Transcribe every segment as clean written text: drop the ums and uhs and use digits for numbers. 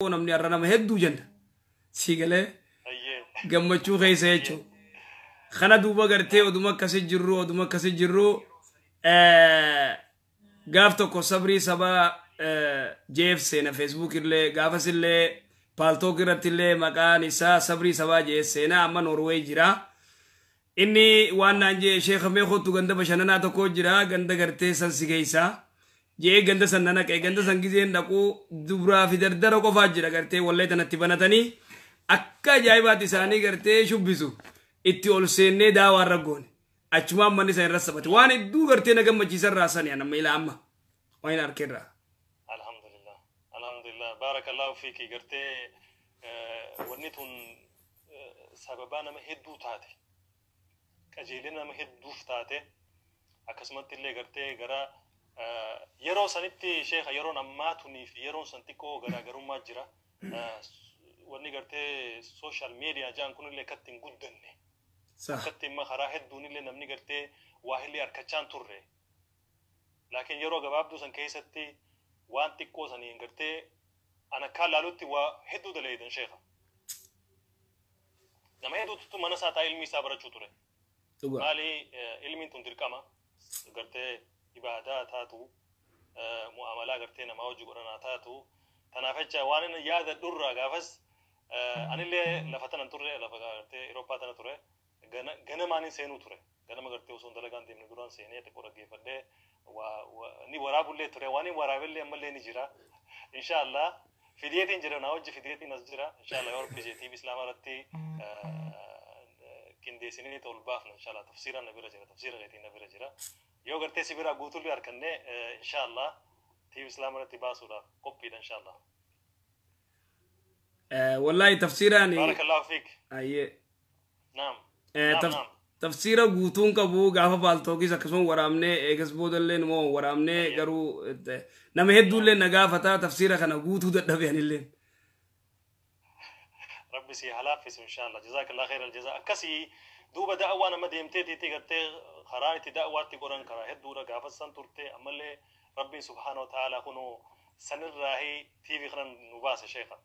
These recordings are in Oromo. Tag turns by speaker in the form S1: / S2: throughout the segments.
S1: Namni har'a nama hedduu jenna. Sii galee gammachuu keessa jechuudha. Kana duuba gartee oduma akkasii jirru gaaf tokko Sabrii Sabaa jeef seena. Facebook illee gaafas illee Paltalk irratti illee maqaan isaa Sabrii Sabaa jeef seenaa. Amma Norway jira. Inni waan naan jee, "Sheekha, mee kottu, ganda bashannanaa tokko jira, ganda gartee san si geessaa," jee. Ganda san na naqee. Ganda san gizeen dhaquu dubraa fi dardara qofaa jira. Gartee wallee tanatti banatanii akka ajaa'ibaatti isaanii gartee shubbisu. Itti ol seennee daawaa irra goone. Achumaan manni san irra sabate. Waan hedduu gartee na gammachiisan raasani amma ilaa amma waan hin arkeerraa.
S2: Alhamdulillah. Alhamdulillah. Barakallahu fiiki. Gartee wanni tun sababaa nama hedduu taate. Qajeelina nama hedduuf taate. Akkasumatti illee gartee gara yeroo sanitti, sheekha, yeroon ammaa tunii fi yeroon san xiqqoo garaagarummaa jira. Wanni gartee social media jaan kunillee akkatti hin guddanne. Akkatti imma karaa hedduun illee namni gartee waa illee harkachaa hin turre. Laakiin yeroo gabaabduu san keessatti waan xiqqoo saniin gartee an akkaan laalutti waa hedduu daleeydan, sheekha. Nama hedduutu mana isaa taa'ee ilmi isaa barachuu ture. Maali, ilmiin tun dirqama gartee ibaadaa taatu, mu'amalaa gartee namaa hojii godhanaa taatu. Tanaaf jecha waan inni yaadadhurraa gaafas anillee lafa tanan turre, lafa gartee Eurooppaa tana ture. Ganamaan hin seenuu ture. Ganama gartee osoo dalagaan deemne duraan seenee xiqqoo dhaggeeffadhee ni waraabullee ture. Waan hin waraabellee ammallee ni jira. Inshaallah fideetiin jira, naa hojii fideetiin as jira. Inshaallah yoo Rabbi jeetiif Islaama irratti qindeessinee ol baafna inshaallah. Tafsiiraan na bira jira, tafsiira keetiin na bira jira. Yoo gartee si bira guutullee harkannee, inshaallah TV Islaama irratti baasuudhaaf qophiidha inshaallah.
S1: Wallahi tafsiiraan.
S2: Barakallahu fiik.
S1: Ayyee.
S2: Naam.
S1: Tafsiira guutuun qabu gaafa Paltalkis akkasuma waraabnee, eegas boodallee numa waraabnee, garuu nama hedduullee na gaafataa, tafsiira kana guutuu dadhabe anilleen.
S2: Rabbi si halaaffisu inshallah. Jazakallah khairal jazaa. Akkasii duuba da'awaa nama deemteetiitti gartee karaa itti da'awaatti godhan karaa hedduudha gaafa san turte. Ammallee Rabbiin subhaana wa ta'ala kunuu sanirraahi TV kana nu baase, sheekha.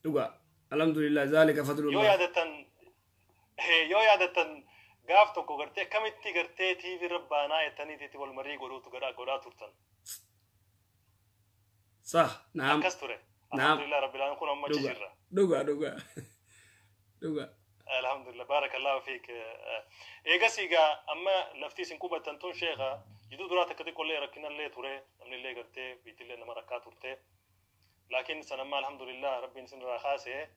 S1: Dhugaa. Alhamdulillah, zaalika
S2: Yoo
S1: fadlullah.
S2: yaadattan, yoo yaadattan, gaaf tokko gartee akkamitti gartee TV irra baanaa jettaniititti wal marii godhuutu godhaa turtan.
S1: Sah, naam.
S2: Akkas ture.
S1: Naam.
S2: Alhamdulillah rabbil alamin, kun amma achi jirra.
S1: Dhugaa, dhugaa. Dhugaa.
S2: Alhamdulillah, barakallahu fiik. Eegas egaa amma lafti isin qubattan tun, sheekha, jidduu duraa takka xiqqoollee rakkinallee ture, namnillee gartee biitillee nama rakkaa turte. Laakiin san amma alhamdulillah Rabbiin isin irraa kaase.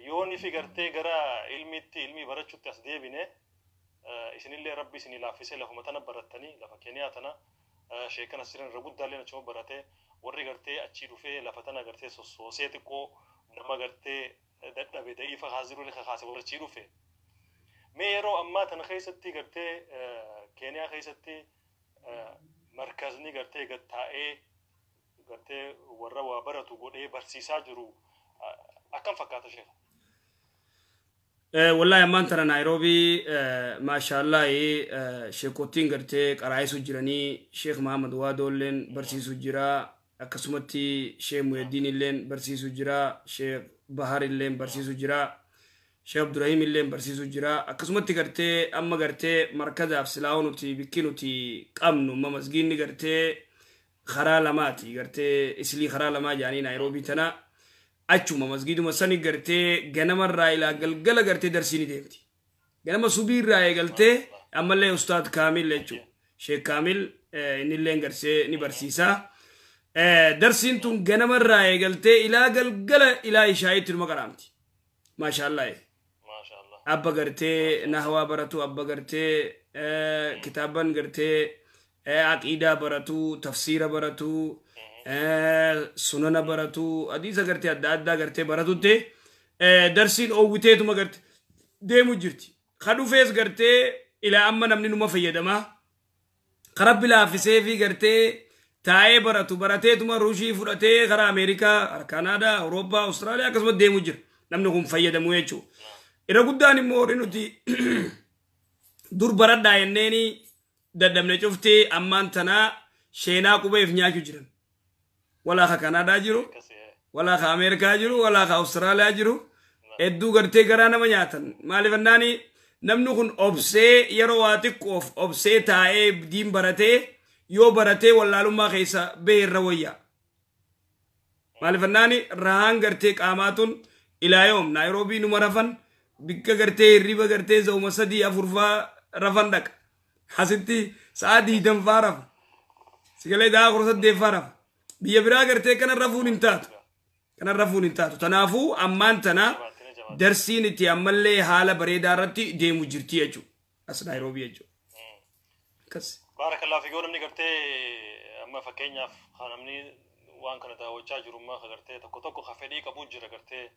S2: Yoon ifi gartee gara ilmiitti ilmii barachuutti as deebine, isinillee Rabbi isinii laaffisee lafuma tana barattanii, lafa Keeniyaa tana sheekan as jiran irra guddaallee achuma barate. Warri gartee achii dhufee lafa tana gartee sossoosee xiqqoo nama gartee dadhabe da'iifa kaasiruu kakaase warra achii dhufe. Mee yeroo ammaa tana keessatti gartee Keeniyaa keessatti markazni gartee gattaa'ee gartee warra waa baratu godhee barsiisaa jiru akkam fakkaata, sheekha?
S1: Wallahi ammaan tana Naayiroobii, maashaallahi, sheekottiin gartee qaraa'isu jiranii. Sheekh Mahamad Waadoolleen barsiisu jira, akkasumatti Sheekh Muheddiin illeen barsiisu jira, Sheekh Bahar illeen barsiisu jira, Sheekh Abdurahim illeen barsiisu jira. Akkasumatti gartee amma gartee markazaaf silaa'oo nuti bikki nuti qabnu amma masgiinni gartee karaa lamaati, gartee Islii karaa lamaa jaanii Naayiroobii tana. Achuma masgiiduma sani gartee ganamarraa ilaa galgala gartee darsii ni deemti. Ganama subiirraa eegaltee ammallee Ustaad Kaamil jechuudha. Sheek Kaamil innillee garsee ni barsiisa. Darsiin tun ganamarraa eegaltee ilaa galgala, ilaa ishaa'itti numa qaraamti. Maashaallah.
S2: Maashaallah.
S1: Abba gartee nahwaa baratu, abba gartee kitaaban gartee aqiidaa baratu, tafsiira baratu, sunana baratu, hadiisa gartee adda addaa gartee baratutti darsiin oowwiteetuma gartee deemu jirti. Ka dhufees gartee ilaa amma namni numa fayyadama. Ka Rabbi laaffisee fi gartee taa'ee baratu barateetuma ruushii fudhatee karaa Ameerikaa, Kanaadaa, Awurooppaa, Awustiraaliyaa akkasumas deemu jira. Namni kun fayyadamu jechuudha. Irra guddaan immoo warri nuti dur baradhaa jenneeni dadhabne cufti ammaan tanaa sheenaa qubeef nyaachuu jiran. Walaa ka Kanaadaa jiru, Walaa ka Ameerikaa jiru, walaa ka Awustiraaliyaa jiru. Hedduu gartee garaa nama nyaatan. Maaliif annaani namni kun obsee yeroo waa xiqqoof obsee taa'ee diin baratee yoo baratee wallaalummaa keessa bahee irra wayya. Maaliif annaani rahaan gartee qaamaatun ilaa yoom Naayiroobii numa rafan bikka gartee hirriba gartee za'uma 3-4 faa rafan dhaqa. Asitti sa'a 20 faa rafa. Sigalee daa 18 faa rafa. Biyya biraa gartee kana rafuun hin taatu. Kana rafuun hin taatu. Tanaafuu ammaan tana darsiin itti ammallee haala bareedaa irratti deemu jirti jechuudha. As Naayiroobii jechuudha. Akkas.
S2: Baarakallahu fiik. Yoo namni gartee amma fakkeenyaaf namni waan kana daawwachaa jiru amma gartee tokko tokko ka fedhii qabu jira gartee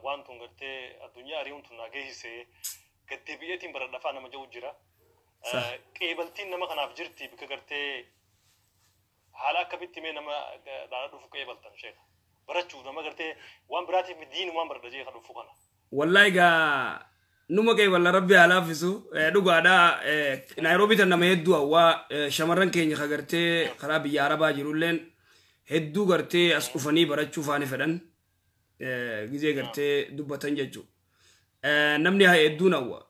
S2: waan tun gartee addunyaa ari'uun tun naa geessisee gaddeebi'eetiin baradhafaa nama jedhu jira. Qeebaltiin nama kanaaf jirti bikka gartee haala akkamitti mee nama dhaala dhufu qeebaltan sheeka. Barachuu nama gartee waan biraatiif diinumaan baradha jee kan dhufu kana.
S1: Wallahi gaa numa qeeballa rabbi haa laaffisu dhugaadhaa Naayiroobii tan nama hedduu hawwaa shamarran keenya ka gartee karaa biyya Arabaa jirulleen hedduu gartee as dhufanii barachuu faani fedhan gizee gartee dubbatan jechuudha. Namni hedduun hawwa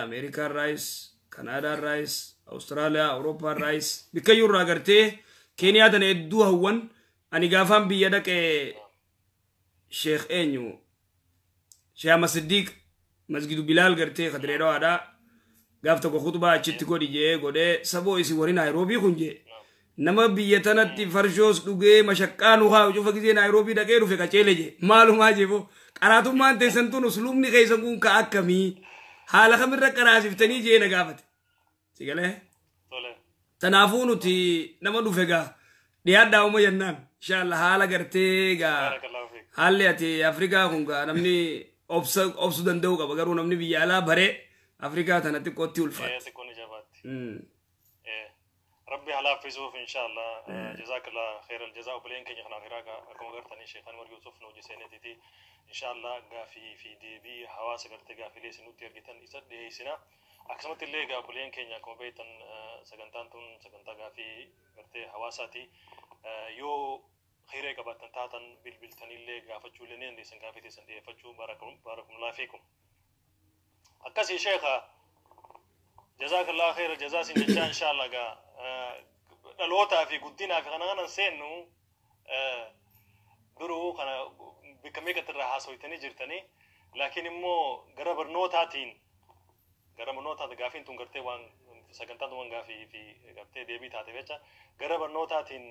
S1: Ameerikaan raayis, Kanaadaan raayis, Awustiraaliyaa, Awurooppaan raayis bikkayyuu irraa gartee Keeniyaa tana hedduu hawwan. Ani gaafaan biyya dhaqee Sheekh eenyu Sheekh Ahmad Siddiq Masgidu Bilaal gartee Kadireedhawaadha. Gaaf tokko khutbaa achitti godhi jee godhee saboo isin warri Naayiroobii kun jee nama biyya tanatti farshoos dhugee mashaqqaa nu haa cufa gisee Naayiroobii dhaqee dhufe qaceele jee maalumaa jee boo qaraatummaan teessan tun usluubni keessan kun ka akkamii haala kamirra qaraasiftanii jee na gaafate. Sigalee? Tanaafuu nuti nama dhufe gaa dhiyaadhaa uma jennaan inshallah haala gartee gaa haalli ati Afrikaa kun gaa namni obsuu danda'u qaba garuu namni biyya alaa baree Afrikaa tana xiqqootti ulfaatti.
S2: Rabbi halaafisuuf inshallah jazakallah khairal jazaa obboleen keenya kanaaf hiraa akkuma gartanii Sheekh Anwar Yusuf nu hojii inshallah gaafii fi deebii hawaasa gartee gaafiilee isin nutti ergitan isa dhiyeessina. Akkasumatti illee egaa obboleen keenya akkuma beektan sagantaan tun sagantaa gaafii gartee hawaasaati. Yoo hiree qabaattan taatan bilbiltanillee gaafachuu illee ni dandeessan gaafii teessan dhiyeeffachuu baarakumulaa fiikum. Akkasii sheekha jazakallah khairal jazaa sin jechaa inshallah gaa dhalootaa fi guddinaa fi kana kanan seennu duruu kana bikka meeqatti irraa haasoytanii jirtanii laakiin immoo gara barnootaatiin gaafiin tun gartee waan sagantaan tun waan gaafii fi gartee deebii taate jecha gara barnootaatiin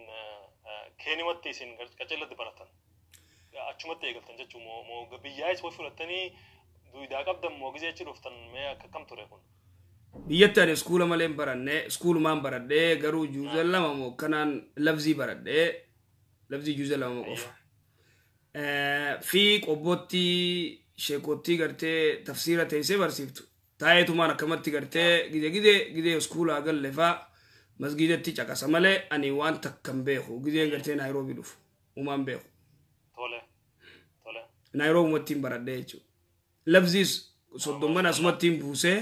S2: keenimatti isin qaceellatti baratan achumatti eegaltan jechuu moo biyyaayis way fudhattanii duudaa qabdan moo gizee achi dhuftan mee akka kam ture kun?
S1: Biyyatti ani iskuula malee hin baranne iskuulumaan baradhee garuu juuza 2 moo kanaan lafzii baradhee lafzii juuza 2 moo qofa. Fi qobbootti sheekottii gartee tafsiira teessee barsiiftu. Taa'eetumaan akkamatti gartee gidee gidee gidee iskuulaa galle faa masgidatti caqasa malee ani waan takka hin beeku gideen gartee Naayiroobii dhufu uumaan beeku. Naayiroobii baradhee jechuudha. Lafziis 30 asumatti hin buusee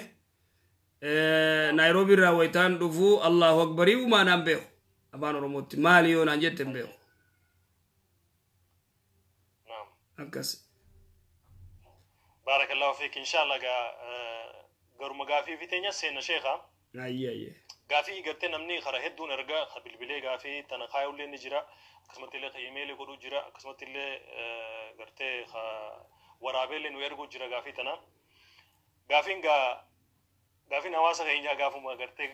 S1: Naayiroobii irraa wayitaan dhufu Allahu Akbarii uumaa naan beeku afaan Oromootti maali yoo naan jette hin beeku. Akkas.
S2: Baarakallahu fiik inshallah gaa garuma gaafii fi teenya seenna sheekha.
S1: Ayyee.
S2: Gaafii gartee namni karaa hedduun ergaa ka bilbilee gaafii tana kaayullee ni jira akkasumatti illee ka imeelii godhuu jira akkasumatti illee gartee ka waraabeellee nu erguu jira gaafii tana. Gaafiin gaa gaafiin hawaasa keenyaa gaafuma gartee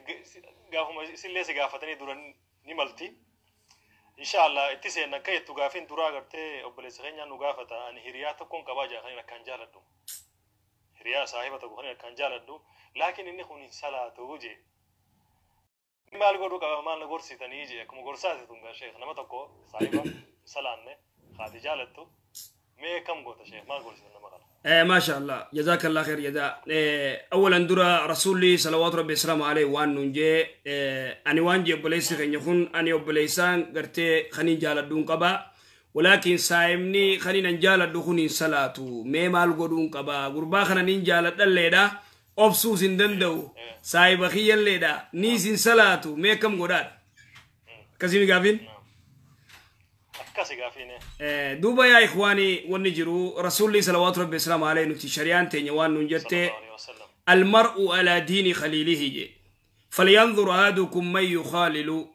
S2: gaafuma isillee si gaafatanii duran ni malti. Inshallah itti seenna akka jettu gaafiin duraa gartee obboleessa keenyaa nu gaafata ani hiriyaa tokkoon qabaa jira kan akkaan jaaladhu. Hiriyaa saahiba tokko kan akkaan jaaladhu laakiin inni kun hin salaatu jee. Maal godhuu qaba maal na gorsitanii jee akkuma gorsaati tun gaa sheekh nama tokko saahiba hin salaanne haati jaalattu mee kam goota sheekh maal gorsitan nama kana?
S1: ما شاء الله جزاك الله خير جزاء. اولا درا رسولي صلوات ربي السلام عليه وان نجي اني وان جي بوليس خن اني بوليسان غرتي خني جالدون قبا ولكن سايمني خني نجالد خني صلاتو مي مال غدون قبا غربا خنا نجالد ليدا اوبسو سندندو سايب خيل ليدا ني سين صلاتو مي كم غداد كزيمي غافين.
S2: Akkasi gaafiin.
S1: Duuba yaa ikhwaanii, wanni jiru rasuulli salawaatu rabbi islaamu alayhi nuti shari'aan teenya waan nuun jette,
S2: sallallahu alaihi wasallam.
S1: المرء على دين خليله je فلينظر أحدكم من يخالل.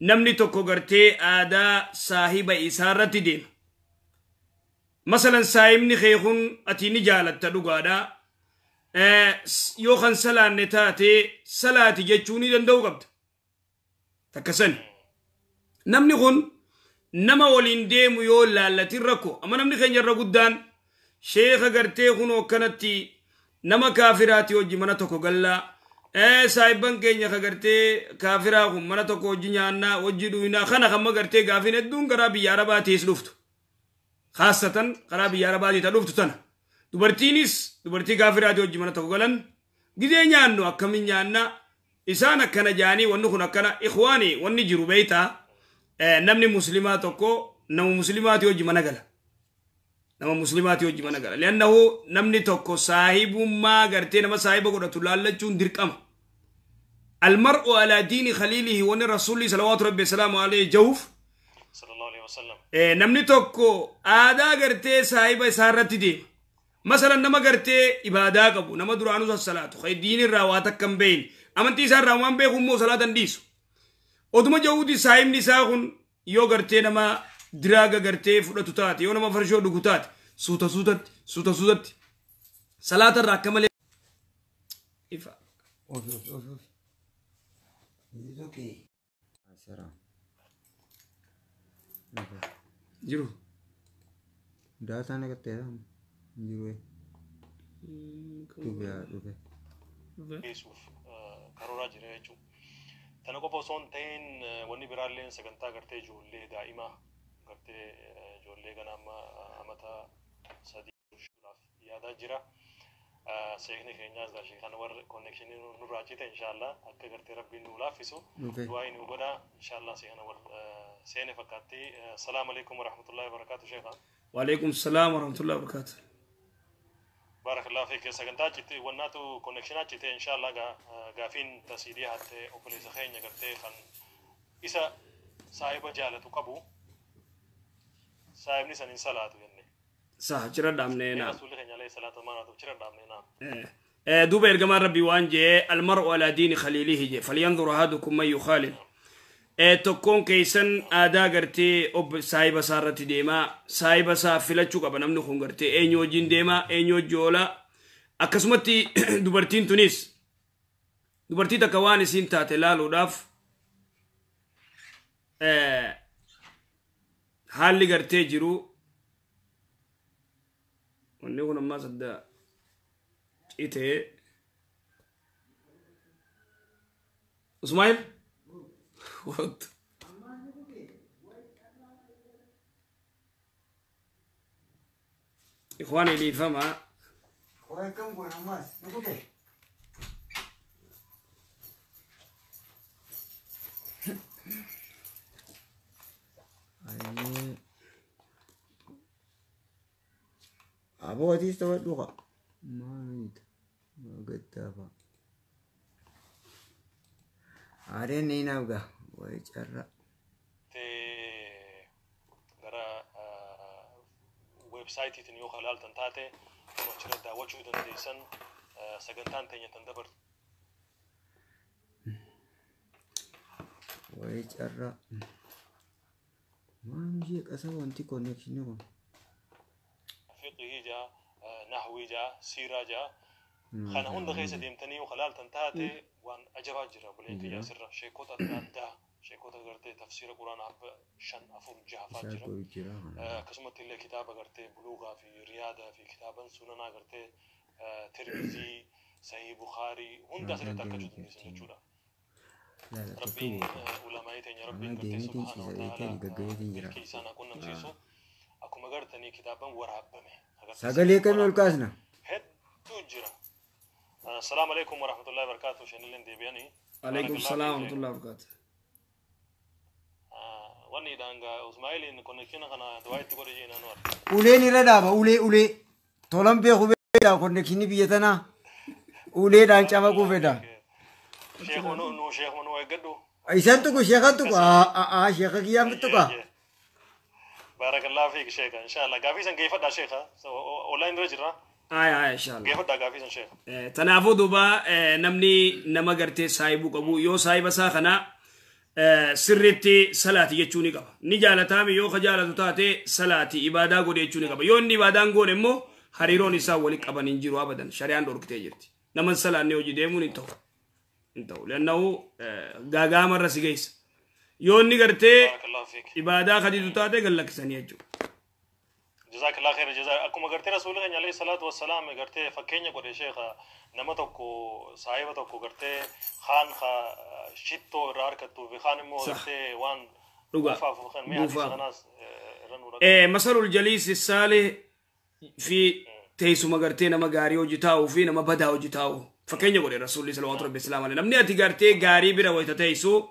S1: Namni tokko gartee aadaa saahiba isaarratti deema. Masalan, saahibni kee kun ati ni jaalatta dhugaadha, yoo kan salaanne taate salaati jechuu ni danda'u qabda. Takka sani namni kun nama waliin deemu yoo laallatin rakko. Amma namni keenya irra guddaan sheeka gartee kun akkanatti nama kaafiraati hojii mana tokko gallaa, saahibban keenya ka gartee kaafiraa kun mana tokko hojii nyaannaa, hojii dhuynaa. Kana kamma gartee gaafiin hedduun karaa biyya arabaatiis dhuftu, khaasatan karaa biyya arabaatii ta dhuftu tana. Dubartiinis dubartii kaafiraati hojii mana tokko galan, gizee nyaannu akkamin nyaannaa, isaan akkana jaanii, wanni kun akkana. Ikhwaani, wanni jiru beeytaa, namni muslimaa tokko nama muslimaati hojii mana gala, nama muslimaati hojii mana gala, liannahu namni tokko saahibummaa gartee nama saahiba godhatu laallachuun dirqama. المرء على دين خليله, wanni rasuulli salawaatu rabbi salaamu alayhi jahuuf
S2: sallallahu alaihi wasallam.
S1: Namni tokko aadaa gartee saahiba isaa irratti deema. Masalan, nama gartee ibaadaa qabu, nama duraanuu sassalaatu, kan diin irraa waa takka hin beekne, amantii isaa irraa waan beeku immoo salaata hin dhiisu. Oduma jahuuti saahibni isaa kun yoo gartee nama diraaga gartee fudhatu taate, yoo nama farshoo dhugu taate, suuta suutatti suuta suutatti salaata irraa akka malee ifa.
S3: Ofi, ofi, ofi, ofi. Is it okay? Asara. Okay.
S1: Jiru.
S3: Daataa naqatteedha. Jiru. Dhufe haa dhufe.
S2: Geessuuf karooraa jira jechuudha. Tana qofa osoo hin ta'in, wanni biraallee sagantaa gartee ijoollee daa'imaa gartee ijoollee gana amma amata 3 yaadaa jira. Sheekni keenyaas gaa sheekan warri connectionii nurraa cite, inshallah akka gartee rabbiin nu laaffisu
S3: Dhufe.
S2: Du'aa nu godha inshallah. Sheekana wal seene fakkaatti. Salaamu alaikum warahmatullahi wabarakatuh, sheekha.
S1: وعليكم السلام ورحمة الله وبركاته.
S2: بارك الله فيك. Sagantaa cite, wannaatu connectionaa cite. Inshallah gaafiin tasiidii hatte obboleessa keenya gartee kan isa saahiba jaalatu qabu, saahibni san hin salaatu jenne.
S1: Sah jira dhaabnee naam.
S2: Rasuulli keenya alayhi salaatu wassalaam jira dhaabnee naam.
S1: Duuba ergamaan rabbii waan jee, المرء على دين خليله je فلينظر أحدكم من يخالل. Tokkoon keeysan aadaa gartee ob saahiba isaa irratti deemaa, saahiba isaa filachuu qaba. Namni kun gartee eenyu wajjin deemaa, eenyu wajji oolaa. Akkasumatti dubartiin tunis dubartii takka waan isiin taate laaluudhaaf haalli gartee jiru wanni kun ammaas adda citee. Ismail. What? إخواني dhiifama.
S3: Welcome goona ammas. Nu kute. Ayyee. Abootiis taphadhu qa. Maaliidha? Gaddaafa. Aadeen ni naaf gaa. Wayi carraa.
S2: Gara websiteiitiin yoo ilaaltan taate, kun achirra daawwachuu dandeessan sagantaan teenya tan dabarte.
S3: Wayi carraa. Maal ishee qasa wanti connectionii kun?
S2: Fiqhii jaa, nahwii jaa, siiraa jaa, kana hunda keessa deemtanii yoo ilaaltan taate waan ajabaa jira. Buleen kiyya asirra sheekota adda addaa, sheekota gartee tafsiira quraanaa abba shan, afur, jaha fa'aa
S3: Isaa
S2: jira.
S3: godhu jira kana.
S2: Akkasumatti illee kitaaba gartee buluugaa fi riyaadaa fi kitaaban sunanaa gartee tirmizii, sahii bukaarii hunda asirratti argachuu dandeessan jechuudha.
S3: Laala
S2: Rabbiin
S3: tokko beeka.
S2: ulamaa'ii teenya rabbiin
S3: Amma
S2: gartee
S3: deemeetiin
S2: subhaana
S3: ciisa
S2: wa
S3: beekee
S2: ta'ala
S3: gaggabeetiin jira.
S2: milkii isaan haa qunnamsiisu. Akkuma gartanii kitaaban waraabame agartee
S3: Sagalee kamii ol kaasna?
S2: Hedduu jira. Assalaamu alaikum warahmatullahi wabarakatuh. Shanilleen deebi'anii.
S1: عليكم السلام ورحمة الله وبركاته.
S2: Wanni daangaa Usmaa'iliin connectiona kana du'aa itti godhe jeenaan war.
S3: Uleen irra dhaaba, ulee, ulee. Tolan beeku beekaa connectionii biyya tanaa. Uleedhaan camaquu fedha.
S2: Sheekuma nu sheekuma nu eeggadhu.
S3: Isan tuqu, sheekan tuqu, aa sheeka kiyyaan tuqa.
S2: Barakallahu fiik sheekha inshallah. Gaafii san geeffadhaa sheekha. Online irra jirra.
S1: Aya aya inshallah.
S2: Geeffadhaa gaafii san sheekha.
S1: Tanaafuu duuba namni nama gartee saayibuu qabu yoo saayiba isaa kana sirriitti salaati jechuu ni qaba. Ni jaalataami yoo ka jaalatu taate salaati ibaadaa godhe jechuu ni qaba. Yoo inni ibaadaan goone immoo hariiroon isaa wali qaban hin jiru abadan shari'aan dhorkitee jirti. Naman salaanne hojii deemuun hin ta'u. Hin ta'u. Leannahu gaagaamarra si geessa. Yoo inni gartee ibaadaa kadiitu taate gallakkisanii jechuudha.
S2: Jazakallah khair jazaa. Akkuma gartee rasuulli keenya alayhi salaatu wassalaam gartee fakkeenya godhe sheekha nama tokko saahiba tokko gartee kaan shittoo irraa harkattuu fi kaan immoo gartee waan
S1: dhugaaf kanaas irra nu ragaa. Masalul jaliisi saalih fi teessuma gartee nama gaarii hojii taa'uu fi nama badaa hojii taa'u fakkeenya godhe rasuulli salawaatu rabbi islaam alayhi. Namni ati gartee gaarii bira wayita teessu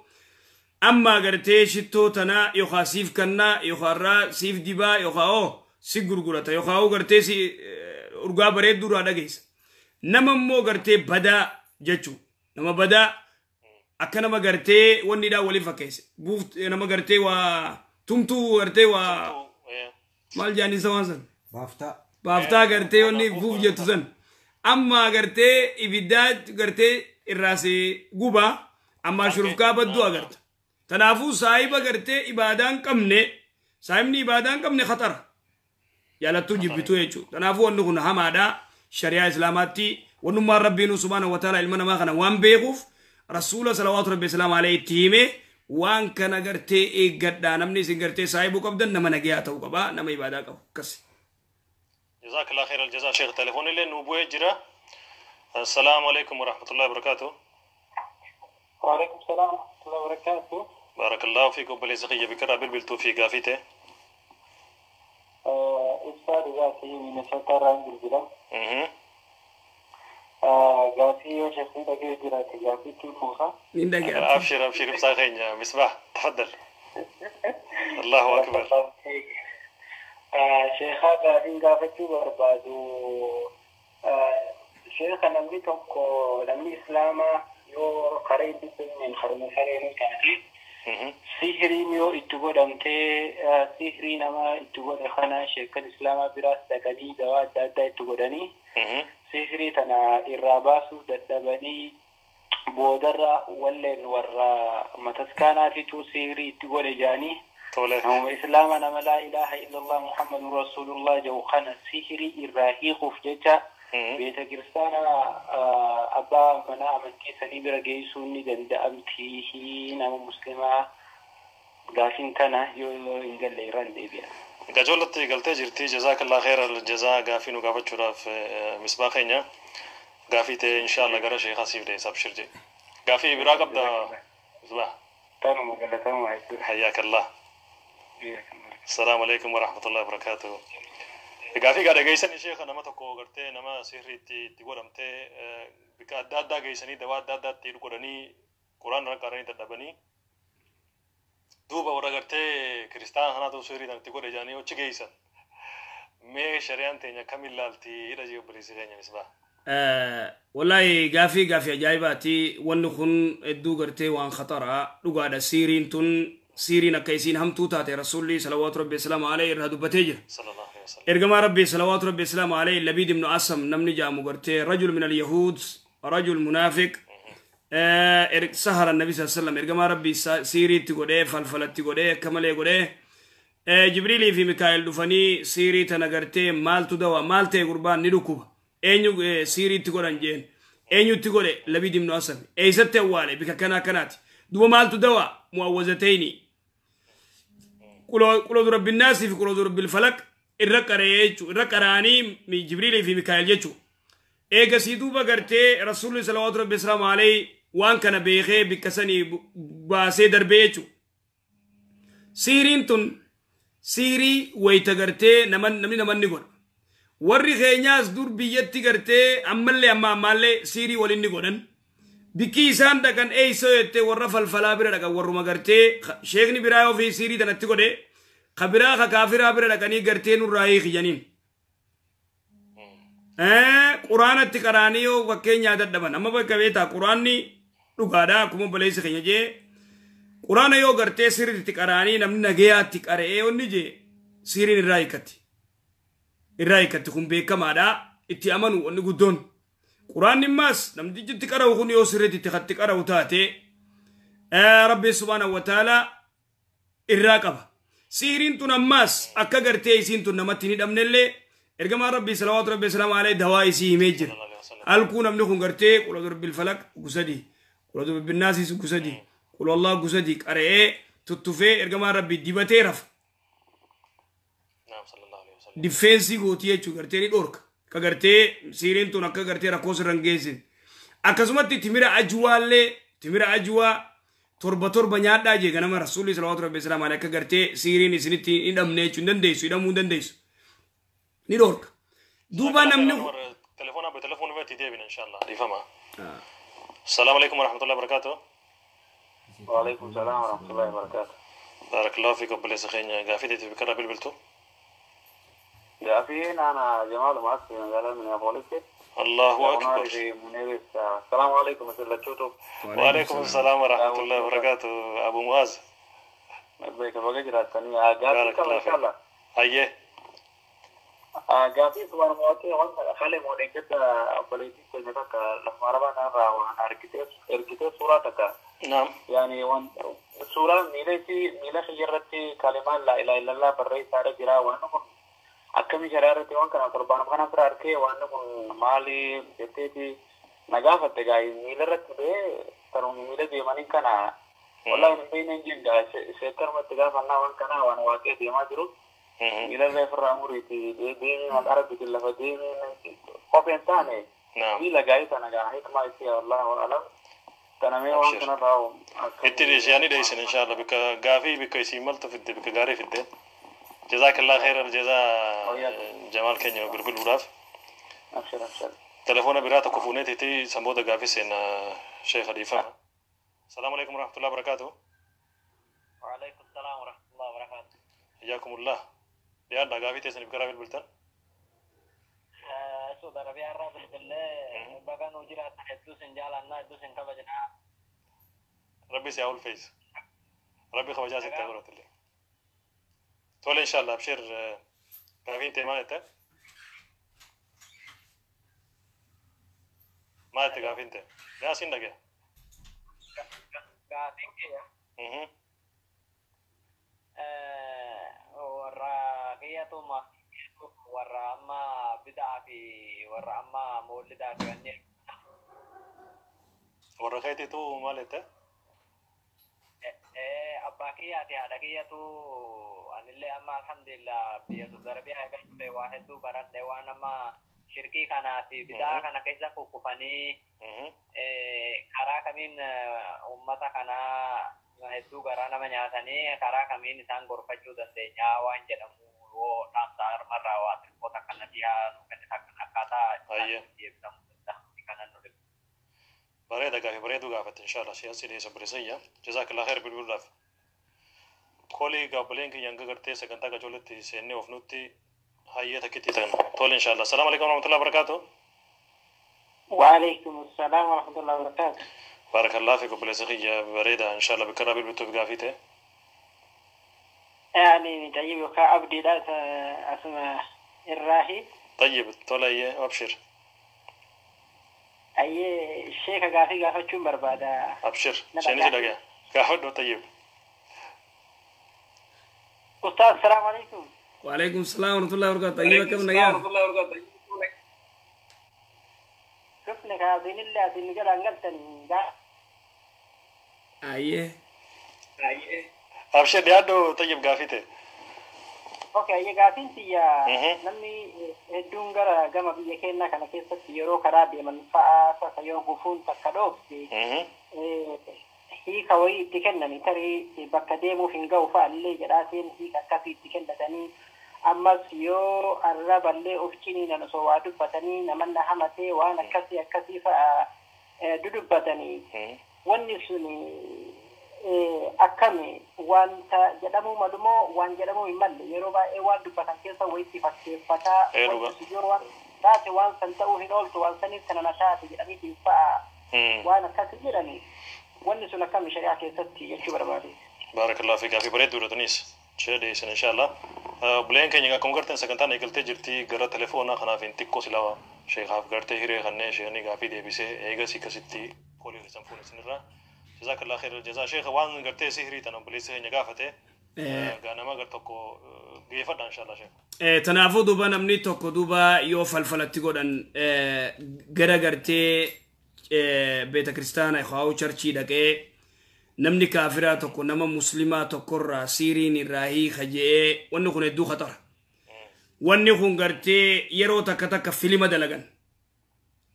S1: amma gartee shittoo tanaa yookaan siif kannaa yookaan irraa siif dibaa yookaan oo si gurgurata yookaan gartee si urgaa bareedduu irraa dhageessa. Nama immoo gartee badaa jechuun nama badaa akka nama gartee wanni dhaa waliin fakkeesse. Buuf nama gartee waa tumtuu gartee waa maal jaaniin isa waan san?
S3: Baaftaa.
S1: Baaftaa gartee wanni buuf jettu san. Amma gartee ibiddaa gartee irraa si gubaa amma shurufkaa badduu agarta. Tanaafuu saahiba gartee ibaadaan qabne saahibni ibaadaan qabne khatara. Jaalattuu jibbituu jechuudha. Kanaafuu wanni kun hamaadha. Shari'aa Islaamaatti wannummaan Rabbiin subhaanahu wa ta'ala ilma namaa kana waan beekuuf rasuula salawaatu rabbi islaam alayhi itti hime waan kana gartee eeggadhaa namni isin gartee saahibuu qabdan nama nagayaa ta'uu qaba nama ibaadaa qabu akkas.
S2: Jazakallah khairal jazaa sheekh telefoon illee nuu bu'ee jira. Assalaamu alaikum wa rahmatullahi wa barakaatuh.
S4: Wa alaikum salaam wa rahmatullahi wa barakaatuh.
S2: Barakallahu fiik obboleessa kiyya bikirraa bilbiltuu fi gaafii ta'e.
S4: Ibsaa dhugaatii Minnesota irraa hin bilbila. Gaafii yoo sheekni dhagee jiraate gaafiitti fuufa.
S1: Ni dhagee.
S2: Abshir abshir ibsaa keenya Misbah tafaddal. Allahu akbar.
S4: Sheekaa gaafiin gaafachuu barbaadu sheeka namni tokko namni islaamaa yoo karaa itti seeneen harma sareen taate sihiriin yoo itti godhamtee sihirii nama itti godhe kana sheekan islaamaa biraas dhaqanii dawaa adda addaa itti godhanii sihirii tana irraa baasuu dadhabanii boodarra walleen warra mataskaanaatitu sihirii itti godhe jaanii nama islaama nama laa ilaaha illallah muhammadun rasuulullah jedhu kana sihirii irraa hiikuuf jecha beeta kiristaana abbaa mana amantii sanii bira geessuun ni danda'amti nama muslimaa gaafiin tana yoo hin galle irraan deebi'a.
S2: Gajoolatti galtee jirti jazaakallah khairal jazaa gaafii nu gaafachuudhaaf misbaa keenya gaafii ta'e inshaalla gara sheekaa siif deessa abshir jedhe. Gaafii biraa qabda misbaa.
S4: Tanuma galatama jechuudha.
S2: Hayyaakallah. Assalaamu alaikum warahmatullahi wabarakaatuh. Gaafii gaa dhageessanii sheeka nama tokko gartee nama sihriitti itti godhamtee bika adda addaa geessanii dawaa adda addaatti godhanii quraan qaranii dadhabanii duuba warra gartee kiristaana kanaatu sihrii itti godhe jedhanii achi geessan. Mee shari'aan teenya kam ilaalti hidha jee obboleessi keenya misbaa.
S1: Wallahi gaafii gaafii ajaa'ibaati wanni kun hedduu gartee waan khataraa dhugaadha siiriin tun siiriin akka isiin hamtuu taate rasuulli salawaatu rabbi islaamu alayhi irraa dubbatee jira. Ergamaa rabbi salawaatu rabbi islaamu alayhi Labiid ibnu Asam namni jaamu gartee rajul min alyahuud rajul munaafiq sahara nabi sallallahu alaihi wasallam ergamaa rabbi siiriitti godhee falfalatti godhee akka malee godhee Jibriilii fi Mikaa'el dhufanii siirii tana gartee maaltu dawa maal ta'e gurbaan ni dhukkuba eenyu siiriitti godhan jeen eenyutti godhe Labiid ibnu Asam eessatti awwaale bika kana akkanaati duba maaltu dawa mu'awwazatayni quloodu rabbi naasii fi quloodu rabbi falaq irra qara'ee jechuudha irra qara'anii Jibriilii fi Mikaa'el jechuudha. Eegasii duuba gartee rasuulli salawaatu rabbi islaamu alayhi waan kana beekee bikka sanii baasee darbee jechuudha. Siiriin tun siirii wayita gartee namni namanni godha. Warri keenyaas dur biyyatti gartee ammallee amma ammaallee siirii waliin ni godhan. Bikki isaan dhaqan eeysoo jettee warra falfalaa bira dhaqan warruma gartee sheekni biraa ofii siirii tanatti godhe ka biraa ka kaafiraa bira dhaqanii gartee nurraa hiiki janiin. Quraanatti qaraanii yoo fakkeenyaa dadhaban amma bakka beektaa quraanni dhugaadha akkuma obboleessi keenya jee quraana yoo gartee sirriitti qaraanii namni nagayaatti qara'ee onni jee Sihiriin irraa hiikkatti. Irraa hiikkatti kun beekamaadha. Itti amanu wanni guddoon. Quraanni immaas namtichi itti qara'u kun yoo sirriitti itti itti qara'u taate Rabbi subhaanahu wa ta'ala irraa qaba. Sihiriin tun ammaas akka gartee isiin tun namatti hin hidhamnellee ergamaan Rabbii salawaatu Rabbi salaamu alayhi dawaa isii himee jira. Halkuu namni kun gartee qul a'uudhu birabbil falaq gusadii, qul a'uudhu birabbin naasis gusadii, qul Allah gusadii qara'ee tuttufee ergamaan Rabbii dibatee rafa.
S2: Naam, sallallahu alaihi wasallam.
S1: Diffeensii gootii jechuu gartee ni dhorka. Ka gartee sihiriin tun akka gartee rakkoo sirra hin geessine. Akkasumatti timira ajwaallee timira ajwaa torba torba nyaadhaa jee ganama rasuulli salawaatu rabbi salaamu alayhi akka gartee sihiriin isinitti hin hidhamne jechuu hin dandeessu, hidhamuu hin dandeessu. Ni dhorka. Duuba namni
S2: تليفون ابو تليفون بيتي ديبنا ان شاء الله ريفما. السلام عليكم ورحمه الله وبركاته.
S4: وعليكم السلام ورحمة الله وبركاته.
S2: بارك الله فيك obboleessa keenya gaafii teetiif karaa bilbiltu.
S4: Gaafiin أنا جمال معك في مجال منيابوليس.
S2: الله أكبر.
S4: في منيرس. السلام عليكم سلتشوتو.
S2: وعليكم السلام ورحمة الله وبركاته أبو معاذ.
S4: لبيك بقى جراتني gaafii
S2: بارك
S4: كم
S2: الله
S4: إن شاء
S2: فيك.
S4: الله.
S2: Hayyee.
S4: Gaafii waan mo'atee waan kalee moodeen keessa obboleettiin keenya takka lafa arabaa kanarraa waan argitee ergitee suuraa takka
S2: نعم.
S4: yani waan suuraa miila isii miila kiyya irratti kalimaan laa ilaaha illallah barreessaadha jira waan kun akkamii sharaa irratti waan kana torbaan kana bira arkee waan kun maali jetteeti na gaafatte gaa miila irratti bee taruma miila deemanii kana wallahi hin beekne hin jenga sheekkanumatti gaafannaa waan kana waan waaqee deemaa jiru miila irra ofirraa muriiti deemee maqaa rabbiitiin lafa deemee kopheen taane
S2: نعم.
S4: miila gaa'ii tana gaa hikmaa isii wallahu alam tanamee waan
S2: أبشر.
S4: kanarraa
S2: Itti dhiyeessanii dhiyeessan inshallah bikka gaafii bikka isiin maltu fidde bikka gaarii fidde. جزاك الله خير الجزاء jamaal keenya bilbiluudhaaf.
S4: Abshir abshir.
S2: Telefoona biraa tokko fuuneetiiti san booda gaafii seenna Sheekh Hadiifama. السلام عليكم ورحمة الله وبركاته.
S4: وعليكم السلام ورحمة الله وبركاته.
S2: حياكم الله. Dhiyaadha gaafii teessaniif karaa bilbiltan.
S4: Suudi Arabiyaa irraa bilbilee baga nuu jiraatan hedduu sin jaalannaa hedduu sin kabajnaa.
S2: Rabbi si haa ulfeessu. Rabbi kabajaa sitti haa godhatillee. Tole inshallah abshir gaafiin tee maal jette? Maal jette gaafiin tee? Mee asiin dhagaya.
S4: Gaafiin kiyya warra kiyyatuma warra amma bidaa fi warra amma moollidaa fi kanneen
S2: Warra keetiitu maal jette?
S4: Abbaa kiyyaa fi haadha kiyyatu anillee amma alhamdulillah biyya Saudi Arabiyaa eegan dhufe waa hedduu baradhe waan amma shirkii kanaa fi bidaa kana keessa kukkufanii karaa kamiin uummata kanaa hedduu garaa nama nyaatanii karaa kamiin isaan gorfachuu dandeenya waan jedhamu yoo dhaamsa armarraa waa xiqqoota kanatti haa nu kennitan akkaataa
S2: Hayyee.
S4: deebisamuu danda'u kanan nu dhibu.
S2: Bareeda gaafii bareedu gaafatte inshallah si asii dhiyeessa obboleessayya. Jazakallah khair bilbiluudhaaf. Kolii gaabboleen kiyya hanga gartee sagantaa qacoolatti seennee oofnutti hayyee takkitti ta'an. Tole inshallah. Salaamu alaikum warahmatullahi wabarakatuh.
S4: وعليكم السلام ورحمة الله وبركاته.
S2: Barakallah fi obboleessa kiyya bareeda inshallah bakka irraa bilbiltuuf gaafii ta'e.
S4: يعني طيب يوكا عبدي لا أسمع الراهي.
S2: طيب tole ayyee abshir.
S4: أي الشيخ قافي قافي شو بربادة.
S2: Abshir. Isheenis dhagaya. Gaafadhu طيب.
S4: أستاذ السلام عليكم.
S1: وعليكم السلام ورحمة الله وبركاته. طيب كم نجا؟
S4: شفنا كاظين الله في قال أنقلتني.
S1: Ayyee.
S2: Abshir dhiyaadhu طيب gaafii ta'e.
S4: Okay, ayyee gaafiin tiyya namni hedduun gara gama biyya keenyaa kana keessatti yeroo karaa deeman fa'aa takka yoo gufuun takka dhoofte hiika wayii itti kennani tarii bakka deemuuf hin ga'u fa'a illee jedhaatiin hiika akkasii itti kennatanii ammas yoo arraballee of ciniinan osoo waa dubbatanii namanna hamatee waan akkasii akkasii fa'a dudubbatanii wanni sun akkami wanta jedhamuu malumoo waan jedhamuu hin malle yeroo baay'ee waan dubbatan keessa wayitti fakkeeffataa wanti sun yeroo waan taate waan san ta'uu hin ooltu waan saniif kana na taate jedhaniitiin fa'a waan akkasii jedhanii wanni sun akkami shari'aa keessatti jechuu barbaade.
S2: Barakallahu fi gaafii bareedduu tunis. Ishee dhiyeessan inshallah. Buleen keenya akkuma gartan sagantaan eegaltee jirti gara telefoonaa kanaaf hin xiqqoo silaa sheekaaf gartee hiree kanneen sheekni gaafii deebisee eegasii akkasitti koolii keessan fuune isinirraa. Jazakallah khairal jazaa sheeka waan gartee sihirii tana obboleessa keenya gaafate. Gaa nama gar tokko geeffadha inshallah sheeka.
S1: Tanaafuu duuba namni tokko duuba yoo falfalatti godhan gara gartee beeta kiristaana yookaan charchii dhaqee namni kaafiraa tokko nama muslimaa tokkorraa siiriin irraa hiika je'ee wanni kun hedduu khatara. Wanni kun gartee yeroo takka takka filima dalagan.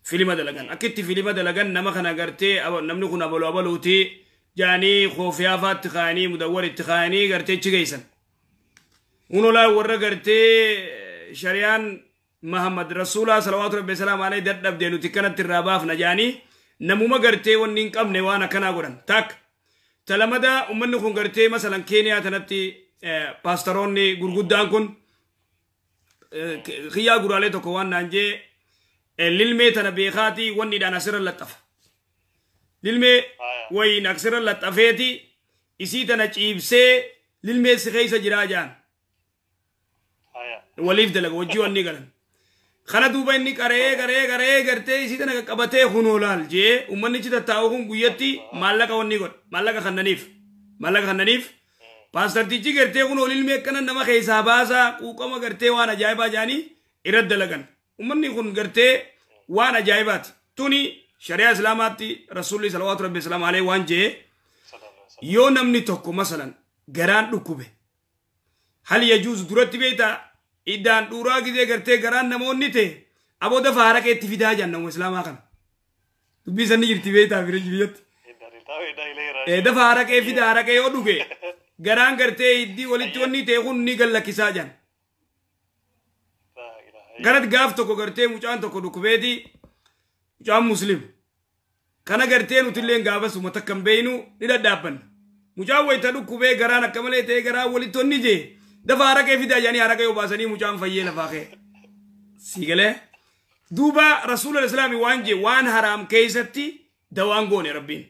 S1: Filima dalagan. Akkitti filima dalagan nama kana gartee namni kun abaluu abaluuti jaanii koofiyaa faatti kaanii mudawwar itti kaanii gartee achi geessan. Unolaa warra gartee shari'aan Muhammad Rasuulaa salawaatu rabbi salaam alayhi dadhabdee nuti kanatti irraa baafna jaanii namuma gartee wanni hin qabne waan akkanaa godhan. Takka. Talamada ummanni kun gartee masalan Keeniyaa tanatti paastaroonni gurguddaan kun xiyyaa guraalee tokko waan naan jee lilmee tana beekaatii wanni dhaan asirra laxxafa. Lilmee wayiin asirra laxxafeeti isii tana ciibsee lilmee si keessa jiraa jaan. Waliif dalaga wajjii wanni galan. Kana duuba inni qaree qaree qaree gartee isii tana qabatee kunoo laal jee uummanni achi tattaa'u kun guyyatti maallaqa wanni godha maallaqa kannaniif maallaqa kannaniif paastartichi gartee kunoo lilmee akkana nama keessaa baasaa quuqama gartee waan ajaa'ibaa jaanii irratti dalagan. Uummanni kun gartee waan ajaa'ibaati. Tuni shari'aa islaamaatti rasuulli salawaatu rabbi islaam alayhi waan jee yoo namni tokko masalan garaan dhukkube hal yajuuzu duratti beektaa iddaan dhuuraa gizee gartee garaan namoonni ta'e aboo dafa haraqee itti fidaa jaan nama islaamaa kana. Dubbii sanni jirti beektaa firinji biyyatti. Dafa haraqee fida haraqee yoo dhuge garaan gartee iddii walitti wanni ta'e kun ni gallakkisaa jaan. Garat gaaf tokko gartee mucaan tokko dhukkubeeti mucaan muslim. Kana gartee nutillee gaafasuma takka hin beeynu ni dhadhaabbanna. Mucaan wayita dhukkubee garaan akka malee ta'e garaan walitti wanni jee dafa haraqee fidaa jedhanii haraqee obaasanii mucaan fayyee lafaa ka'e. Sii galee duuba rasuula islaamii waan jee waan haraam keessatti dawaan goone rabbiin.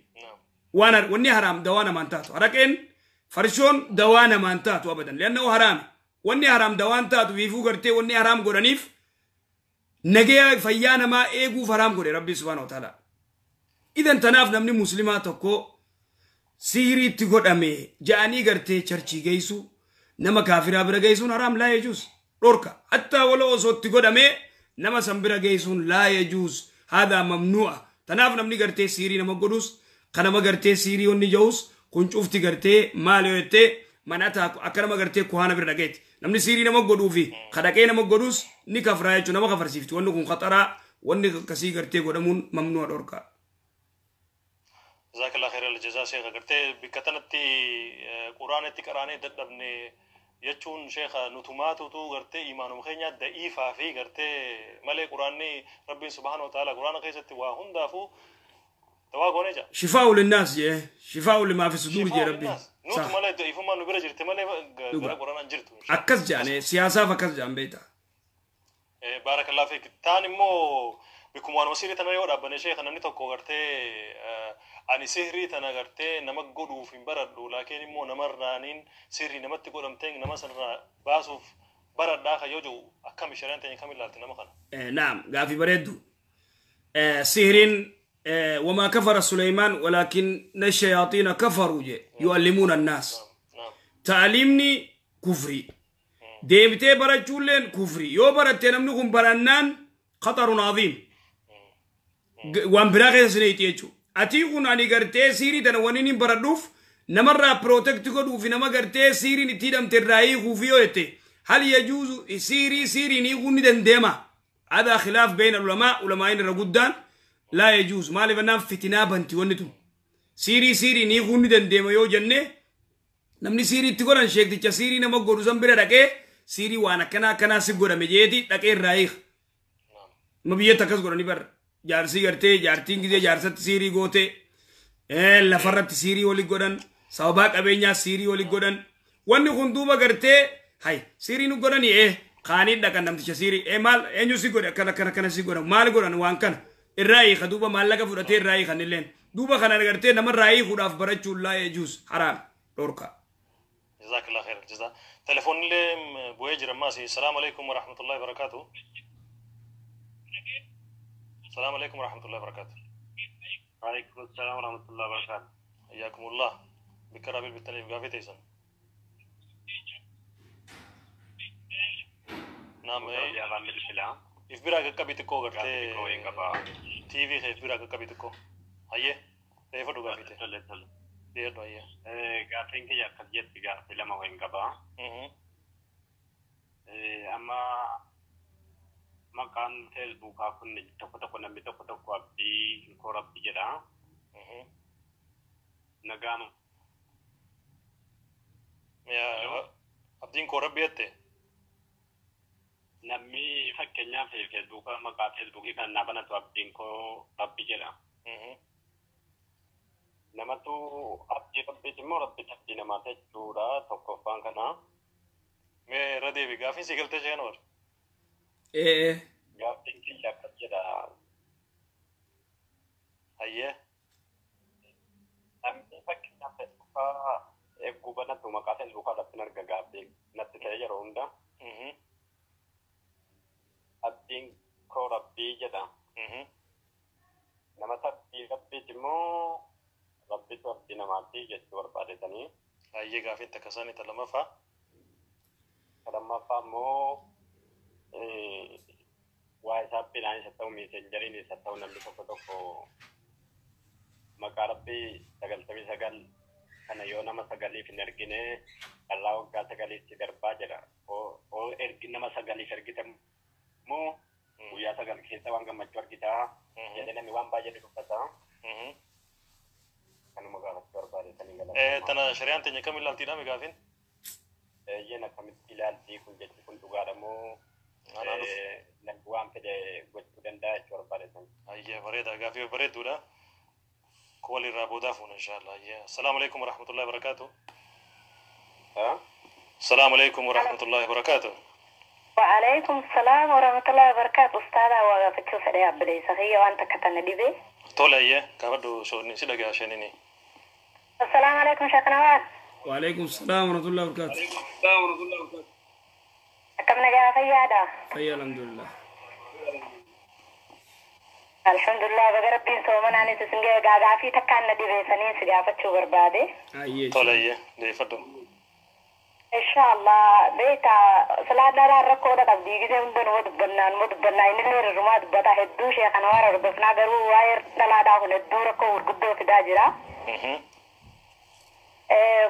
S1: Waan wanni haraam dawaa namaan taatu. Haraqeen farshoon dawaa namaan taatu abadan. Leannoo haraami. Wanni haraam dawaan taatu fiifuu gartee wanni haraam godhaniif nagaya fayyaa namaa eeguuf haraam godhe rabbi subhaanahu wa ta'ala. Idan tanaaf namni muslimaa tokko siiriitti godhame ja'anii gartee charchii geessu nama kaafiraa bira geessuun haraam laa yajuus dhorka. Hattaa wala osoo itti godhame nama san bira geessuun laa yajuus haadaa mamnu'a. Tanaaf namni gartee siirii nama godhus kan nama gartee siirii wanni ja'us kun cufti gartee maal yoo jettee mana taa'u akka nama gartee kuhaana bira dhaqeeti. Namni siirii nama godhuu fi kadhaqee nama godhus ni kafraa jechuudha nama kafarsiifti. Wanni kun khaxaraa wanni akkasii gartee godhamuun mamnu'a dhorka.
S2: Jazakallah khairal jazaa sheekha gartee bikka tanatti quraanatti qaraanee dadhabne jechuun sheekha nutumaatutu gartee imaanuma keenya da'iifaa fi gartee malee quraanni rabbiin subhaanahu wa ta'ala quraana keessatti waa hundaafuu dawaa goonee jira.
S1: Shifaa'u linnaas jee shifaa'u limaa fi suduur jee rabbiin.
S2: Nutu malee da'iifummaa nu bira jirti malee gara quraanaan jirtu.
S1: Akkas jaane siyaasaaf akkas jaan beektaa.
S2: Baarakallah fiik. Taan immoo bikkuma waanuma sirrii tana yoo dhaabbanne sheekha namni tokko gartee ani sihrii tana gartee nama godhuuf hin baradhu laakiin immoo namarraaniin sihrii namatti godhamtee nama sanarraa baasuuf baradhaa kan yoo jiru akkami shari'aan teenya kam ilaalti nama kana.
S1: Naam gaafii bareeddu. Sihriin وما كفر سليمان ولكن الشياطين كفروا يعلمون الناس. تعليمني كفري. ديبتي برجولين كفري. يو برتي نمنكم برنان خطر عظيم. وان براغي سنيتي ati kun ani gartee siirii tana wanni hin baradhuuf namarraa protect godhuuf nama gartee siiriin itti hidhamte irraa hiikuuf yoo jette hal yajuuzu siirii siiriin hiikuun ni dandeema. Hadaa khilaaf beena ulamaa ulamaa'in irra guddaan laa yajuuz maaliif annaan fitinaa banti wanni tun siirii siiriin hiikuun ni dandeema yoo jenne namni siirii itti godhan sheekticha siirii nama godhu san bira dhaqee siirii waan akkanaa akkanaa si godhame jeeti dhaqee irraa hiika. Ma biyyatti akkas godhani barra. Jaarsii gartee jaartiin gizee jaarsatti siirii goote lafarratti siirii wali godhan sababaa qabeenyaa siirii wali godhan wanni kun duuba gartee hay siirii nu godhani kaanii dhaqan namticha siirii maal eenyu si godhe akkana akkana akkana si godhan maal godhan waan kana irraa hiika duuba maallaqa fudhatee irraa hiikan illeen duuba kana gartee namarraa hiikuudhaaf barachuun laa yajuus haraam dhorka.
S2: Jazakallah khairal jazaa. Telefoonillee bu'ee jira ammaas. Salaamu alaikum warahmatullahi wabarakaatu. Salaamu alaikum warahmatullahi wabarakaatu.
S5: Waalaikum assalam warahmatullahi wabarakatuh.
S2: Hayyakumullah. Bikka raabil bittaniif gaafii teessan. Naam. If biraa qaqqabii xiqqoo gartee TV kee if biraa qaqqabii xiqqoo. Hayyee reefadhu gaafii ta'e.
S5: Tole tole.
S2: Dhiyeedhu hayyee.
S5: Gaafiin kiyya akkas jetti, gaaffii lama wayin qabaa. Amma maqaan feesbuukaa kun tokko tokko namni tokko tokko abdii koo rabbi jedha. Nagaama.
S2: Abdiin koo rabbi jette?
S5: Namni fakkeenyaaf feesbuuka maqaa feesbuukii kan naa banatu abdiin koo rabbi jedha. Namatu abdii rabbiiti immoo rabbitti abdii namaa jechuudha tokkoffaan kana.
S2: Mee irra deebi gaaffiin si galtee isheen oolu.
S1: Ee.
S5: Gaaffiin kiyya akkas jedha.
S2: Hayyee.
S5: Namni fakkeenyaaf feesbuukaa eeguu banatu maqaa feesbuukaa irratti arga gaaffii natti ta'e yeroo hunda. Abdiin koo rabbii jedha. Namatu abdii rabbiiti immoo rabbitu abdii namaati jechuu barbaadetanii.
S2: Hayyee gaaffiin takka isaanii ta lammaffaa.
S5: Lammaffaa immoo waa isaappiidhaan isa ta'u miisenjeriin isa ta'u namni tokko tokko maqaa rabbii 99 kana yoo nama sagaliif hin ergine dhalaa waggaa sagaliitti darbaa jedha. Oo ergi nama sagaliif ergite immoo guyyaa 9 keessa waan gammachuu argitaa jedhee namni waan baay'ee dubbata. Kanuma gaafachuu barbaadetanii galata.
S2: Tana shari'aan teenya kam ilaaltiidha gaaffiin?
S5: Eeyyeen akkamitti ilaaltii kun jechi kun dhugaadha moo namni waan fedhe gochuu danda'a jechuu barbaadetan.
S2: Hayyee bareeda gaaffii bareedduudha. Walirraa boodaa fuuna inshaallah. Hayyee. Assalaamu alaikum warahmatullahi wabarakaatu. Assalaamu alaikum warahmatullahi wabarakaatu.
S6: وعليكم السلام ورحمة الله وبركاته. أستاذة وقفتشو فدي عبدالي سخية وأنت كتن ديبي.
S2: Tole hayyee gaafadhu soonni si dhagaa isheenini.
S6: السلام عليكم شيخ نوال.
S1: وعليكم السلام ورحمة الله وبركاته.
S6: كم نجا فيادا؟
S1: فيا الحمد لله.
S6: الحمد لله بقرب سومن أنا تسنجي قاعدة في تكان ندي سنين سجافة شو بربادي.
S1: أيه.
S2: Tole hayyee deeffadhu.
S6: إن شاء الله بيتا صلاة نرى الركودة قبل جزء من دون ود بنان ود بنان إن اللي الرماد بتاع الدوش يا خنوار ربنا قالوا واير صلاة ده الدور كور قدو في داجرة.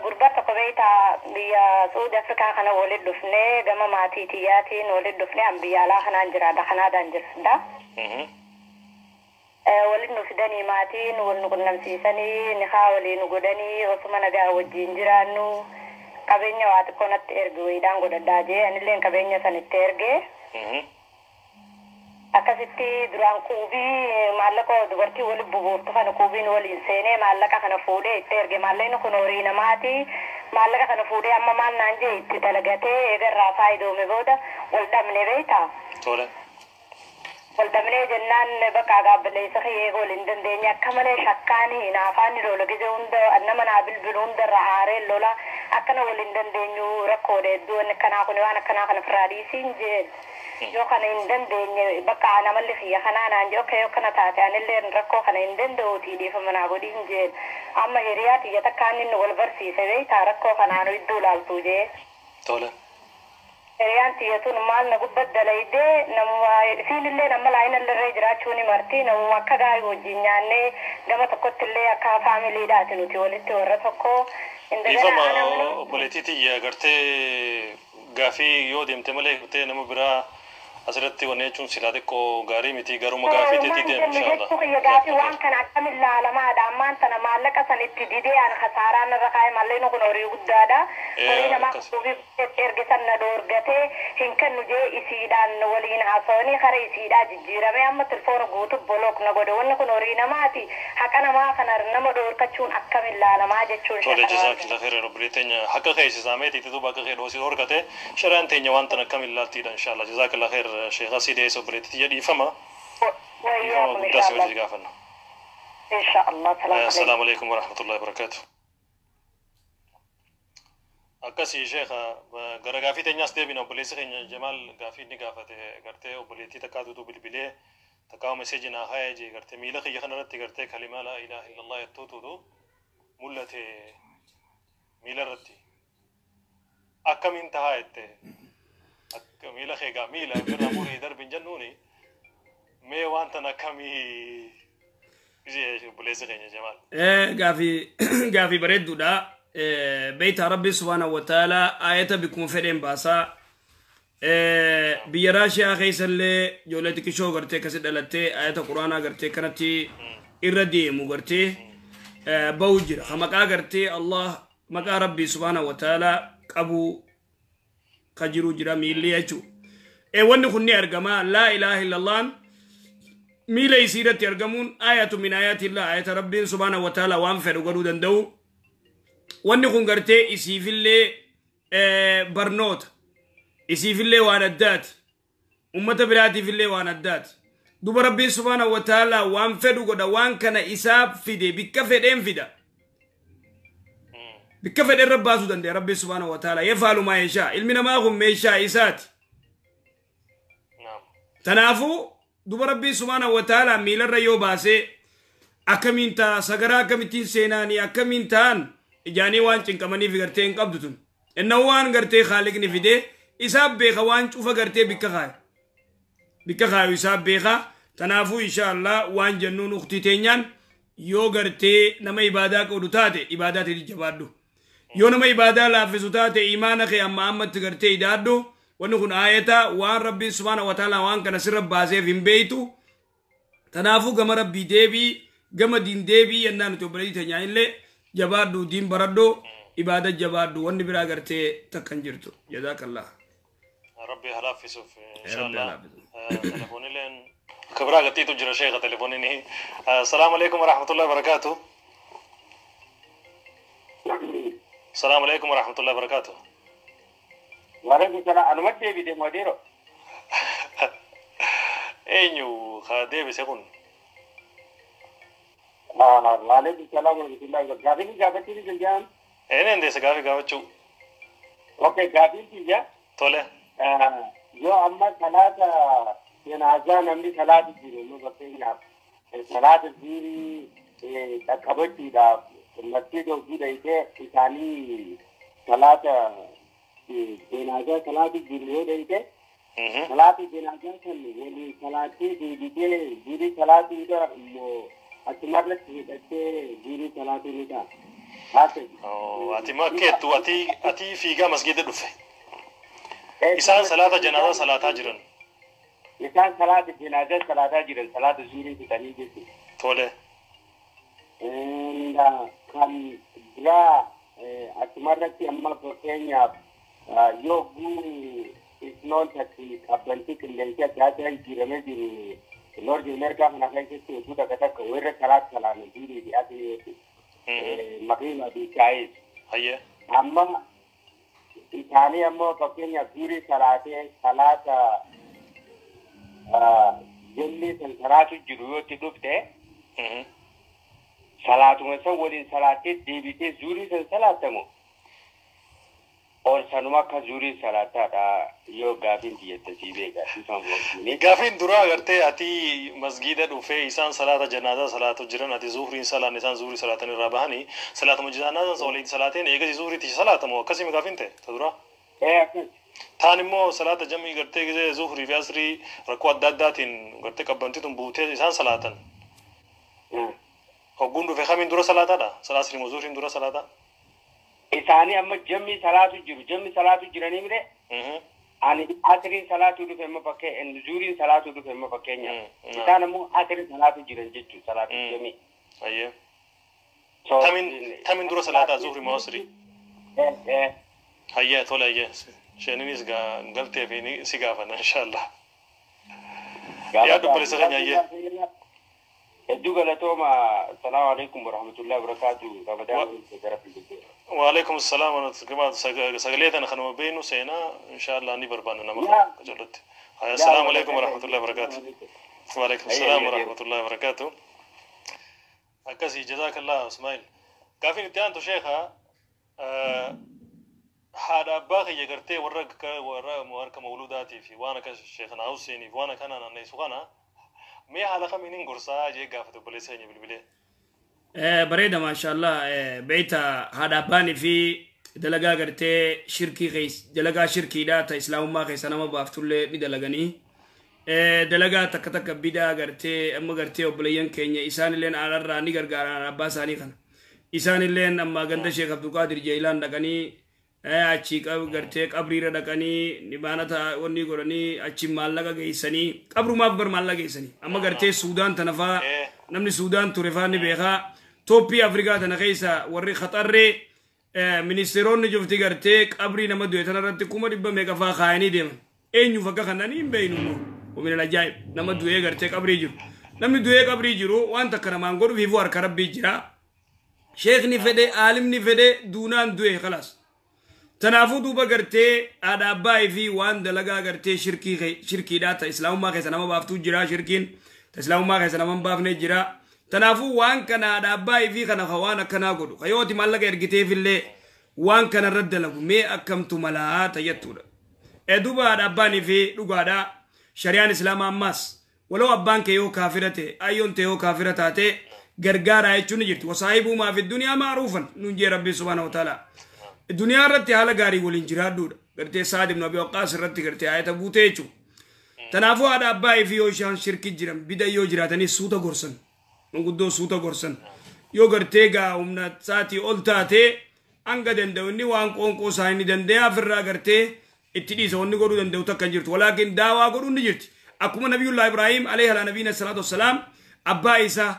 S6: غربة قبيتا بيا سعود أفريقيا خنا ولد دفنة جمع ماتي تياتين ولد دفنة عم بيا لا خنا انجرا ده خنا ده انجر ده. ولد نفدني ماتين ولنقول نمسيسني نحاول نقولني وثم نجا وجينجرانو. Qabeenya waa xiqqoo natti erge wayiidhaan godhadhaa jee anilleen qabeenya san itti erge. Akkasitti duraan quubii maallaqa dubartii waliin bubuuftu kana quubiin waliin seenee maallaqa kana fuudhee itti erge maallaqni kun horii namaati maallaqa kana fuudhee amma maal naan jee itti dalagatee eegarraa faayidoome booda wal dhabne beektaa.
S2: Tole.
S6: Wal dhabnee jennaan bakka gaabbileessa kiyyee wal hin dandeenye akka malee shakkaanii hinaafaanni lola gizee hunda nama naa bilbilu hundarra aaree lola akkana wal hin dandeenyu rakkoolee hedduu akkanaa kun waan akkanaa kana ofirraa dhiisiin jeen yoo kana hin dandeenye bakka namalli kiyya kanaa naan jee okkee yoo kana taate anillee rakkoo kana hin danda'uutii dhiifama naa godhiin jeen amma hiriyaa tiyya takkaan inni wal barsiise beektaa rakkoo kanaan iddoo laaltuu jee.
S2: Tole.
S6: Hiriyaan tiyya tun maal na gubbatti dalaydee namuma isiinillee nama laayinallee jiraachuu ni marti namuma akka gaarii wajjin nyaannee gama tokkotti illee akka faamiliidhaati nuti walitti warra tokko.
S2: Dhiifama obboleettii tiyya gartee gaaffii yoo deemte malee gartee nama biraa asirratti wanni jechuun silaa xiqqoo gaarii miti garuma gaaffii teetii deemu inshaalla.
S6: Jechuu kiyya gaaffii waan kana akkamiin laalamaadha ammaan tana maallaqa san itti didee an kasaaraan irra kaa'e maallaqni kun horii guddaadha. Horii namaa quubii erge san na dhoorgatee hin kennu jee isiidhaan waliin haasawanii kara isiidhaa jijjiirame amma telefoona guutuu bolook na godhe wanni kun horii namaati haqa namaa kana nama dhoorkachuun akkamiin laalamaa jechuun
S2: Tole jazaakillah khairan obboleettii teenya haqa keessisamee tiitu bakka kee dhoosii dhoorgate shari'aan teenya waan tana akkamiin laaltiidha inshaalla jazaakillah khair sheekha si dhiyeessa obboleettii tiyya dhiifama. Dhiifama guddaa si wajji gaafanna.
S6: إن شاء الله.
S2: السلام عليكم ورحمة الله وبركاته. Akkasii sheekha, gara gaafii teenyaas deebina. Obboleessi keenya Jamaal gaafii inni gaafate gartee obboleettii takkaatutu bilbilee takkaa message naa haaya jee, gartee miila kiyya kanarratti gartee kalimaa laa ilaaha illallah jettuututu mul'ate miila irratti. Akkamiin tahaa jette? Akka miila kee gaa miila ofirraa murii darbin jennuuni, mee waan tan akkamii jee obboleessi keenya Jamaal?
S1: Gaafii bareedduudha. Beeyta, Rabbi subhaanahu wa ta'ala ayata bikkuma fedheen baasaa. Biyya Raashiyaa keessallee ijoollee xiqqishoo gartee akkasi dhalattee ayata quraanaa gartee kanatti irra deemu gartee bahu jira. Ka maqaa gartee Allah, maqaa Rabbi subhaanahu wa ta'ala qabu ka jiru jira miilli jechuudha. Wanni kun ni argama. Laa ilaaha illallaan miila isii irratti argamuun ayatu min ayatillah, ayata Rabbiin subhaanahu wa ta'ala waan fedhu godhuu danda'u. Wanni kun gartee isiifillee barnoota, isiifillee waan addaati, ummata biraatiifillee waan addaati. Duba Rabbiin subhaanahu wa ta'ala waan fedhu godha. Waan kana isaaf fide, bikka fedheen fida, bikka fedheen rabbaasuu danda'a. Rabbiin subhaanahu wa ta'ala yafaalu maa yashaa. Ilmi namaa kun meeshaa isaati. Tanaafuu duba Rabbiin subhaanahu wa ta'ala miilarra yoo baasee akkamiin ta'a, sagaraa akkamittiin seenaanii, akkamiin ta'an ijaanii waan cinqamaniif gartee hin qabdu tun. Inna waan gartee Haaliqni fidee isaaf beeka, waan cufa gartee bikka kaayu. Bikka kaayu isaaf beeka. Tanaafuu insha Allah waan jennuun, uktii teenyaan yoo gartee nama ibaadaa qabdu taate ibaadaa teeti jabaadhu. Yoo nama ibaadaa laaffisu taate imaana kee amma ammatti gartee idaadhu. Wanni kun aayata waan Rabbiin subhaana wa ta'ala waan kana sirra baaseef hin beeytu. Tanaafuu gama Rabbii deebii, gama diin deebii yennaa nuti obboleettii teenyaa illee jabaadhu, diin baradhu, ibaada jabaadhu, wanni biraa gartee takka hin jirtu. Jazaakallah.
S2: Rabbi halaffisuuf.
S1: Rabbi
S2: inshallah.
S1: halaffisuuf.
S2: Telefoonileen kibiraa gattiitu jira sheekha telefooniin. Assalaamu alaikum warahmatullahi wabarakatuh. Assalaamu alaikum warahmatullahi wabarakatuh.
S5: Waalaikum salaam. Anumatti deebite modeero.
S2: Eenyu ka deebise kun?
S5: Waalaikum salaam warahmatullahi wabarakatuh. Gaafiin gaafachuu ni danda'am?
S2: Een endeessa gaafii gaafachuu.
S5: Okay, gaafiin kiyya.
S2: Tole.
S5: Yoo amma salaata janaazaa namni salaata jiru nu fakkeenyaaf salaata ziirii qaqqabachuudhaaf masjida hojii dhayitee isaanii salaata janaazaa salaata jiru yoo dhayite, salaata janaazaa kan waliin salaatee deebitee ziirii salaatuudha immoo achumarratti hidhattee ziirii salaatuu ni ta'a?
S2: Ati makkeettu ati fiigaa masgida dhufe. Isaan salaata janaazaa salaataa jiran.
S5: Isaan salaata janaazaa salaataa jiran, salaata zuurii fixanii jechuudha.
S2: Tole.
S5: Kan biraa achumarratti amma fakkeenyaaf yoo guu snown takki qabbantii qilleensi adda addaa jijjiiramee jiru North America kana keessatti oduu takka takka warra salaata salaana zuurii fi asii magriiba fi shaayis.
S2: Hayyee.
S5: Amma isaanii ammoo fakkeenyaaf zuurii salaatee salaata jennee san salaatu jiru yoo itti dhufte, salaatuma san waliin salaattee deebitee zuurii san salaattamu ol sanuma akka zuurii salaataadha? Yoo gaafiin tiyyette sii beeka ifaan wajjin.
S2: Gaafiin duraa agartee ati masgiida dhufee isaan salaata janaazaa salaatu jiran, ati zuhriin salaan, isaan zuhrii salaatan irraa bahanii salaatuma janaazaa waliin salaateen eegasi zuhriitti salaatamu, akkasii gaafiin ta'e ta duraa.
S5: Ee, akkas.
S2: Taan immoo salaata jamii gartee gisee zuhrii fi asrii rakkoo adda addaatiin gartee qabbantii tun buutee isaan salaatan. Hogguun dhufe kamiin dura salaataadha? Asrii moo zuhriin dura salaataa?
S5: Isaanii amma jammi salaatu jiru, jammi salaatu jiranii mire, ani asriin salaatu dhufe amma fakkee zuuriin salaatu dhufe amma fakkeenyaaf isaan ammoo asriin salaatu jiran jechuudha, salaatu jamii.
S2: Ayyee. Tamiin dura salaataa, zuhrii moo asrii? Hayyee, tole, hayyee. Isheenis galtee fi si gaafanna inshallah. Yaa dubbalisa keenya, hayyee.
S5: Hedduu galatooma. Assalaamu alaikum warahmatullahi wabarakaatu. Ramadaan gara.
S2: وعليكم السلام ورحمة الله. Sagalee tana kanuma beenu seenaa inshallah ni barbaanna nama qajeelotti. السلام عليكم ورحمة الله وبركاته. وعليكم السلام ورحمة الله وبركاته. Akkasii, جزاك الله Ismail. Gaafiin itti aantu sheekha Haadha abbaa kiyya gartee warra warra harka mawludaatii fi waan akka Sheekh Huseeniif waan akkana naanneessu kana mee haala kamiin hin gorsaa jee gaafate obboleessa keenya bilbilee.
S1: Bareeda, maashaallah. Beeyta, haadha abbaanii fi dalagaa gartee shirkii keessa, dalagaa shirkiidha ta islaamummaa keessa nama baaftullee ni dalaganii. Dalagaa takka takka bidaa gartee amma gartee obboleeyyan keenya isaanilleen alarraa ni gargaaran abbaa isaanii kana. Isaanilleen amma ganda Sheekh Abdulqaadir Jeelaan dhaqanii, achi gartee qabriirra dhaqanii nibaanata wanni godhanii, achi maallaqa geessanii, qabrumaaf bar maallaqa geessanii. Amma gartee Suudaan tana faa, namni Suudaan ture faa ni beekaa. Tooppii Afrikaa tana keessa warri khaxarree ministeeronni jufti gartee qabrii nama du'e tana irratti 100,000 meeqa faa kaayanii deeman. Eenyuuf akka kananii hin beeynu immoo. ومن العجائب nama du'ee gartee qabrii jiru. Namni du'ee qabrii jiru waan takka namaan godhuuf ifuu harka rabbii jira. Sheekni fedhe, aalimni fedhe, duunaan du'e, khalaas. Tanaafuu duuba gartee haadha abbaa fi waan dalagaa gartee shirkii shirkiidha ta islaamummaa keessa nama baaftuu jira, shirkiin ta islaamummaa keessa nama hin baafne jira. Tanaafuu waan kana haadha abbaa fi kana waan akkanaa godhu kayooti maallaqa ergiteefillee waan kana irra dalagu mee akkamtu malaa tayyattuudha. Duuba haadha abbaanii fi dhugaadha, shari'aan islaamaa ammaas waloo abbaan kee yoo kaafira ta'e, ayyoon ta'e yoo kaafira taate, gargaaraa jechuun ni jirti. وصاحبهما في الدنيا معروفا nuun jee rabbi سبحانه وتعالى. Duniyaa irratti haala gaarii waliin jiraadhuudha. Gartee Saad ibn Abi Waqqaas irratti gartee ayata buutee jechuudha. Tanaafuu haadha abbaa fi yoo isaan shirki jiran, bida yoo jiraatanii, suuta gorsan. Manguddoo suuta gorsan. Yoo gartee gaa humna isaatii ol taatee, hanga danda'u inni waan qoonqoo isaa inni danda'e ofirraa gartee itti dhiisa, wanni godhuu danda'u takka hin jirtu. ولكن daawaa godhuun ni jirti. Akkuma Nabiyullaa Ibraahim عليه على نبينا الصلاة والسلام abbaa isaa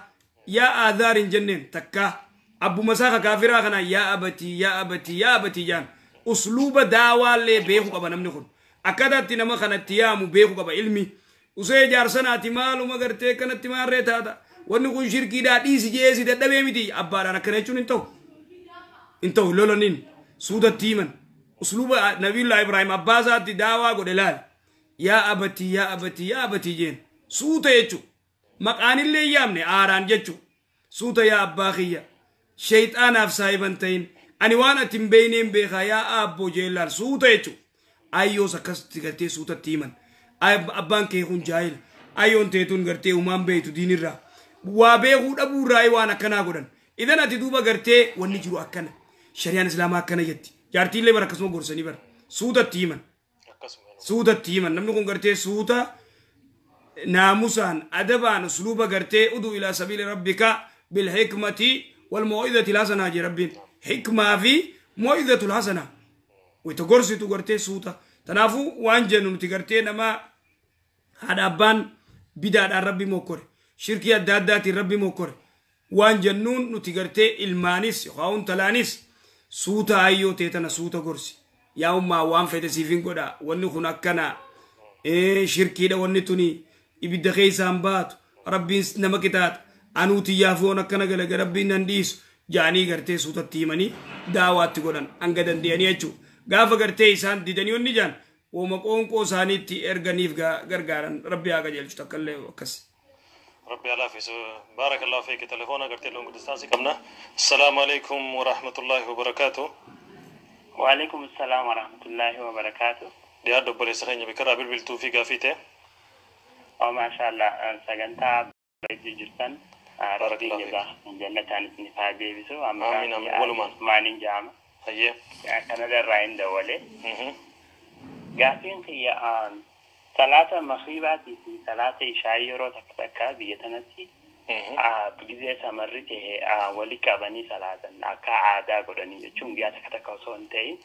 S1: yaa aadaar hin jenneen takka, abbuma isaa kaafiraa kana yaa abatii, yaa abatii, yaa abatii jaan. Usluuba daawaallee beekuu qaba namni kun. Akkaataatti nama kanatti yaamu beekuu qaba ilmi. Usee jaarsanaati maaluma gartee kanatti maarree taata. Wanni kun shirkiidhaa dhiisi jeesi dadhabee miti, abbaadhaan akkana jechuun hin ta'u. Hin ta'u, lolaniin suutatti himan. Usluuba Nabiyullaa Ibraahim abbaa isaatti daawaa godhe laal. Yaa abatii, yaa abatii, yaa abatii jeen. Suuta jechuudha. Maqaanillee hin yaamne, aaraan jechuudha. Suuta, yaa abbaa kiyya. Sheexaanaaf saahiban ta'in. Ani waan ati hin beeyneen beekaa, yaa aabboo jeellaan suuta jechuudha. Ayyoos akkasitti gartee suutatti himan. Abbaan kee kun jaahila. Ayyoon teetuun gartee uumaan beeytu diinirraa. Waa beekuu dhabuurraa waan akkanaa godhan. Idan ati duuba gartee wanni jiru akkana. Shari'aan islaamaa akkana jetti. Jaartiillee bara akkasuma gorsanii bara. Suutatti himan. Suutatti himan. Namni kun gartee suuta naamusaan adabaan usluuba gartee ادع إلى سبيل ربك بالحكمة والموعظة الحسنة jee rabbiin. Hikmaa fi موعظة الحسنة. Wayita gorsitu gartee suuta. Tanaafuu waan jennu nuti gartee nama haadha abbaan bidaadhaan rabbi mokkore, shirkii adda addaatiin rabbi mokkore, waan jennuun nuti gartee ilmaanis yookaan talaanis suuta ayyoo ta'e tana suuta gorsi. Yaa ummaa, waan fedhe siif hin godha, wanni kun akkana, shirkiidha, wanni tuni ibidda keessaan baatu, rabbiin nama qixaaxa, anuuti yaafoon akkana galaga, rabbiin nan dhiisu jaanii gartee suutatti himanii daawaatti godhan hanga danda'anii jechuudha. Gaafa gartee isaan didanii wanni jaan wooma qoonqoo isaaniitti erganiif gargaaran, rabbi haa qajeelchu, takka illee akkas.
S2: ربي يعافيك، بارك الله فيك. تليفون قلت لهم distance قمنا. السلام عليكم ورحمة الله وبركاته.
S4: وعليكم السلام ورحمة الله وبركاته.
S2: Dhiyaadhu obboleessa keenya, bikirraa bilbiltuu fi gaafii ta'e.
S4: Oh, ما شاء الله, sagantaa bareedduu jirtan. Rabbiin jazaa jannataan isiniif haa deebisu.
S2: Amiin, amiin, walumaan.
S4: Maaniin jedhama.
S2: Hayyee.
S4: Kanada irraa hin dawwale. Gaafiin kiyya salaata makriibaatii fi salaata ishaa yeroo takka takka biyya tanatti gizee samarri ta'e wali qabanii salaatan akka aadaa godhanii jechuun guyyaa takka takka osoo hin ta'in.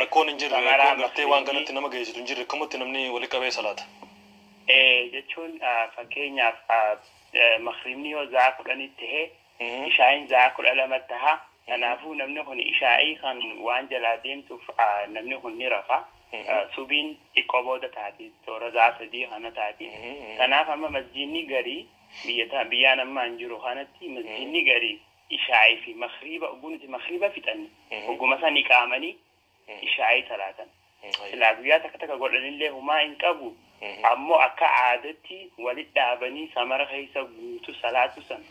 S2: Rakkoon hin jirre, rakkoon gartee waan kanatti nama geessitu hin jirre, akkamatti namni wali qabee salaata?
S4: Jechuun fakkeenyaaf makriibni yoo za'a 10tti ta'e, ishaayin za'a 12tti taha. Kanaafuu namni kun ishaa'ii kan waan jalaa deemtuuf namni kun ni rafa. Subiin xiqqoo booda taati, toora za'a 3 kana taati. Kanaaf amma masjiidni garii biyya biyyaan amma hin jiru kanatti masjiidni garii ishaa'ii fi makriiba oguu nuti makriiba fixanne oguma san iqaamanii ishaa'ii salaatan. Silaa guyyaa takka takka godhanillee humaa hin qabu. Ammoo akka aadatti walit dhaabanii samara keessa guutu salaatu san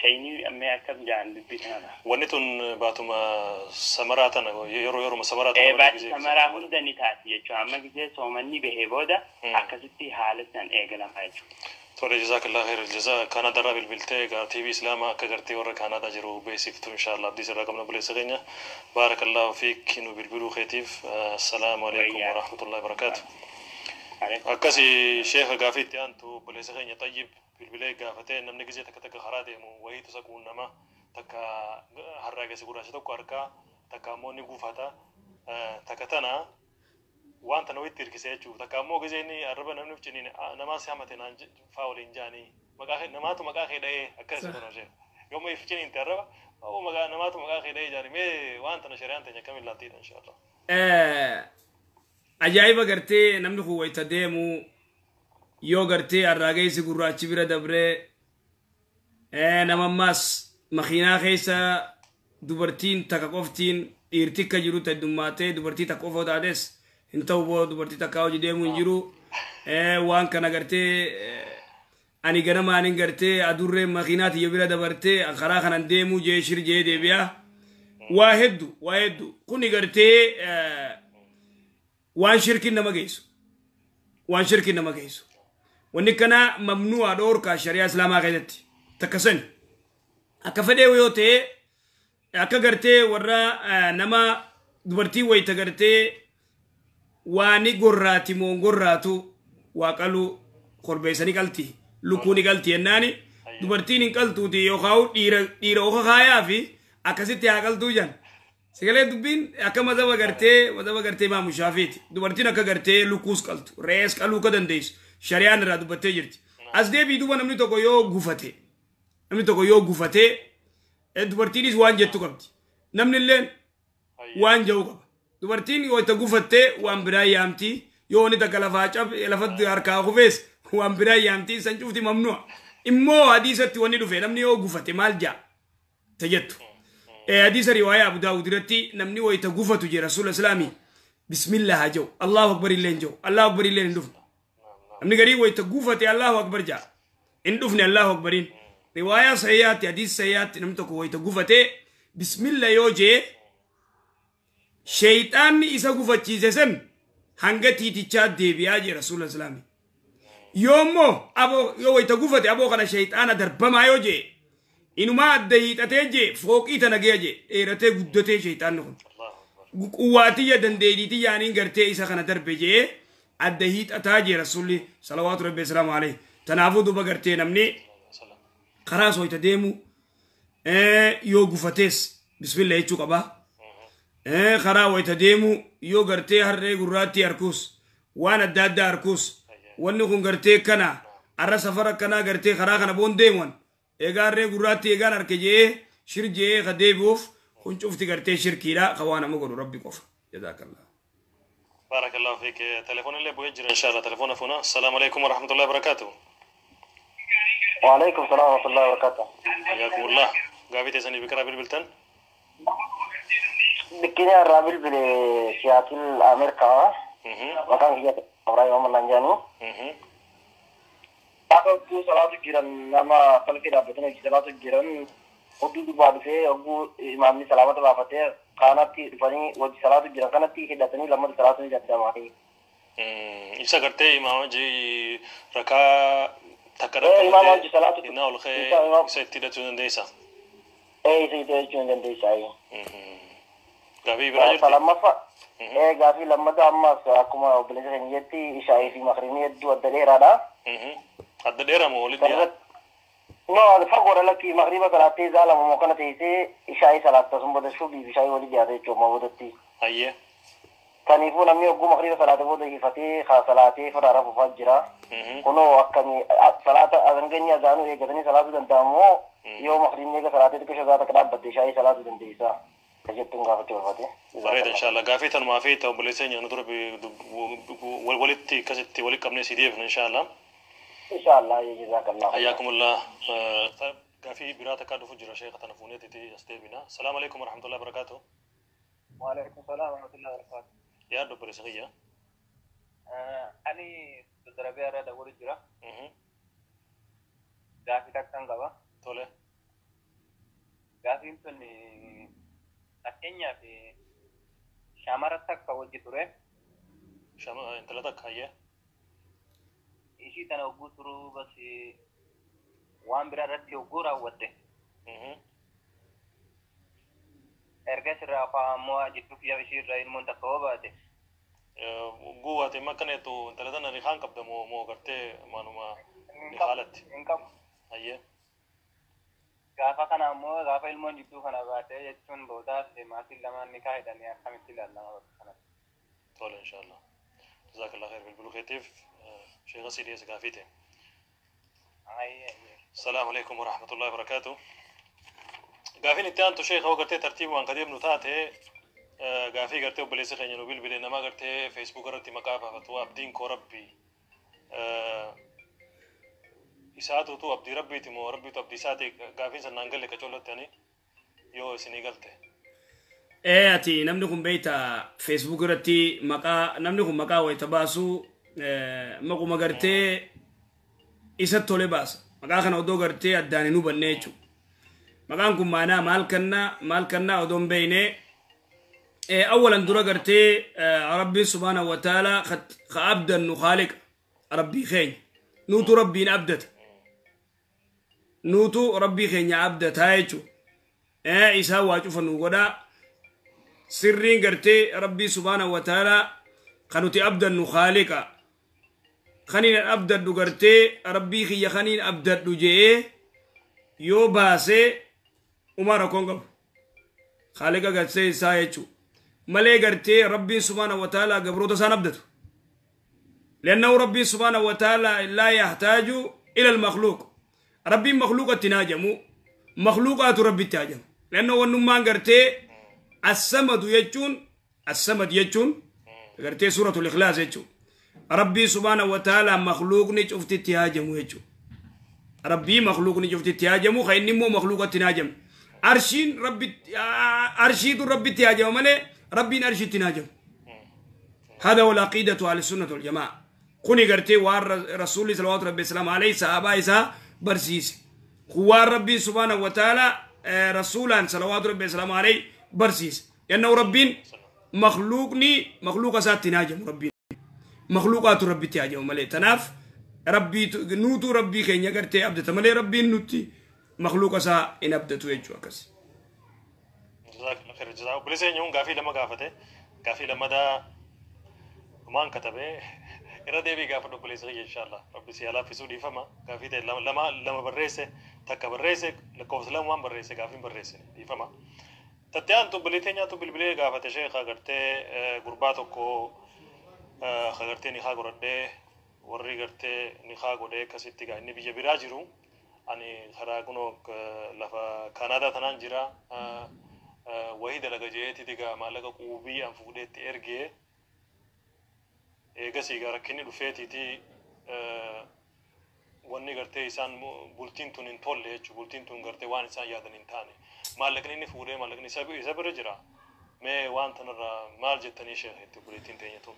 S4: Shayni ammee akkam jaan dubbii kanarra.
S2: Wanni tun baatuma samaraa tana yeroo samaraa tana.
S4: Baati samaraa hunda ni taati jechuudha. Amma gisee soomanni bahee booda akkasitti haala san eegalama jechuudha.
S2: Tole, jazakallah khair jazaa. Kaanadaa bilbiltee egaa TV Islaamaa akka gartee warra Kaanadaa jiru beeksiftu inshallah abdii sirraa qabna. Buleessa keenya, barakallahu fiik, nu bilbiluu keetiif. Assalaamu alaikum warahmatullahi wabarakaatu. Akkasi sheekha, gaafii itti aantu obboleessa keenya Xayyib bilbilee gaafatee, namni gisee takka takka karaa deemu wayiitu isa quunnama, takka harraagessa gurraacha tokko harkaa, takka ammoo ni guufata, takka tana waan tana wayitti hirkisee jechuudha. Takka ammoo gisee inni arraba namni ciniin namaa si hamate naan faa waliin jaanii maqaa kee namaatu maqaa kee dha'ee akkas jedhu sheekha. Yooma if ciniinte arraba maqaa namaatu maqaa kee dha'ee jaanii, mee waan tana shari'aan teenya akkamiin laattiidha inshallah?
S1: Ajaa'iba, gartee namni kun wayita deemu yoo gartee arraageessi gurraachi bira dabree, nama ammaas makiinaa keessa dubartiin takka qoftiin dhiirti akka jiru heddummaatee dubartii takka qofa taates hin ta'u boo, dubartii takka hojii deemuu hin jiru. Waan kana gartee ani ganamaanin gartee adurreen makiinaa tiyya bira dabartee karaa kanan deemuu jee shir jee deebi'a. Waa heddu, waa heddu kuni gartee waan shirkin nama geessu, waan shirkin nama geessu. Wanni kana mamnu'a, dhoorkaa shari'aa Islaamaa keessatti. Takka sani akka fedhee yoo ta'e, akka gartee warra nama dubartii wayita gartee waani gorraati moo gorraatu waa qaluu korbeessanii qalti, lukkuu ni qalti jennaani, dubartiin hin qaltuuti yookaan dhiira oka kaayaa fi akkasitti haa qaltuu jan. Sagalee dubbiin akka mazhaba gartee Imaamu Shaafiiti. Dubartiin akka gartee lukkuus qaltu, re'ees qaluu akka dandeessu shari'aan irraa dubbattee jirti. As deebii duuba namni tokko yoo gufate, namni tokko yoo gufate, dubartiinis waan jettu qabdi. Namni illee waan jedhu qaba. Dubartiin yoo itti gufattee waan biraa yaamti. Yoo inni takka lafaa cab lafatti harkaa kufees waan biraa yaamti, san cufti mamnu'a. Immoo hadiisatti wanni dhufe namni yoo gufate maal ja'a ta jettu. Hadiisa riwaayaa Abu Daawud irratti namni wayita gufatu jee Rasuula Islaamii bismillah haa jedhu, Allahu akbar illee hin jedhu, Allahu akbar illee hin dhufne. Namni garii wayita gufate Allahu akbar ja'a. Hin dhufne Allahu akbariin. Riwaayaa sahihaatti, hadiisa sahihaatti, namni tokko wayita gufate bismillah yoo jee, sheeyxaanni isa gufachiise san hanga tiitichaa deebi'aa jee Rasuula Islaamii. Yoo immoo aboo yoo wayita gufate aboo kana sheeyxaana darbamaa yoo jee, inumaa adda hiixatee jee fooqii tana ga'e jee, dheeratee guddatee sheeyxaanni kun. Quwwaatiyya dandeetiitii yaaniin gartee isa kana darbe jee adda hiixataa jee Rasuulli salawaatu rabbi salaamu alayhi. Tanaafuu duba gartee namni karaa soyita deemu yoo gufatees bismillah jechuu qaba. Karaa wayita deemu yoo gartee harree gurraattii harkuus, waan adda addaa harkuus, wanni kun gartee kana arra safara akkanaa gartee karaa kana boon deemuun egaa harree gurraattii egaan harke jee shir jee ka deebi'uuf, kun cufti gartee shirkiidha, ka waa nama godhu Rabbi qofa. Jazaakallah.
S2: بارك الله فيك. تليفون اللي بوجر ان شاء الله تليفون فونا. السلام عليكم ورحمه الله وبركاته.
S7: وعليكم السلام ورحمة الله وبركاته.
S2: حياكم الله. Gaafii teessanii biqilaa bilbiltan.
S7: Bikkini irraa bilbile Siyaatil Ameerikaa. Maqaan kiyya Ibrahim Ahmad Lanjaanii. Akka hogguu salaatu jiran nama salfii dhaabbatanii hojii salaatu jiran hogguu dubbaa dhufee, hogguu imaamni salaamata baafatee kaanatti dhufanii hojii salaatu jiran kanatti hidhatanii lammata salaatu ni danda'ama.
S2: Isa gartee imaama rakaa takka
S7: Imaama hojii salaatu
S2: innaa ol ka'ee isa itti hidhachuu dandeessa.
S7: Isa itti hidhachuu ni dandeessa.
S2: Gaafii biraa jirti?
S7: Lammaffaa. Gaafii lammataa ammas akkuma obboleessa keenya jetti ishaa'ii fi makrinii hedduu adda dheeraadha.
S2: Adda dheeraa moo walitti dhiyaa?
S7: No, fagoodha, lakki makriba salaattee isaa lama moo kana teessee ishaa'ii salaatta, sun booda shubii fi ishaa'ii walii dhiyaata jechuudha boodatti.
S2: Hayyee.
S7: Kaniifuu namni hogguu makriba salaate booda hifatee haa salaatee firaara fufaa jira. Kunoo akkamii salaata hanga azaanuu eeggatanii salaatuu danda'amoo, yoo makribni eega salaatee xiqqoo isaa takka dhaabbatte ishaa'ii salaatuu dandeessa? Ka jettuun gaafachuu barbaade.
S2: Bareeda, inshallah. Gaafii tanumaa fi ta'u obboleessa keenya nu dura walitti akkasitti walitti qabnee si deebifna inshallah.
S7: Inshallah, jazakallah.
S2: Hayyakumullah. Gaafii biraa takkaa dhufu jira sheekha, tana fuuneetiti as deebina. Salaamu alaikum warahmatullahi wabarakaatuh.
S4: وعليكم السلام ورحمة الله وبركاته.
S2: Yaa obboleessa kiyya.
S4: Ani darabee irra dawwalu jira. Gaafii takkan qaba.
S2: Tole.
S4: Gaafiin tun fakkeenyaaf shamara takka wajji ture.
S2: Intala takka hayyee.
S4: Ishii tana hogguu turuu bas waan biraa irratti hogguu raawwatte. Erga sirraa ammoo jidduu kiyyaaf ishii irraa ilmoon takka hoo baate.
S2: Guwaate makkaneetu intala tana rihaan qabda moo gartee maanuma haalatti.
S4: Hin qabu.
S2: Hayyee.
S4: Gaafa kana ammoo gaafa ilmoon jidduu kana baate jechuun boodaaf maatiin lamaan ni kaa'edhanii akkamitti ilaalama bakka kanatti.
S2: Tole inshallah. Jazakallah khair bilbiluu keetiif sheekha sii dhiyeessa gaafiite. السلام عليكم ورحمة الله وبركاته. Gaafiin itti aantu sheekha hoo gartee tartiibumaan ka deemnu taate gaafii gartee obboleessa keenya nu bilbile nama gartee Facebook irratti maqaa baafatu abdiin koo rabbi isaatutu abdii rabbiiti moo rabbiitu abdii isaati gaafiin san naan galle qacoolotti ani yoo isinii galte.
S1: Ati namni kun beeyta Facebook irratti maqaa namni kun maqaa wayita baasu maquma gartee isa tole baasa. Maqaa kana odoo gartee addaan hin hubanne jechuudha. Maqaan kun maanaa maal kannaa odoo hin beeyne awwalan dura gartee rabbiin subhaanahu wa ta'ala ka abdannu khaaliqa rabbii keenya nuutu rabbiin abdata nuutu rabbii keenya abdataa jechuudha. Isaa waa cufa nu godhaa sirriin gartee rabbii subhaanahu wa ta'ala kan nuti abdannu khaaliqa kaniin abdadhu gartee rabbii kiyya kaniin abdadhu je'ee yoo baasee uma rakkoon qabu khaaliqa gartee isaa jechuudha malee gartee rabbiin subhaanahu wa ta'ala gabroota isaan abdatu لأنه ربي سبحانه وتعالى لا يحتاج إلى المخلوق ربي مخلوق تناجمو مخلوقات ربي تاجم لأنه ونمان قرتي السمد يجون السمد يجون قرتي سورة الإخلاص يجون ربي سبحانه وتعالى مخلوق نجفت تهاجم يجون ربي مخلوق نجفت تهاجم خيني مو مخلوق تناجم أرشين ربي أرشيد ربي تهاجم ملي ربي أرشيد تناجم هذا هو العقيدة على السنة والجماعة كوني قرتي وار رسول صلى الله عليه وسلم عليه صحابة إسا برسيس هو ربي سبحانه وتعالى رسولا صلوات ربي السلام عليه برسيس لأنه ربي مخلوقني مخلوق سات تناجم ربي مخلوقات ربي تهاجم ملي تناف ربي نوتو ربي خين يقرتي أبدت ملي ربي نوتي مخلوق سا إن أبدتو يجوا كس
S2: جزاك الله خير جزاك بلسين يوم قافي لما قافته قافي لما دا مان كتبه irra deebii gaafadhu obboleessa kiyya inshallah rabbi si laaffisuu dhiifama gaafii ta'e lama lama barreesse takka barreesse lakkoofsa lamaan barreesse gaafiin barreesse dhiifama. Tattee aantu obboleettii nyaatu bilbilee gaafate sheekha gartee gurbaa tokko gartee ni haa godhadhee warri gartee ni haa godhee akkasitti gaa inni biyya biraa jiru ani karaa kunoo lafa Kaanaadaa tanaan jira wahii dalaga jeetii gaa maallaqa quubii an fuudheetti ergee eegasii gaa rakkinni dhufeetiiti wanni gartee isaan bultiin tun hin tolle jechuudha bultiin tun gartee waan isaan yaadan hin taane maallaqni inni fuudhee maallaqni isa bira jira mee waan tanarraa maal jettanii sheekh itti bultiin teenya tun.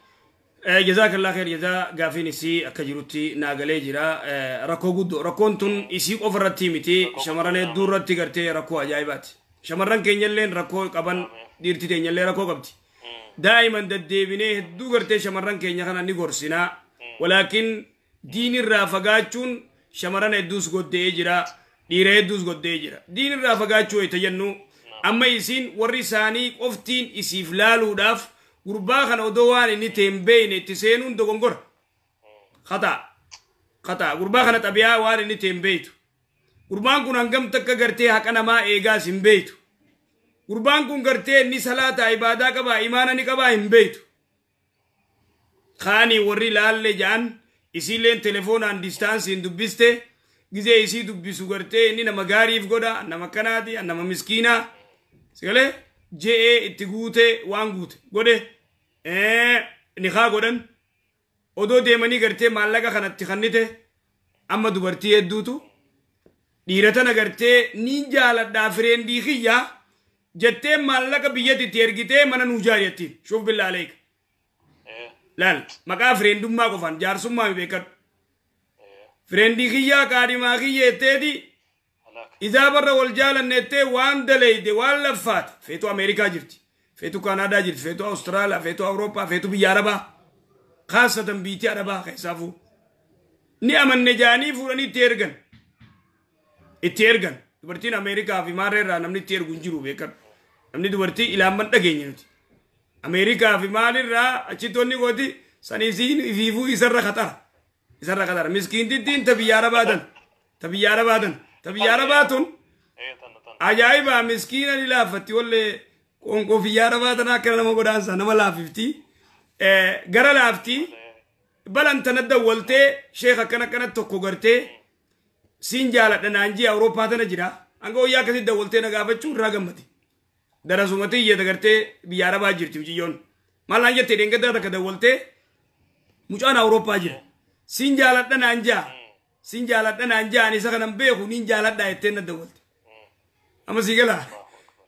S1: Jazakallah khair jazaa gaafiin isii akka jirutti naagalee jira rakkoo guddoo rakkoon tun isii qofa irratti miti shamarran hedduu irratti gartee rakkoo ajaa'ibaati shamarran keenyalleen rakkoo qaban dhiirti teenyallee rakkoo qabdi. دائما دديبني هدو غرتي شمران كينيا خنا ني غورسينا ولكن دين الرافقاتون شمران هدوس غودي جرا ديره هدوس غودي جرا دين الرافقاتو يتجنو اما يسين وري قفتين يسيف لالو داف غربا خنا ودوان ني تيمبين تسينون دوغونغور خطا خطا غربا خنا طبيعه وان ني تيمبيتو غربان كون هنگم تك غرتي حقنا ما ايغا سيمبيتو Gurbaan kun gartee inni salaata ibaadaa qaba imaana ni qaba hin beeytu. Kaani warri laalle ja'an isiilleen telefoonaan distaansiin dubbiste gizee isii dubbisu gartee inni nama gaariif godha nama kanaati nama miskiinaa sigalee je'ee itti guute waan guute godhe ni haa godhan odoo deemanii gartee maallaqa kanatti kannite amma dubartii hedduutu dhiira tana gartee ni jaaladhaa fireendii kiyyaa jettee maallaqa biyyatti itti ergitee mana nuu jaariyattiin shuuf billaa aleeka. Laal maqaa fireendummaa qofaan jaarsummaa mi beekadhu. Fireendii kiyyaa kaadhimaa kiyya jetteeti Idaa barra wal jaalannettee waan daleyde waan laffaate feetu Ameerikaa jirti, feetu Kaanaadaa jirti, feetu Awustiraaliyaa, feetu Awurooppaa, feetu biyya Arabaa, khaasatan biitii Arabaa keessaafuu ni amanne jaanii fuudhanii itti ergan. Itti ergan. Dubartiin Ameerikaa fi maarree irraa namni itti ergu hin jiru beekadhu. Namni dubartii ilaamman dhageenya nuti. Ameerikaa fi maalirraa achitti wanni gooti saniif ifiifuu isarra khaxara. Isarra khaxara. Miskiintittiin ta biyya Arabaa tan. Ta biyya Arabaa tan. Ta biyya Arabaa tun ajaa'iba miskiina ni laaffatti wallee qoonqoo biyya Arabaa tan akka nama godaansa nama laafifti. Gara laafti balan tana dawwaltee sheekh akkana akkana tokko gartee siin jaaladha naan jii Awurooppaa tana jira. Hanga wayyaa akkasitti dawwaltee na gaafachuu irraa gammade. Darasumatti iyyata gartee biyya Arabaa jirti mucayyoon. Maal naan jettee dheengaddaa takka dawwaltee mucaan Awurooppaa jira. Siin jaaladha naan jaa. Siin jaaladha naan jaa ani isa kanan beeku niin jaaladha jettee na dawwalte. Amma sii galaa?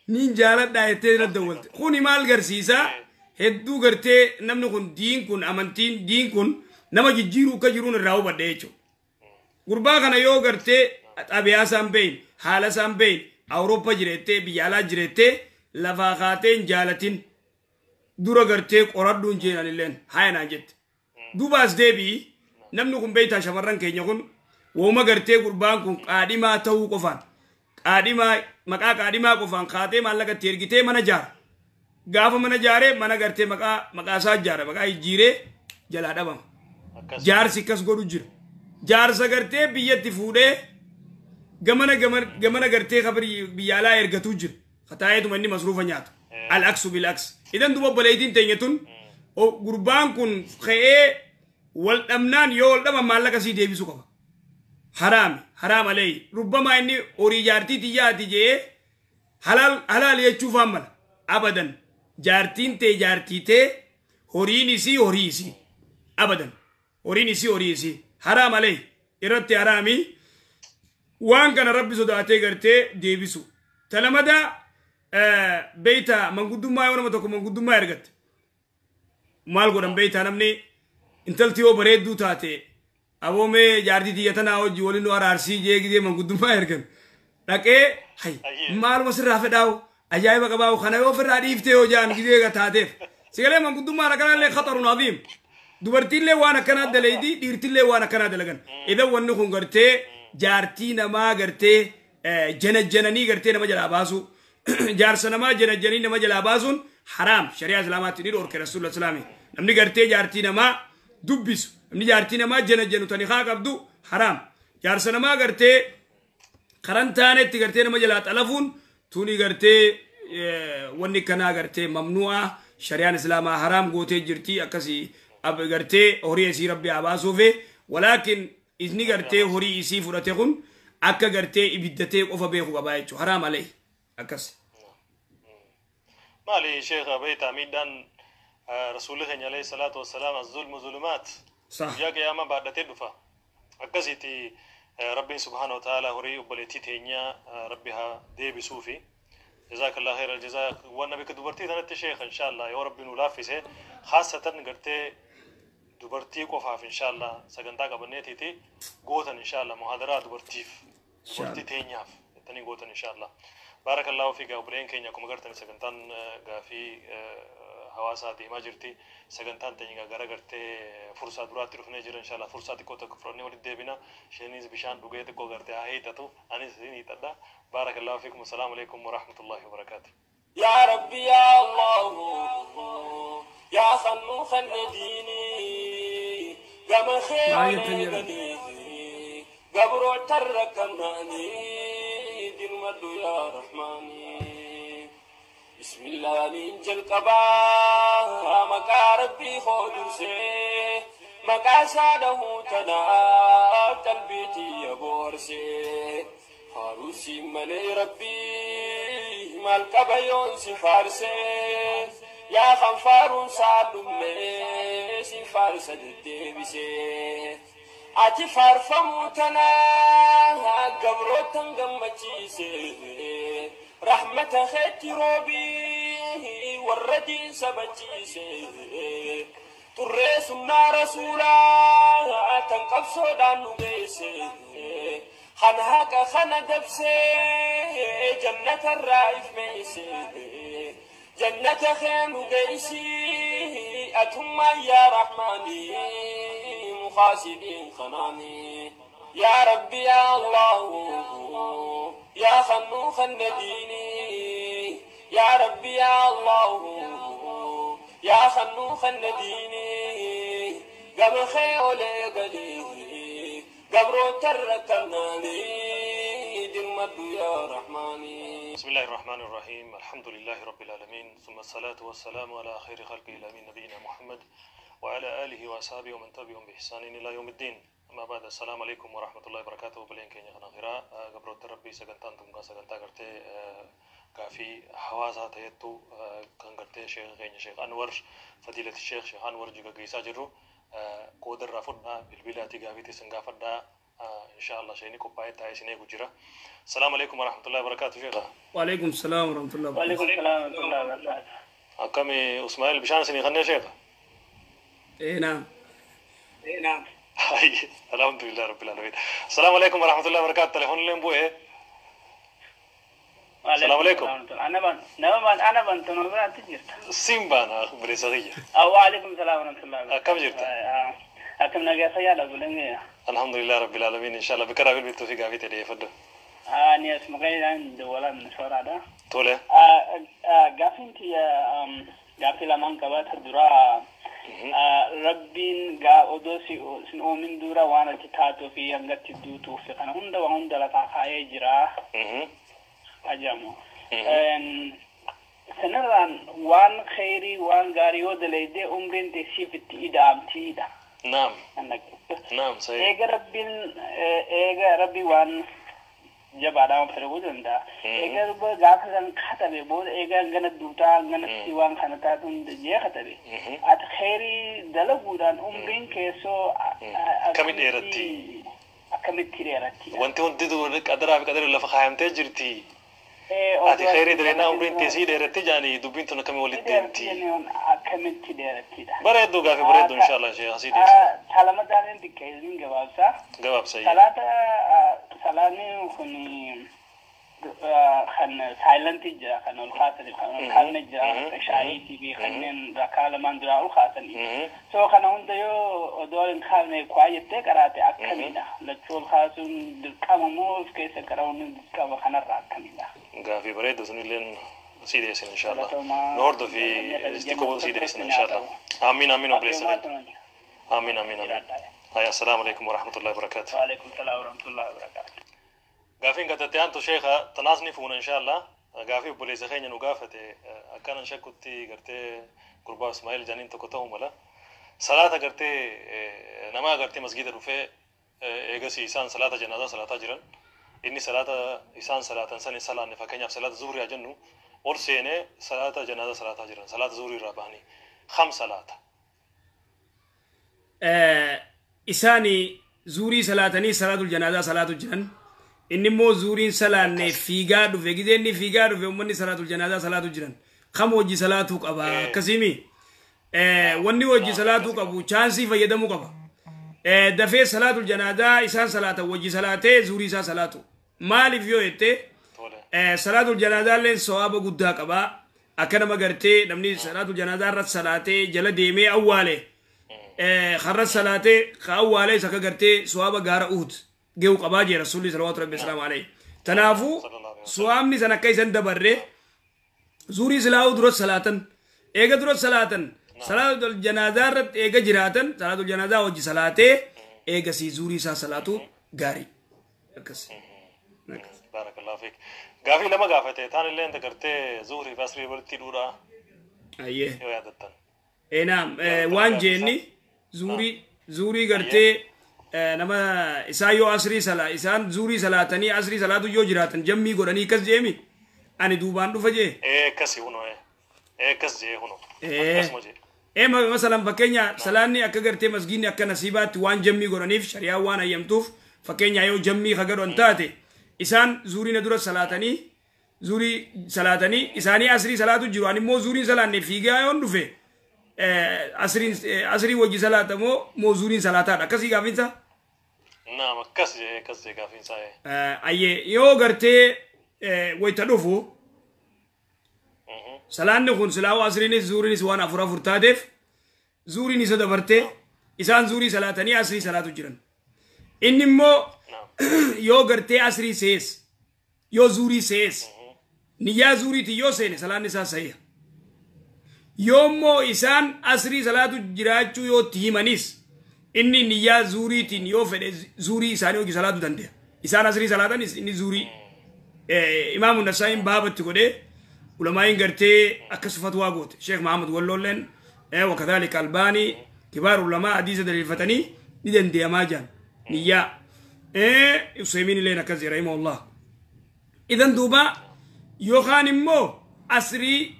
S1: Niin jaaladha jettee na dawwalte. Kuni maal garsiisaa? Hedduu gartee namni kun diin kun amantiin diin kun nama jijjiiruu akka jiruun irraa hubadhe jechuudha. Gurbaa kana yoo gartee xabiyaa isaan beeyin haala isaan beeyin Awurooppaa jireettee biyya alaa jireettee lafaa kaatee hin jaalatin dura gartee qoradhuun jeenan illeen haaya naan jette. Duubaas deebi'i namni kun beektaa shamarran keenya kun wooma gartee gurbaan kun qaadhimaa ta'uu qofaan qaadhimaa maqaa qaadhimaa qofaan kaatee maallaqa itti ergitee mana jaara. Gaafa mana jaaree mana gartee maqaa maqaa isaa jaara maqaa jijjiiree jalaa dhabama. Jaarsi akkas godhu jira. Jaarsa gartee biyyatti fuudhee gamana gartee kabri biyya alaa ergatu jira. Kataa'eetuma inni masruufa nyaatu. Al-aksu bil-aks. Idan duuba obboleettiin teenya tun gurbaan kun ka'ee wal dhabnaan yoo wal dhaban maallaqa sii deebisuu qaba. Haraami haraam alee rubbamaa inni horii jaartii xiyyaati jee halaal halaal jechuufaan mala. Abadan jaartiin tee jaartii tee horiin isii horii isii. Abadan horiin isii horii isii. Haraam alee irratti haraami waan kana rabbi sodaatee gartee deebisu. Talamada beeyta manguddummaa yoo nama tokko manguddummaa ergatte. Maal godhan beeyta namni intalti yoo bareedduu taate aboomee jaartii tiyya tanaa hojii waliin nu araarsii jee gidee manguddummaa ergan. Dhaqee hay maaluma sirraa fedhaa'u ajaa'iba qabaa'u kana yoo ofirraa dhiiftee yoo jaan gidee taateef. Sigalee manguddummaan akkanaallee khatarun aziim. Dubartiillee waan akkanaa dalaydii dhiirtillee waan akkanaa dalagan. Idan wanni kun gartee jaartii namaa gartee jana jananii gartee nama jalaa baasu. Jaarsa namaa jana janii nama jalaa baasuun haraam shari'aa islaamaatti ni dhorke rasuulullah islaami. Namni gartee jaartii namaa dubbisu namni jaartii namaa jana janu tani haa qabdu haraam. Jaarsa namaa gartee karan taanetti gartee nama jalaa xalafuun tuni gartee wanni kanaa gartee mamnu'a shari'aan islaamaa haraam gootee jirti akkasii gartee horii isii rabbi haa baasuufi walaakin isni gartee horii isii fudhate kun akka gartee ibiddatee qofa beeku qabaa jechuudha haraam alee akkas.
S2: Maali sheekha beektaa miidhaan rasuulli keenya alayhi salaatu wassalaam az-zulmu zulumaat. Guyyaa qiyaamaa baadhatee dhufa. Akkasitti rabbiin subhaana wa ta'ala horii obboleettii teenyaa rabbi haa deebisuufi. Jazakallah khairal jazaa waan bika dubartii tanatti sheekha inshallah yoo rabbi nu laaffise khaasatan gartee dubartii qofaaf inshallah sagantaa qabanneetiiti gootan inshallah muhaadaraa dubartiif dubartii teenyaaf jettanii gootan inshallah. Barakallahu fiika obboleen keenya akkuma gartan sagantaan gaafii hawaasaa deemaa jirti. Sagantaan teenya gara gartee fursaa duraatti dhufnee jira inshallah fursaa xiqqoo tokko fudhannee walitti deebina. Isheenis bishaan dhugee xiqqoo gartee haa hiixatu anis hin hiixadha. Barakallahu fiikum assalaamu alaikum wa rahmatullahi wa barakaatuh.
S8: يا ربي يا الله يا خنو خن ديني كما خير قبر تركمني دين مدو يا رحماني بسم الله ننجل قبا مكا ربي خودرسي مكا ساده تنا تلبيتي يا بورسي فاروسي ملي ربي مال قبيون سفارسي يا خنفارون سالمي سفارس الدبسي ati faarfamuu tanaa gabrootan gammachiise rahmata keetti roobii warra diin sabachiise turree sunnaa rasuulaa tan qabsoodhaan nu geesse. خنهاك خنا دبسي جنة الرايف ميسي جنة خيم وقيسي أتم يا رحماني مخاسدين خناني يا ربي يا الله يا خنو خنديني يا ربي يا الله يا خنو خنديني قبل خير قليل قبر تركنا لي دمد يا رحماني.
S2: بسم الله الرحمن الرحيم. الحمد لله رب العالمين، ثم الصلاة والسلام على خير خلقه الأمين نبينا محمد وعلى آله وأصحابه ومن تبعهم بإحسان إلى يوم الدين. أما بعد، السلام عليكم ورحمة الله وبركاته. بلين كينيا خنا قبر ربي سجنتان تمغا سجنتا قرتي كافي حواسها تيتو كان قرتي شيخ غيني شيخ أنور فضيلة الشيخ شيخ أنور جيغا قيسا جرو قدر رافضنا بالبلاتي قافيتي سنغافرنا إن شاء الله شيني كوباي تاي سيني كوجرا. السلام عليكم ورحمة الله وبركاته شيخ.
S1: وعليكم السلام ورحمة الله وبركاته.
S4: وعليكم السلام ورحمة الله وبركاته.
S2: أكمي إسماعيل بشان سيني خلني شيخ.
S1: إيه نعم.
S4: إيه نعم.
S2: هاي الحمد لله رب العالمين. السلام عليكم ورحمة الله وبركاته. تليفون لين بوه. السلام عليكم.
S4: أنا بنت نورا تجرت.
S2: سيمبا أنا بريسغية.
S4: وعليكم السلام ورحمة الله وبركاته.
S2: كم جرت؟
S4: أكم نجا سيالة قولني.
S2: الحمد لله رب العالمين. إن شاء الله بكرة بالتوفيق عافية لي فضل.
S4: أنا اسمي غير عند ولا من شورا ده.
S2: طولة.
S4: قافنتي قافي لمن قبات الدراء. ربين قا أدوسي سنؤمن دورا وانا تتاتو في هنگت دوتو في خنا هندا وهندا لتاقاي جرا. أجامو. سنران وان خيري وان غاريو دليدي عمرين تسيف تيدا تيدا.
S2: نعم. نعم صحيح.
S4: إيجا ربي وان جبارة فرقودن دا. إيجا ربي غافلان خطبه بود إيجا غنا دوتا غنا سيوان خنتاتون جيه خطبه. أت خيري دلقودان عمرين كيسو.
S2: كم ديرتي؟
S4: كم تيرتي؟
S2: وانت هون تدور قدرة بقدر الله فخايم تجرتي. أتي خيري درينا عمرين تسي ديرتي جاني دوبين تنا كم ولد ديرتي.
S4: كم تيرتي دا.
S2: بريدو قافي بريدو إن شاء الله شيخ حسيدي.
S4: سلامة دارين دكايزين جوابسا.
S2: جواب سيء.
S4: ثلاثة سلامي وخني خن سايلنت جرا خن الخاطر خن خن جرا شاي تي في خنن ركال من درا الخاطر. سو خن هون ديو دور خان كوايت كراتي أكملنا لتشول خاصون دكام موف كيس كراون دكام خن راكملنا.
S2: قافي بريدو سنيلين سيدي إن شاء الله. نوردو في استيكو سيدي إن شاء الله. آمين آمين وبريس. آمين آمين آمين. هيا السلام عليكم ورحمة الله وبركاته.
S4: وعليكم السلام ورحمة الله وبركاته.
S2: قافين قتتي أنتو شيخة تنازني فون إن شاء الله. قافي بوليس خيني نقافتي أكان شكوتي قرتي قربا إسماعيل جانين تكتهم ولا صلاة قرتي نما قرتي مسجد الرفاع إيجاسي إنسان صلاة جنازة صلاة جرن إني صلاة إنسان صلاة إنسان صلاة نفكني في صلاة زوري أجنو ورسيني صلاة جنازة صلاة جرن صلاة زوري رباني خمس صلاة.
S1: إساني زوري صلاتني صلاة الجنازة صلاة الجن إني مو زورين صلاة فيجا دو فيجي إني فيجا دو في أمني صلاة الجنازة صلاة الجن خم وجي صلاتك أبا كسيمي وني وجي صلاتك أبو چانسي فيدمو كبا دفع صلاة الجنازة إسان صلاة وجي صلاته زوري سا صلاته مالي فيو إتى صلاة الجنازة لين صواب قدها كبا أكنا ما قرتي نمني صلاة الجنازة رت صلاته جل ديمي أوله خرج صلاته خأوله سكا قرتي صواب غار أهد جو قباجي رسول الله صلى الله عليه وسلم عليه تنافو سوامني سنة كيسن دبره زوري صلاة درس صلاة إيجا درس صلاة صلاة الجنازة رت إيجا جراتن صلاة الجنازة وجي صلاته إيجا سي زوري سا صلاته غاري أكس
S2: بارك الله فيك. قافي لما قافته تاني اللي أنت قرتي زوري بس ورتي دورا
S1: أيه
S2: يا دتن
S1: إيه نعم وان جيني زوري زوري قرتي نما إسايو عصري صلاة إسان زوري صلاة تاني عصري صلاة جو جراتن جمي قراني كس جيمي أنا دوبان دو فجأة
S2: إيه كسي هنو إيه كس جي هنو
S1: إيه إيه مثلا بكينيا سلاني أكجرتي مسجيني أك نصيبات وان جمي قراني في شريعة وان أيام توف فكينيا يو جمي خجر وانتاتي إسان زوري ندور صلاة تاني زوري صلاة تاني إساني عصري صلاة جراني مو زوري صلاة نفيجا يون دفع عصري عصري وجي صلاة مو مو زوري صلاة تا كسي قافينسا
S2: Naam, akkas jee, akkas jee gaafiin isaa.
S1: Ayyee, yoo gartee wayita dhufu salaanni kun silaa'uu asriinis zuuriinis waan afur afur taateef zuuriin isa dabartee isaan zuurii salaatanii asrii salaatu jiran. Inni immoo yoo gartee asrii sees yoo zuurii sees niyyaa zuuriitiin yoo seene salaanni isaa sahiha. Yoo immoo isaan asrii salaatu jiraachuu yoo itti himanis inni niyyaa zuuriitiin yoo fedhe zuurii isaanii hojii salaatu danda'a. Isaan asrii salaatanis inni zuurii Imaamu Nasaa'iin baabatti godhee ulamaa'iin gartee akkas fatwaa goote. Sheekh Mahamud Walloolleen wakadhalika Albaanii kibaar ulamaa hadiisa daliilfatanii ni dandeeyamaa jiran niyyaa. Usaymiin illeen akkas jedha rahimahullah. Idan duuba yookaan immoo asrii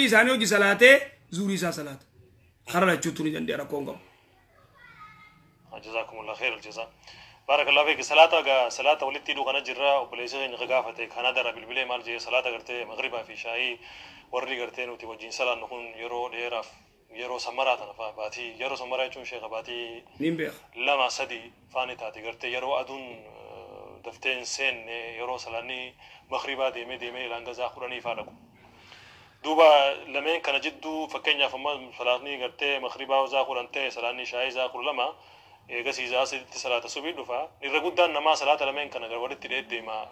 S1: isaanii hojii salaatee zuurii isaa salaata. Karaa lachuutu ni dandeeya, rakkoon qabu.
S2: Jazakumullah khair aljazaa. Barakallahu fiik. Salaata gaa salaata walitti hidhuu kana jirra. Obboleessa keenya gaafate Kanadaarraa bilbilee maal jee, salaata gartee maghribaa fi shaayii warri gartee nuti wajjin salaannu kun yeroo dheeraaf yeroo samaraa tana faa baatii yeroo samaraa jechuun sheeka baatii
S1: Niin beeka.
S2: 2 3 faani taate gartee yeroo aduun daftee hin seenne yeroo salaanni maghribaa deemee deemee ilaan gazaa 10 faa dhaqu. Duuba lameen kana jidduu fakkeenyaaf amma salaanni gartee maghribaa zaa 10 ta'e salaanni shaayii zaa 12 eegasii zaa sadiitti salaata subii dhufa. Irra guddaan namaa salaata lameen kana gara walitti deema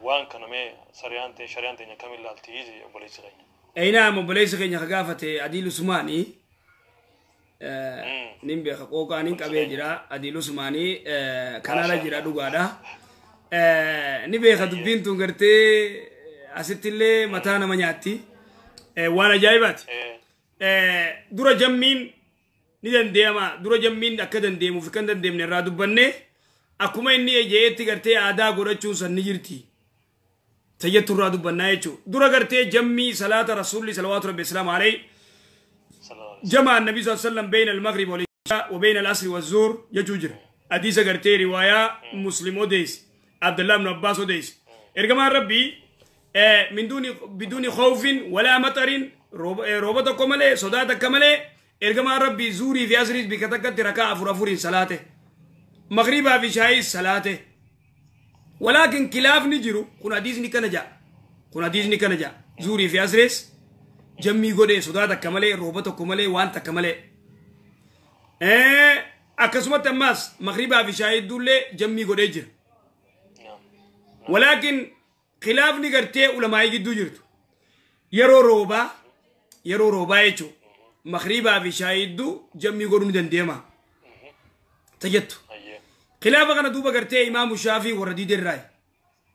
S2: waan kana mee sariyaan ta'e shariyaan ta'e akkamiin ilaalti obboleessi keenya.
S1: Ayinaam, obboleessi keenya ka gaafate Adiil Usmaanii nin beeka, qooqaa nin qabee jira. Adiil Usmaanii kanaala jira, dhugaadha. Ni beeka, dubbiin tun gartee asittillee mataa nama nyaatti. Waan ajaa'ibaati. Dura jammiin ni dandeema, dura jammiin akka dandeemuuf kan dandeemne irraa dubbanne akkuma inni ejeetti gartee aadaa godhachuun san ni jirti. Tayyattu irraa dubbannaa jechuudha. Dura gartee jammii salaata rasuulli salawaatu rabbi islaamu alayhi جمع النبي صلى الله عليه وسلم بين المغرب والعشاء وبين العصر والظهر يجوجر حديث غرتي رواية مسلم أوديس عبد الله بن عباس أوديس إرجمان ربي من دون بدون خوف ولا مطر روبة كمله صدادة كمله إرجمان ربي زوري في عصر بكتكت ركعة فرافور صلاته مغربا في شاي صلاته ولكن خلاف نجرو كن حديث نكنجا كن حديث نكنجا زوري في عصر jammii godhee sodaa takka malee rooba tokko malee waan takka malee. Akkasumatti ammaas maghribaa fi shaayidduullee jammii godhee jira. Walaakin khilaafni gartee ulamaa'ii gidduu jirtu. Yeroo roobaa jechuun maghribaa fi shaayidduu jammii godhuu ni dandeema. Tajettu. Khilaafa kana duuba gartee Imaamu Shaafii warra diiderraayi.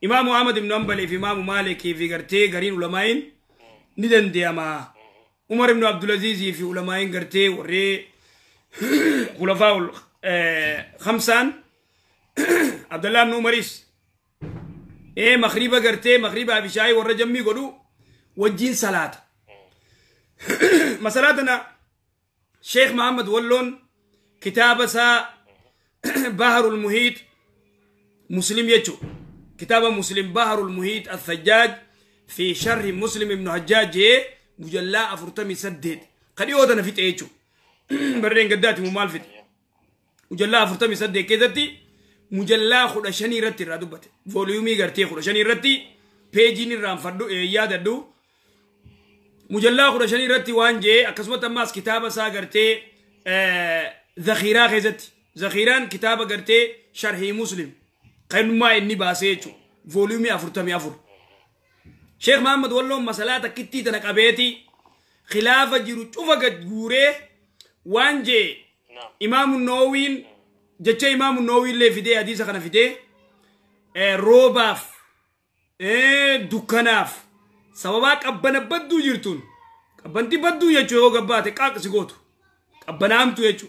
S1: Imaamu Ahmad ibn Hanbalii fi Imaamu Maalikii fi gartee gariin ulamaa'iin ni dandeema. Umar ibn Abdulaziz fi ulamaa'iin gartee warree khulafaa khamsaan Abdullah ibn Umaris maghriba gartee maghribaa fi shaayii warra jammii godhu wajjiin salaata. Masalaa tana Sheekh Muhammad Walloon kitaaba isaa Baharul Muhiit Muslim jechuu kitaaba Muslim Baharul Muhiit Al-Thajjaaj في شرح مسلم ابن حجاج مجلة 48 قد يوتنا في تيجو برين قداتي ممال في مجلة 48 كذتي مجلة 15 رتي رادوبته فوليومي غرتي 15 رتي بيجيني رام فدو ياددو مجلة 15 رتي وانجي اكسمت ماس كتابة سا غرتي ذخيرة خزت ذخيران كتابة غرتي شرح مسلم قيم ما اني باسيچو فوليومي 44 شيخ محمد والله مسألة كتي تنقبيتي خلافة جيرو شوفا قد غوري وانجي إمام النووي جتش إمام النووي اللي في دي حديثة خنا في دي روباف دكاناف سبباك أبنا بدو جيرتون أبنتي بدو يجو يو قباتي قاق سيقوتو أبنامتو يجو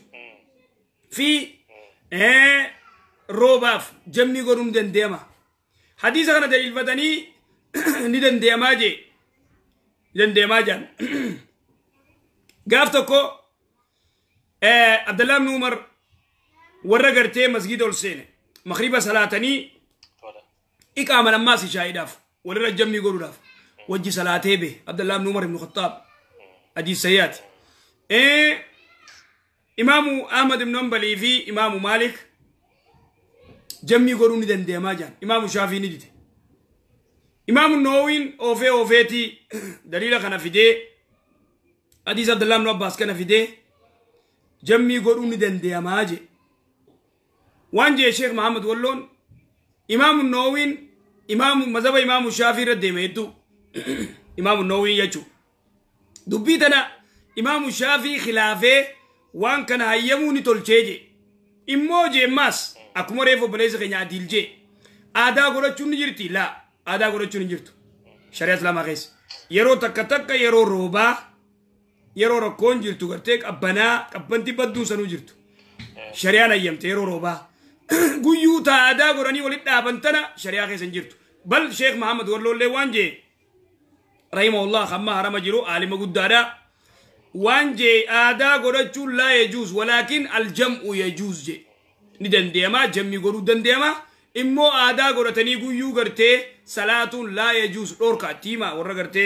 S1: في روباف جمي قرون دنديما حديثة خنا دليل بدني ni dandeemaa jee dandeemaa jaan gaaf tokko Abdallah ibn Umar warra gartee masgida ol seene maghriba salaatanii iqaama lammaas ishaa'iidhaaf walirra jammii godhuudhaaf wajji salaatee be Abdallah ibn Umar ibn Khattaab hadiis sayyaati. Imaamu Ahmad ibn Hanbalii fi Imaamu Maalik Jammii godhuu ni dandeemaa jaan. Imaamu Shaafii ni dide. Imaamu Nawawiin oofee oofeeti daliila kana fidee hadiisa Abdullah ibn Abbaas kana fidee jammii godhuu ni dandeemaa je. Waan jee Sheekh Mahamad Walloon Imaamu Nawawiin imaamu mazhaba Imaamu Shaafii irra deeme hedduu Imaamu Nawawiin jechuudha. Dubbii tana Imaamu Shaafii khilaafee waan kana hayyamuu ni tolchee je. Immoo jeemmaas akkuma reefu obboleessa keenya Adiil jee aadaa godhachuun ni jirti laa aadaa godhachuun hin jirtu shari'a islaamaa keessa yeroo takka takka yeroo roobaa yeroo rakkoon jirtu gartee qabbanaa qabbanti badduun sanuu jirtu shari'aan hayyamte yeroo roobaa guyyuu taa aadaa godhanii walitti dhaaban tana shari'aa keessa hin jirtu bal Sheekh Mahamad Walloollee waan jee rahimahullah hamma harama jiru aalima guddaadha waan jee aadaa godhachuun laa yajuuz walaakin aljam'u yajuuz jee ni dandeema jammii godhuu dandeema immoo aadaa godhatanii guyyuu gartee salaatuun laa yajuuz dhorka tiima warra gartee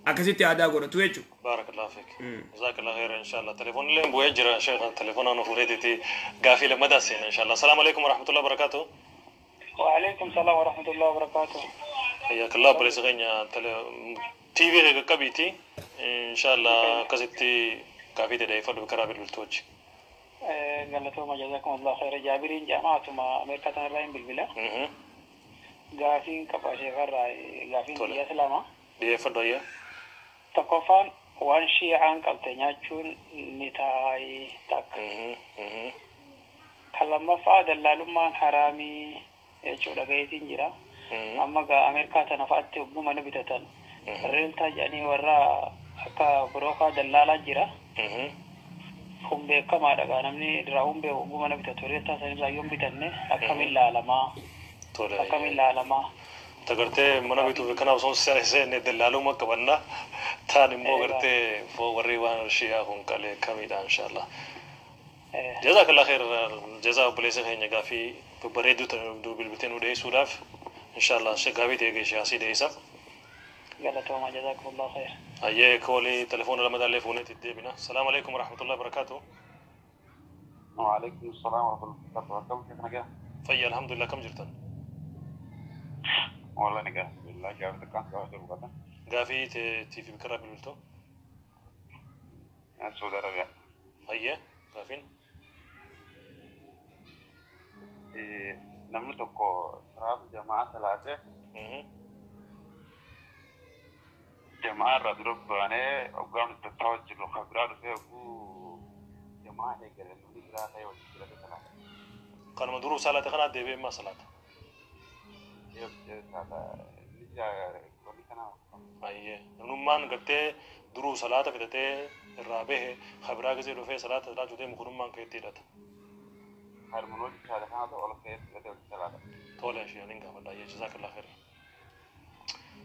S1: akkasitti aadaa godhatu jechuudha.
S2: بارك الله فيك جزاك الله خير ان شاء الله تليفون اللي بوجر شيخ تليفون انا فريدتي قافله لمدى سنه ان شاء الله السلام عليكم ورحمه الله وبركاته
S4: وعليكم السلام ورحمة الله وبركاته
S2: حياك الله بليس غنيا تي في كبيتي ان شاء الله كزتي قافله داي فدو كرابل بالتوج
S4: قالتهم جزاكم الله خير جابرين جماعة ما أمريكا تنراين بالبلا قافين كباشي غرا قافين يا سلامة
S2: دي فدو يا
S4: تقفان وان شيعان قلتنياتشون نتاي تاك كلما فاد اللالمان حرامي يجو لغايتين جرا أما قا أمريكا تنفعت وقوم نبتتن ريلتا جاني ورا أكا بروكا دلالا جرا هم بكما دغا نمني دراهم به وقوم نبتتن ريلتا سنرا يوم بتنه أكمل لالما أكمل لالما
S2: تقرتي منا بيتو كنا وصون سنة دلالو ما كبرنا تاني مو قرتي فوق الريوان الشيعة هم قال كميدا إن شاء الله جزاك الله خير جزاك بليس خير نقافي بريدو تندو بالبتين ودي سولاف إن شاء الله شقافي تيجي شاسي ديسا
S4: قالتهم جزاكم الله خير
S2: أيه كولي تلفون لما تلفوني تدي بنا السلام عليكم ورحمة الله وبركاته
S9: وعليكم السلام ورحمة الله وبركاته كيف نجا؟
S2: طيب الحمد لله كم جرتن؟
S9: والله نجا بالله جابت كان كويس وقتها
S2: قافي تي في بكرة بالولتو
S9: السعودية العربية
S2: هيا قافين
S9: namni tokko salaata jamaa salaate jamaa irraa dura baanee hoggaan tattaa'aa jiru kan biraa dhufee hogguu jamaa eegale namni biraa ta'e wajjin jirate salaata.
S2: Kanuma duruu salaate kana deebi'ee immaa salaata. Ayyee namnummaan gartee duruu salaata fidatee irraa bahe kan biraa gisee dhufee salaata salaachuu deemu kunummaan keetti hidhata. طول شيء يعني قام الله جزاك الله خير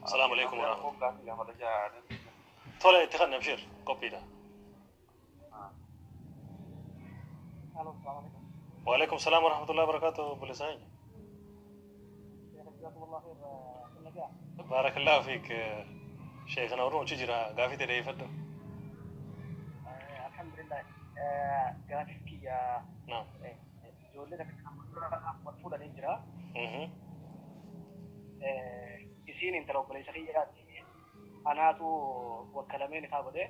S2: السلام عليكم ورحمة الله طول اتخذنا بشير كوبي ده وعليكم السلام ورحمة الله وبركاته بلسان
S7: جزاكم الله خير
S2: بارك الله فيك شيخنا ورون شجرة قافي تدي فدو
S7: الحمد لله قافي يا
S2: نعم
S7: ijoollee wal fuudhanii jira. Isiin intala obboleessa kiyyaati. Anaatu wakkalameen isaa godhe.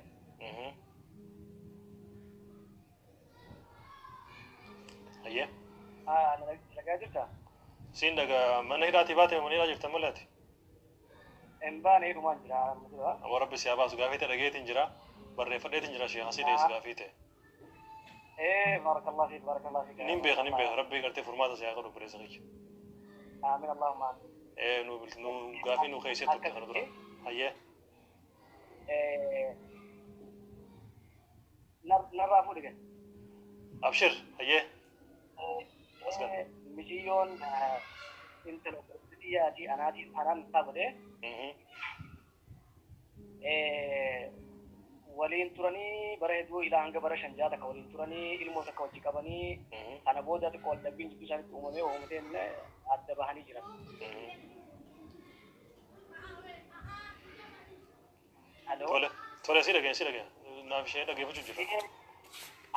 S2: Ayyee.
S7: Dhagaa jirta?
S2: Siin dhagaa mana hidhaatii baate mana hidhaa jirta mallaati?
S7: Hin baane hidhumaan jira.
S2: Awwa rabbi si haa baasu gaafii ta'e dhageetiin jira barreeffadheetiin jira sheekh asii dheessi gaafii ta'e.
S7: إيه بارك الله فيك بارك الله فيك
S2: نيم بيخ نيم بيخ ربي قرتي فرماته سياقه ربي رزقك
S7: آمين اللهم آمين
S2: إيه نو نو قافي نو خيسيت تخرج هيا
S7: إيه نرى فولك
S2: أبشر هيا
S7: مليون انت لو بدياتي انا دي انا نقابله إيه waliin turanii bara hedduu ilaa hanga bara shan jaha takka waliin turanii ilmoo takka wajji qabanii kana booda xiqqoo waldhabbiin jidduu isaanitti uumamee uumateen adda bahanii jiran.
S2: Tole tole si dhageen si dhageen naaf ishee dhageeffachuu jira.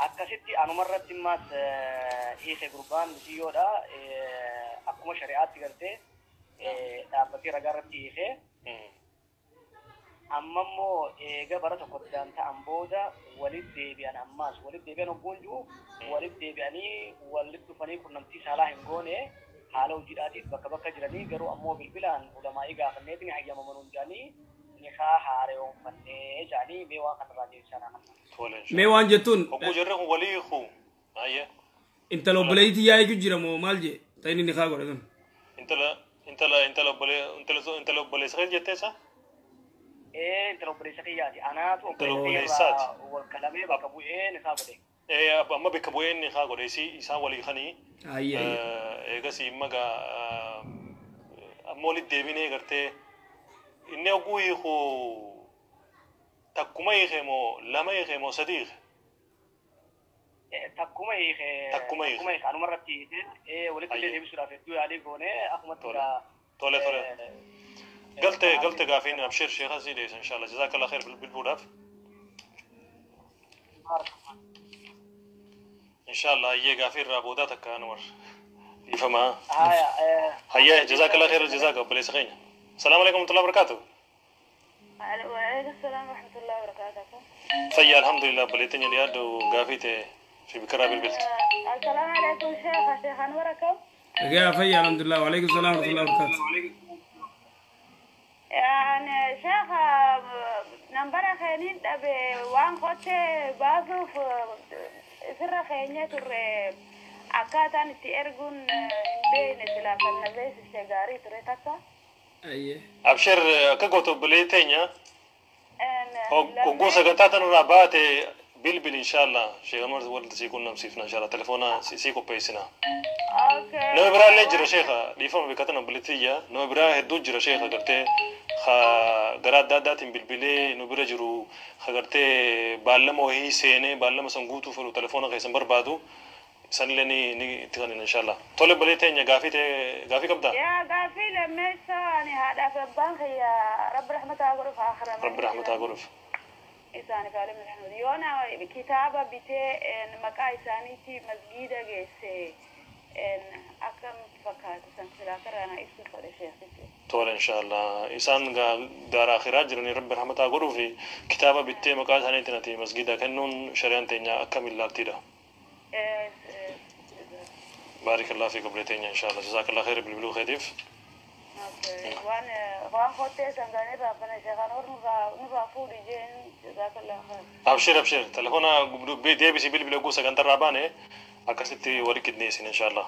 S7: Akkasitti anumarratti immaas hiike gurbaan misiyyoodha. Ammoo shari'aatti gartee dhaabbatee ragaa irratti hiikee amma immoo eega bara tokko addaan ta'an booda walitti deebi'an ammaas walitti deebi'an hogguun jiru walitti deebi'anii walitti dhufanii qunnamtii saalaa hin goone haala hojiidhaatiif bakka bakka jiranii garuu ammoo bilbilaan ulamaa'ii gaafanneetiin hayyamaman hundanii nikaa haareeffannee jedhanii mee waan kanarraa deebisan.
S1: Mee waan jettuun
S2: Hogguu jarri kun walii hiikuu. Ayyee.
S1: Intala obboleettii yaa'ee jira moo maal jee ta'in inni kaa godhe sun.
S2: Intala intala intala obbolee intala intala obboleessa kee jettee isaa?
S7: Ee intala obboleessa kiyyaati. Anaatu
S2: Intala
S7: obboleessa
S2: obboleessaati.
S7: kiyya wal kalamee bakka bu'ee nikaa godhe.
S2: Ee amma bakka bu'ee nikaa godhe isaan walii kanii.
S1: Ayyee.
S2: Eegas imma gaa amma walitti deebinee gartee inni hogguu hiiku takkuma hiike moo lama hiike moo sadi hiike?
S7: Takkuma hiike.
S2: Takkuma hiike.
S7: Takkuma hiike anuma irratti hiike. Ee walitti illee deebisuudhaaf hedduu yaalii goone akkumatti
S2: Tole.
S7: gaa.
S2: Tole tole. Galte galte gaafiin abshir sheekha sii deebisa inshallah. Jazakallah khair bilbiluudhaaf. Inshallah hayyee gaafii irraa boodaa takka Anwar. Dhiifamaa.
S7: Haya.
S2: Hayyee jazakallah khair jazaaka obboleessa keenya. Salaamu alaikum warahmatullahi wabarakatuh.
S6: وعليكم السلام ورحمة الله وبركاته.
S2: Fayyaa alhamdulillah obboleettiin jedhi yaaddu gaafii ta'e fi bikiraa bilbiltu.
S6: السلام عليكم شيخ شيخ أنور كم؟
S1: Nagaa fayyaa alhamdulillah wa alaikum salaam wa rahmatullahi wa barakatuh.
S6: يعني شيخ نمبر خينين أبي وان قلت بازو في سر خينية تر أكاتان تيرجون بين سلاف النبي الشجاري تري تكا.
S1: Ayyee.
S2: Abshir akka gootu obboleetteenya hogguu sagantaa tanarraa baate bilbil inshallah sheekh Anwar walitti sii qunnamsiifna inshallah telefoona sii qopheessina.
S6: Okay.
S2: Nama biraallee jira sheekha dhiifama beekatan obboleettiyya nama biraa hedduu jira sheekha gartee gara adda addaatiin bilbilee nu bira jiru gartee baallama wayii seenee baallama san guutuu fedhu telefoona keessan barbaadu sanillee ni ni itti kanneen inshallah. Tole obboleetteenya gaafii ta'e gaafii qabdaa?
S6: يا قافي لما يسواني هذا في البنك يا رب رحمته أقول في آخر
S2: Rabbi rahmataa godhuuf.
S6: إساني فعلم الحمد يونا كتابة بتي إن مكا إساني تي مسجد جيسي إن أكم فكات سنسلا كرانا إسو فرشي شيخ.
S2: Tole inshallah isaan gaara akhiraa jiranii rabbi rahmataa godhuu fi kitaaba bittee maqaa isaaniitiin ati masgida kennuun shari'aan teenya akkamiin laattiidha. Baarikallah fi obboleetteenya inshallah jazakallah khair bilbiluu keetiif.
S6: وان وان خوتي سنغاني ربنا شيخان ور نرا فودي جين جزاك الله خير.
S2: Abshir abshir telefoona deebisii bilbila guu sagantarraa baane akkasitti wali qindeessin inshallah.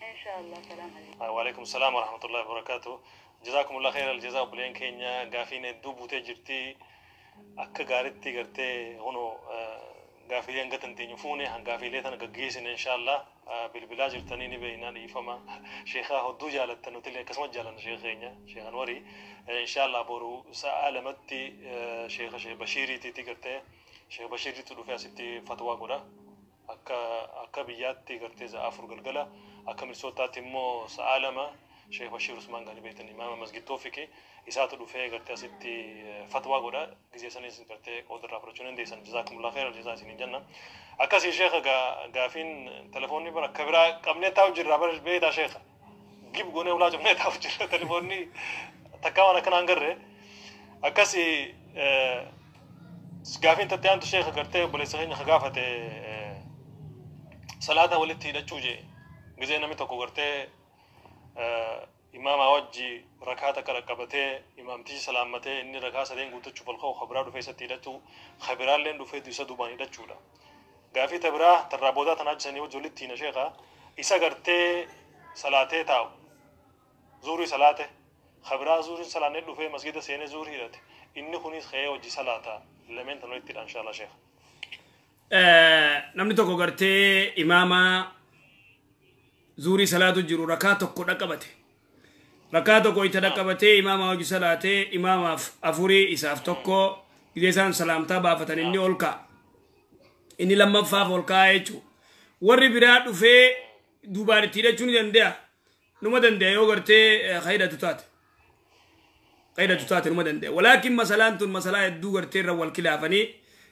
S6: إن شاء الله سلام عليكم.
S2: وعليكم السلام ورحمة الله وبركاته. جزاكم الله خير الجزاء obboleen keenya gaafiin hedduu buutee jirti akka gaaritti gartee hono gaafiilee hanga tanteenyu fuune gaafiilee tana gaggeessine inshallah bilbilaa jirtanii ni beeynaa dhiifama sheekaa hedduu jaalattan nutillee akkasuma jaalanna sheeka keenya sheek Anwarii inshallah boru sa'a lamatti sheeka sheek Bashiiriitiiti gartee sheek Bashiiriitu dhufee asitti fatwaa godha. Akka akka biyyaatti gartee sa'a 4 galgala akka Minisootaatti immoo sa'a 2 Sheekh Bashiir Usmaan Gani beektan imaama masgid Toofiqi isaatu dhufee gartee asitti fatwaa godha gisee sanis gartee qooda irraa fudhachuu dandeessan jazaakumullah khairan jazaa isiniin jenna. Akkasii sheekha gaafiin telefoonni bara akka biraa qabnee taa'u jirra bara beektaa sheekha gib goonee ulaa cufnee taa'u jirra telefoonni takkaa waan akkanaa hin garree akkasii gaafiin tattee aantu sheekha gartee obboleessa keenya gaafate salaata walitti hidhachuu jee gisee namni tokko gartee imaama wajji rakaa takka dhaqqabatee imaamtichi salaammatee inni rakaa sadeen guuttachuuf ol ka'u kabiraa dhufee isatti hidhachuu kabiraalleen dhufee isa duubaan hidhachuudha. Gaafii ta biraa tarraa boodaa tanaa jisanii wajji walitti hina sheekha isa gartee salaatee taa'u zuurii salaate kabiraa zuuriin salaannee dhufee masgida seenee zuurii hidhate inni kunis ka'ee wajji salaataa lameen tan walitti hidha inshallah sheekha.
S1: Namni tokko gartee imaama zuurii salaatu jiru rakaa tokko dhaqqabate. Rakaa tokko itti dhaqqabatee imaama hojii salaatee imaamaaf afurii isaaf tokko gisee isaan salaamtaa baafatan inni ol ka'a. Inni lammaffaaf ol ka'a jechuudha. Warri biraa dhufee duubaan itti hidhachuu ni danda'a. Numa danda'a yoo gartee hidhatu taate. Hidhatu taate numa danda'a. Walaakin masalaan tun masalaa hedduu gartee irra wal kilaafanii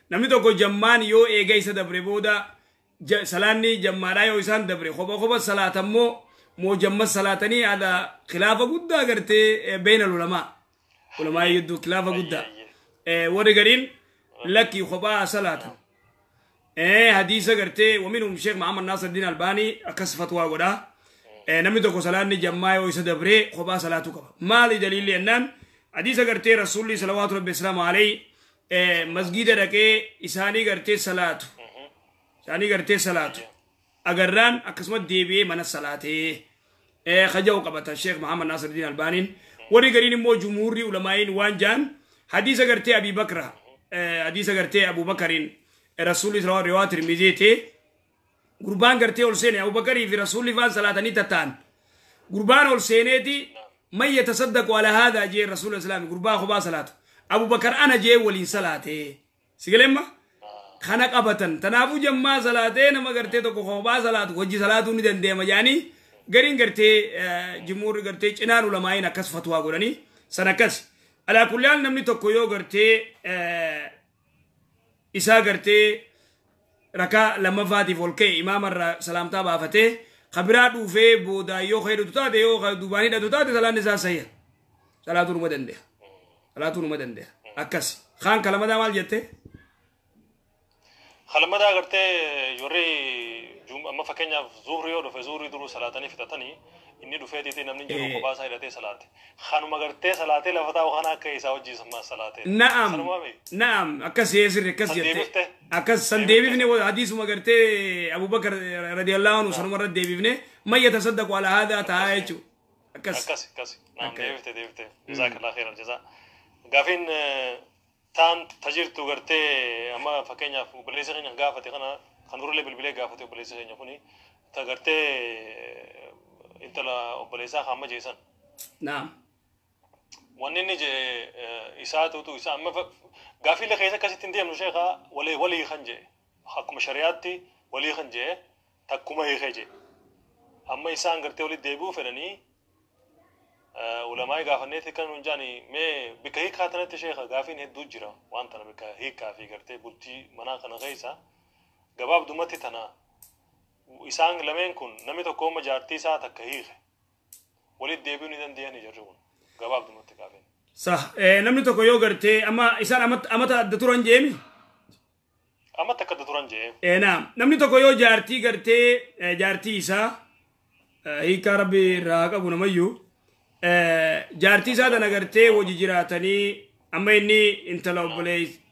S1: namni tokko jammaan yoo eega isa dabre booda salaanni jammaadhaa yoo isaan dabre kopha kopha salaatammoo Moo jamma salaatanii haadha khilaafa guddaa gartee beena ulamaa. Ulamaa gidduu khilaafa guddaa. Warri gariin lakkii kophaa salaatan. Hadiisa gartee waminhum Sheekh Muhammad Nasir Diin Albaanii akkas fatwaa godhaa. Namni tokko salaanni jammaa yoo isa dabree kophaa salaatuu qaba. Maali daliilli jennaan hadiisa gartee Rasuulli salawaatu rabbi islaamu alayhi masgiida dhaqee isaanii gartee salaatu. Isaanii gartee salaatu. Agarraan akkasuma deebi'ee mana salaatee kaja'u qabata Sheekh Muhammad Nasir Diin Albaaniin. Warri gariin immoo jumhuurri ulamaa'iin waan jaan hadiisa gartee Abii Bakra hadiisa gartee Abu Bakariin Rasuulli sallallahu alaihi wa Tirmiziiti gurbaan gartee ol seene Abu Bakarii fi Rasuulli faan salaatanii tattaan gurbaan ol seeneeti man yatasaddaqu ala haadha jee Rasuulli islaami gurbaa kophaa salaatu Abu Bakar ana jee waliin salaatee sigalemma kana qabatan tanaafuu jammaa salaatee nama gartee tokko kophaa salaatu hojii salaatuu ni dandeema jaanii gariin gartee jumhuurri gartee cinaan ulamaa'iin akkas fatwaa godhanii san akkas alaa kulli haal namni tokko yoo gartee isaa gartee rakaa lammaffaatiif ol ka'e imaamarraa salaamtaa baafatee kabiraa dhuufee boodaa yoo hidhatu taate yoo duubaan hidhatu taate salaanni isaa sayya salaatuu numa dande'a salaatuu numa dande'a akkas kaan kalamadaa maal jette
S2: Kalamadaa gartee yorri amma fakkeenyaaf zuhri yoo dhufe zuhrii duruu salaatanii fixatanii inni dhufeetiiti namni jiru kophaa isaa hidhatee salaate. Kanuma gartee salaatee lafa taa'u kana akka isaa hojii salaate.
S1: Na'am. Na'am akkas sirri akkas jette. Akkas san deebifne hadiisuma gartee Abubakar radiyallahu anhu sanuma irra deebifne man yatasaddaqu ala haadha ta'a jechuudha. Akkas.
S2: Akkas akkas. Na'am deebifte deebifte. Jazaakallah khairan jazaa. Gaafiin taan tajirtu gartee amma fakkeenyaaf obboleessa keenya gaafate kana kan durallee bilbilee gaafate obboleessa keenya kuni ta gartee intala obboleessaa hamma jeesan.
S1: Naam.
S2: Wanni inni jee isaatutu isa amma gaafiilee keessa akkasitti hin deemnu sheekaa walii walii kan jee akkuma shari'aatti walii kan jee takkuma hiikee jee amma isaan gartee walitti deebi'uu fedhanii ulamaa gaafanneeti kan nun jaani mee bikka hiikaa tanatti sheeka gaafiin hedduu jira waan tana bikka hiikaa fi gartee bultii manaa kana keessa gabaabdumatti tana isaan lameen kun namni tokko amma jaartii isaa takka hiike walitti deebi'uu ni danda'ani jarri kun gabaabdumatti gaafiin.
S1: Sah namni tokko yoo gartee amma isaan amata adda turan jeemi.
S2: Amata akka adda turan jee.
S1: Naam namni tokko yoo jaartii gartee jaartii isaa hiikaa rabbi irraa qabu namayyuu jaartii isaa tana gartee wajji jiraatanii amma inni intala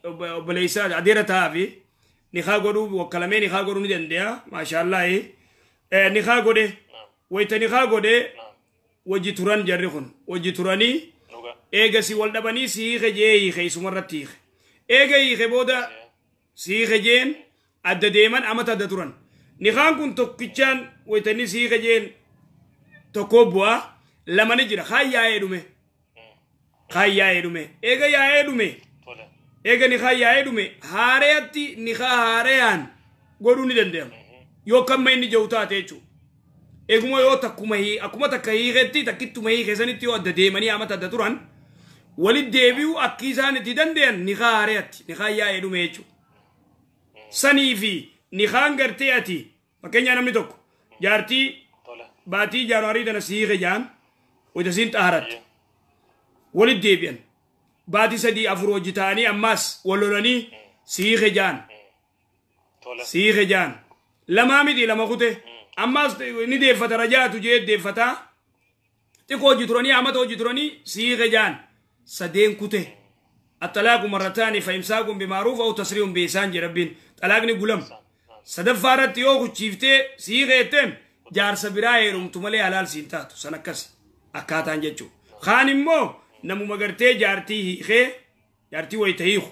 S1: obboleessaa adeera ta'aafi nikaa godhuu wakkalamee nikaa godhuu ni danda'a maashaallahi nikaa godhe wayita nikaa godhe wajji turan jarri kun wajji turanii eega si wal dhabanii si hiike jee hiike isumarratti hiike eega hiike booda si hiike jeen adda deeman amata adda turan nikaan kun tokkichaan wayita inni si hiike jeen tokko bu'aa lama ni jira kaan yaa'ee dhume kaan yaa'ee dhume eega yaa'ee dhume eega nikaa yaa'ee dhume haareetti nikaa haareyaan godhuu ni danda'ama yoo kamma inni jiru taate jechuudha eeguma yoo takkuma akkuma takka hiiketti takkittuma hiike sanitti yoo adda deemanii amata adda turan walitti deebi'uu akki isaan itti danda'an nikaa haareetti nikaa yaa'ee dhume jechuudha sanii fi nikaan gartee ati fakkeenyaa namni tokko jaartii baatii jaanuwaarii tana si hiike jaan wayita siin xaharatti walitti deebi'an baatii 3 4 hojii ta'anii ammas wal lolanii si hiike jaan si hiike jaan lamaa miti lama kute ammas ni deeffata rajaatu jee deeffata xiqqoo hojii turanii amata hojii turanii si hiike jaan sadeen kute الطلاق مرتان فإمساك بمعروف أو تصريح بإحسان جربين طلاقني قلم sadaffaa irratti yoo kuchiiftee si hiikeetteen jaarsa biraa heerumtu malee halaal siin taatu san akkas akkaataan jechuudha. Kaan immoo namuma gartee jaartii hiikee jaartii wayita hiiku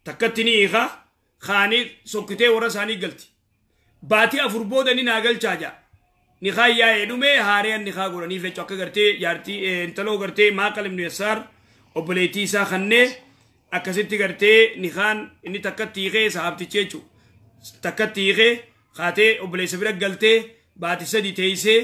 S1: takkatti ni hiika kaanii sokkitee warra isaanii galti. Baatii 4 booda ni naa galchaa jaa. Nikaa yaa'ee dhumee haareen nikaa godhanii jechuudha akka gartee jaartii intaloo gartee Maaqal ibnu Yasaar obboleettii isaa kannee akkasitti gartee nikaan inni takkatti hiikee sahaabtichi jechuudha. Takkatti hiikee kaatee obboleessa bira galtee baatii 3 teessee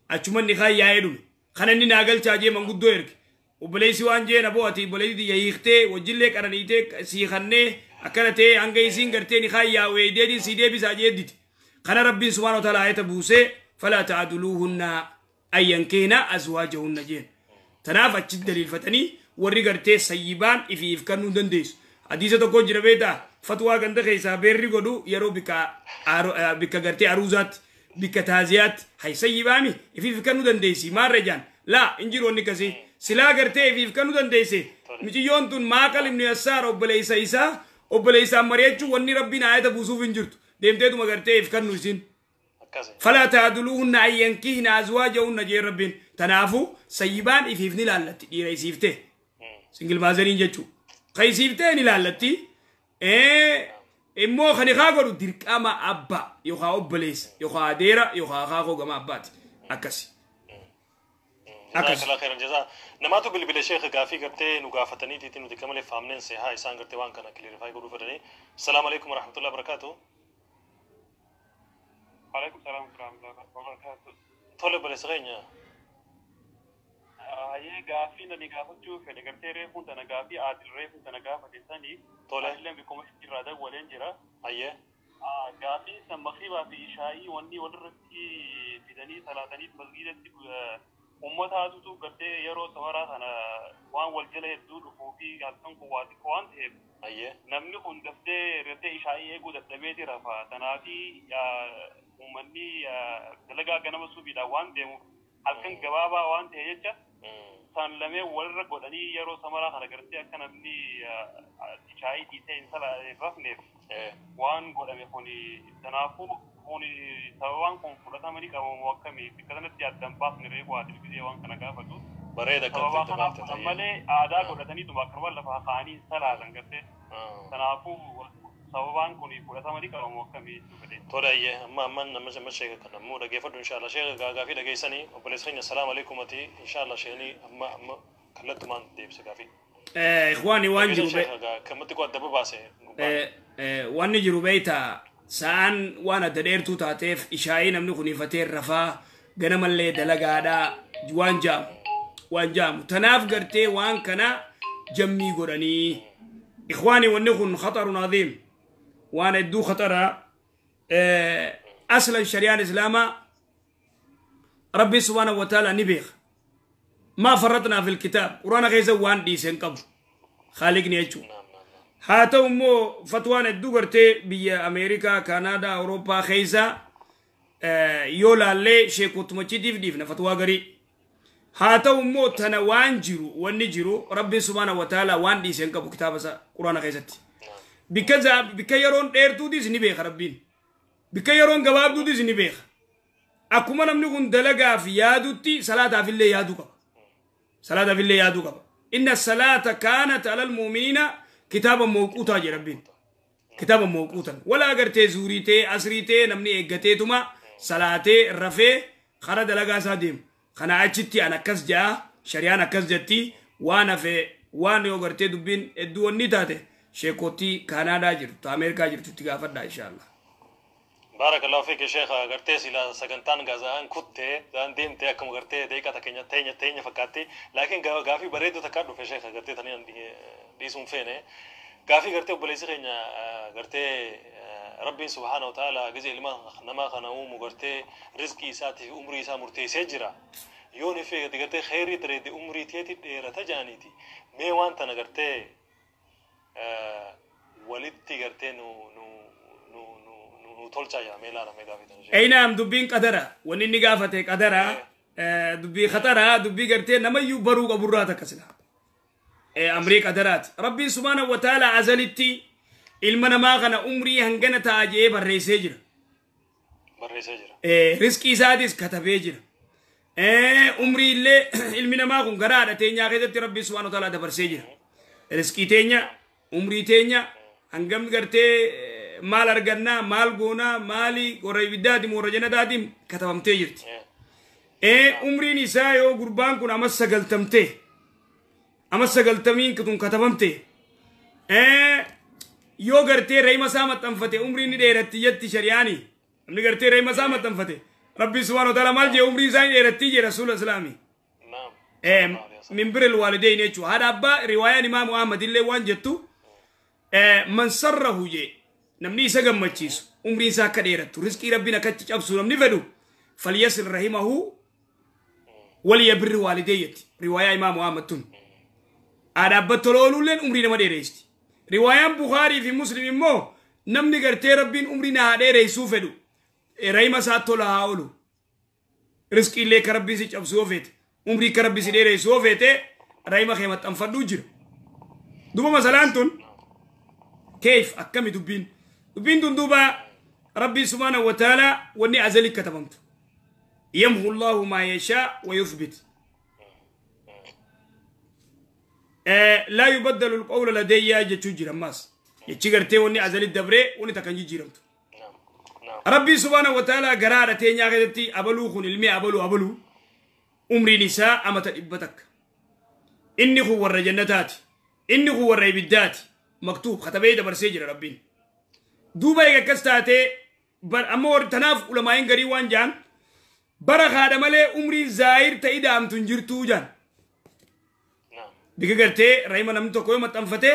S1: achuma nikaa yaa'ee dhume. Kana inni naa galchaa jee manguddoo erge. Obboleessi waan jeen aboo ati obboleettii hiiktee wajjillee qaraniitee siikannee akkana ta'ee hanga isiin gartee nikaa yaa'u eedeetiin sii deebisaa jeedditi. Kana rabbiin subhaanahu wa ta'ala ayata buusee falaa ta'aduluuhunna Ayyankeenaa azwaajahunna jeen. Tanaaf achi daliilfatanii warri gartee sayyibaan ifiif kennuu dandeessu. Hadiisa tokko jira beektaa fatwaa ganda keessaa beerri godhu yeroo bikka gartee aruuzaatti bikka taaziyaatti hay sayyibaami ifiif kennuu dandeessi maarra jaan laa hin jiru wanni akkasii silaa gartee ifiif kennuu dandeesse miciyyoon tun maaqal ibnu yassaar obboleessa isaa obboleessaan mari'achuu wanni rabbiin aayata buusuuf hin jirtu deemteetuma gartee if kennu isin. Falaa taaduluuhunna ayyankihna azwaajahunna jeen rabbiin tanaafu sayyibaan ifiif ni laallatti dhiira isiiftee singil maazariin jechuu qaysiiftee ni laallatti immoo kan haa godhu dirqama abbaa yookaan obboleessa yookaan adeera yookaan akaakoo gama abbaati akkasi.
S2: Jazakallah khairan jazaa. Namaatu bilbila sheekha gaafii gartee nu gaafataniitiitiin nuti kamalee faamneen seehaa isaan gartee waan kana clarify godhuu fedhanii. Assalaamu alaikum warahmatullahi wabarakaatuh.
S9: Alaikum salaam warahmatullahi wabarakaatuh.
S2: Tole obboleessa keenya.
S9: Hayyee gaaffii nani gaafachuu fedhe gartee reefuun tana gaaffii aadil reefuun tana gaafate sanii.
S2: Tole.
S9: Adilleen bikkuma irraa dawwaleen jira.
S2: Hayyee.
S9: Gaaffiin san makribaa fi ishaa'ii wanni walirratti fidanii salaatanii masgiidatti uummataatutu gartee yeroo samaraa kana waan wal jala hedduu dhufuu fi halkan kun waa xiqqoo waan ta'eef.
S2: Hayyee.
S9: Namni kun daftee gartee ishaa'ii eeguu dadhabeeti rafa. Tanaafi uummanni dalagaa ganama subiidhaan waan deemuuf halkan gabaabaa waan ta'e jecha san lamee walirra godhanii yeroo samaraa kana gartee akka namni ishaa'ii dhiisee hin rafneef waan godhame kuni kanaafuu kuni sababaan kun fudhatamanii qabamu akkamii bakka sanatti addaan baasne reefu adil gisee waan kana gaafatu.
S2: Bareeda kan
S9: Sababaa
S2: fitte
S9: kanaaf
S2: baafte
S9: malee aadaa godhataniituma akkanuma lafa kaa'anii hin salaatan gartee. Kanaafuu sababaan kun fudhatamanii qabamu akkamii jechuu fedhe.
S2: Tole ayyee amma amma nama amma sheeka kana ammoo dhageeffadhu inshallah sheeka gaafii dhageessanii obboleessa keenya assalaamu alaikum ati inshallah sheekni amma amma kallattumaan deebise gaafii.
S1: Ikhwaani waan jiru
S2: Sheeka kamatti koo adda babaase.
S1: Wanni jiru beektaa sa'aan waan adda dheertuu taateef ishaa'ii namni kun ifatee rafaa ganamallee dalagaadhaa waan jaamu tanaaf gartee waan kana jammii godhanii ikhwaani wanni kun khatarun aziim waan hedduu khatara aslan shari'aan islaamaa rabbi subhaanahu wa ta'ala ni beeka maa farratnaa fil kitaab quraana keessa waan dhiisen qabu khaaliqni jechuudha. Haa ta'u immoo fatwaan hedduu gartee biyya Ameerikaa, Kaanaadaa, Awurooppaa keessa yoo laallee sheekotumachiitiif dhiifna fatwaa garii. Haa ta'u immoo tana waan jiru wanni jiru rabbi subhaanahu wa ta'ala waan dhiiseen qabu kitaaba isaa quraana keessatti. Bikka yeroon dheertuutis ni beeka rabbiin. Bikka yeroon gabaabduutis ni beeka. Akkuma namni kun dalagaaf yaadutti salaataaf illee yaaduu qaba. Salaataaf illee yaaduu qaba. Inna salaata kaanat alal mu'miniina kitaaba mawquutaa jedha rabbiin. Kitaaba mawquutan. Walaa gartee zuurii ta'ee asrii ta'ee namni eeggateetuma salaatee rafee kara dalagaa isaa deema. Kana achitti an akkas ja'a shari'aan akkas jetti waan hafe waan yoo gartee dubbiin hedduu wanni taate sheekotii Kaanaadaa jirtu Ameerikaa jirtu itti gaafadhaa inshaallah.
S2: Barakallahu fiik sheekha gartee sila sagantaan gaazaan kuttee zaan deemtee akkuma gartee deeqa takkeenya teenya teenya fakkaatti laakiin gaafii bareedduu takka dhufe sheekha gartee tanii dhiisuun feene gaafii gartee obboleessi keenya gartee rabbiin subhaanahu wa ta'ala gizee ilma namaa kana uumu gartee rizqii isaatii fi umrii isaa murteessee jira. Yoo ni feete gartee kheyrii dareedde umrii teeti dheerata jaaniiti mee waan tana gartee walitti gartee nu nu nu nu nu tolchaa jira mee ilaalame gaafii tana.
S1: Aynaam dubbiin qadara wanni inni gaafate qadara dubbii khatara dubbii gartee namayyuu baruu qaburraa takka sila. Amrii qadaraati. Rabbiin subhaanahu wa ta'ala azalitti ilma namaa kana umrii hangana ta'a jedhee barreessee jira.
S2: Barreessee jira.
S1: Rizqii isaatis katabee jira. Umrii illee ilmi namaa kun gara haadha teenyaa keessatti rabbiin subhaanahu wa ta'ala dabarsee jira. Rizqii teenya umrii teenya hangam gartee maal argannaa maal goonaa maali warra ibiddaatiin warra jannataatiin katabamtee jirti. Umriin isaa yoo gurbaan kun amma 90 amma 90 kun katabamte yoo gartee reema isaa maxxanfate umriin ni dheeratti jetti shari'aani namni gartee reema isaa maxxanfate rabbi subhaanahu wa ta'ala maal jee umrii isaa ni dheeratti jee rasuula islaami. Min birril waalideyn jechuudha. Haadha abbaa riwaayaan imaamu Ahmad illee waan jettu man sarrahu jee namni isa gammachiisu umriin isaa akka dheerattu rizqii rabbiin akka cabsu namni fedhu falyasil rahimahu Waliyabirri waalideeyyatti riwaayaa Imaamu Ahmad tun. Haadha abbaa tola ooluulleen umrii nama dheereessiti. Riwaayaan Bukaarii fi Muslim immoo namni gartee Rabbiin umrii na haa dheereessuu fedhu rahima isaa tola haa oolu. Riskiillee ka Rabbiin si cabsu yoo feete, umrii ka Rabbi si dheereessu yoo feete, rahima kee maxxanfadhuu jira. Duuba masalaan tun keef akkami dubbiin? Dubbiin tun duuba Rabbiin subhaanahu wa ta'ala wanni azali katabamtu. Yamhu Allahu maa yashaa wa yuthbit. Laa yubaddalu alqawla ladayya jechuu jira ammaas. Jechi gartee wanni azali dabree wanni takka hin jijjiiramtu. Rabbiin subhaanahu wa ta'ala garaa haadha teenyaa keessatti abaluu kun ilmi abaluu abaluu umriin isaa amata 100. Inni kun warra jannataati. Inni kun warra ibiddaati. Maktuub katabee dabarsee jira Rabbiin. Duuba eega akkas taatee amma warri tanaaf ulamaa'iin garii waan jaan bara haadha malee umriin zaahir ta'ii daamtu hin jirtuu jaan. Bika gartee rahima namni tokko yoo maxxanfate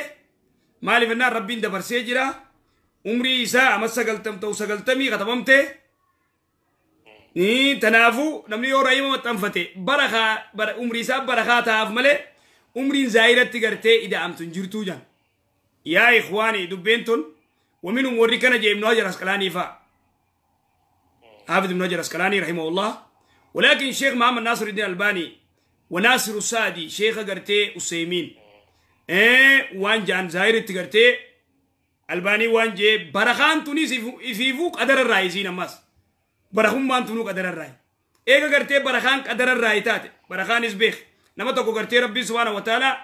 S1: maaliif jennaan Rabbiin dabarsee jira. Umrii isaa amma 90 ta'u 90 katabamte. Tanaafuu namni yoo rahima maxxanfate bara umrii isaa barakaa ta'aaf malee umriin zaahiratti gartee ida'amtu hin jirtuu jaan. Yaa ikhwaani dubbeen tun waminum warri kana jee Ibnu Hajar Asqalaanii fa'a. Haafid Ibnu Hajar Asqalaanii rahimahullah. Walaakin Sheekh Muhammad Naasiruddin Albaanii wa Naasiru Saadi Sheekha gartee Useymiin waan jaan zaahiritti gartee Albaanii waan jee barakaan tunis ifiifuu qadara irraa isiin ammas. Barakummaan tunuu qadara irraa. Eega gartee barakaan qadara irraa taate barakaanis beek. Nama tokko gartee Rabbiin subhaanahu wa ta'ala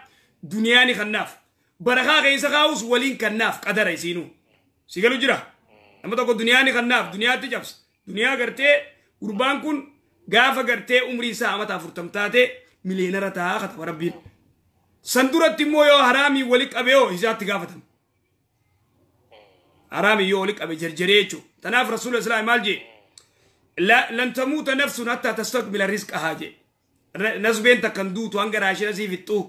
S1: duniyaa ni kannaaf. Barakaa keessa kaa'us waliin kannaaf qadara isiinuu. Si galu jira. Nama tokko duniyaa ni kannaaf duniyaatti cabsa. Duniyaa gartee gurbaan kun gaafa gartee umrii isaa amata 40 taate miliyeenara ta'a kataba Rabbiin. San duratti immoo yoo haraamii wali qabee hoo isaatti gaafatama. Haraamii yoo wali qabe jarjaree jechuudha. Tanaaf Rasuula Islaam maal jee? Lan tamuuta nafsun hattaa tastakmila rizqahaa jee. Nasbeen takkan duutu hanga raashina sii fixxuu.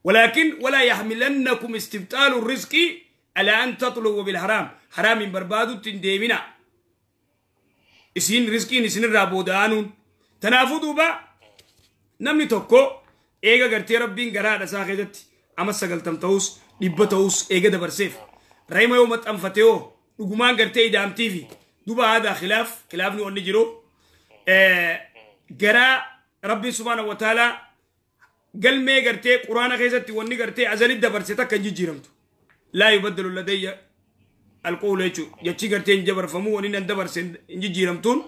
S1: Walaakin walaa yaxmilannakum istibxaalu rizqii alaa an tatlubu bilharaam. Haraamiin barbaadutti hin deemina. Isiin rizqiin isinirraa booda'anuun. Tanaafuu duuba namni tokko eega gartee Rabbiin garaadha isaa keessatti amma 90 ta'us 100 ta'us eega dabarseef. Rahima yoo maxxanfate hoo dhugumaan gartee idaamtii fi duuba aadaa khilaaf khilaafni wanni jiru garaa Rabbiin subhaanahu wa ta'ala galmee gartee quraana keessatti wanni gartee azali dabarse takka hin jijjiiramtu. Laa yubaddalu ladayya alqawlu jechuudha. Jechi gartee hin dabarfamu wanni nan dabarse hin jijjiiramtuun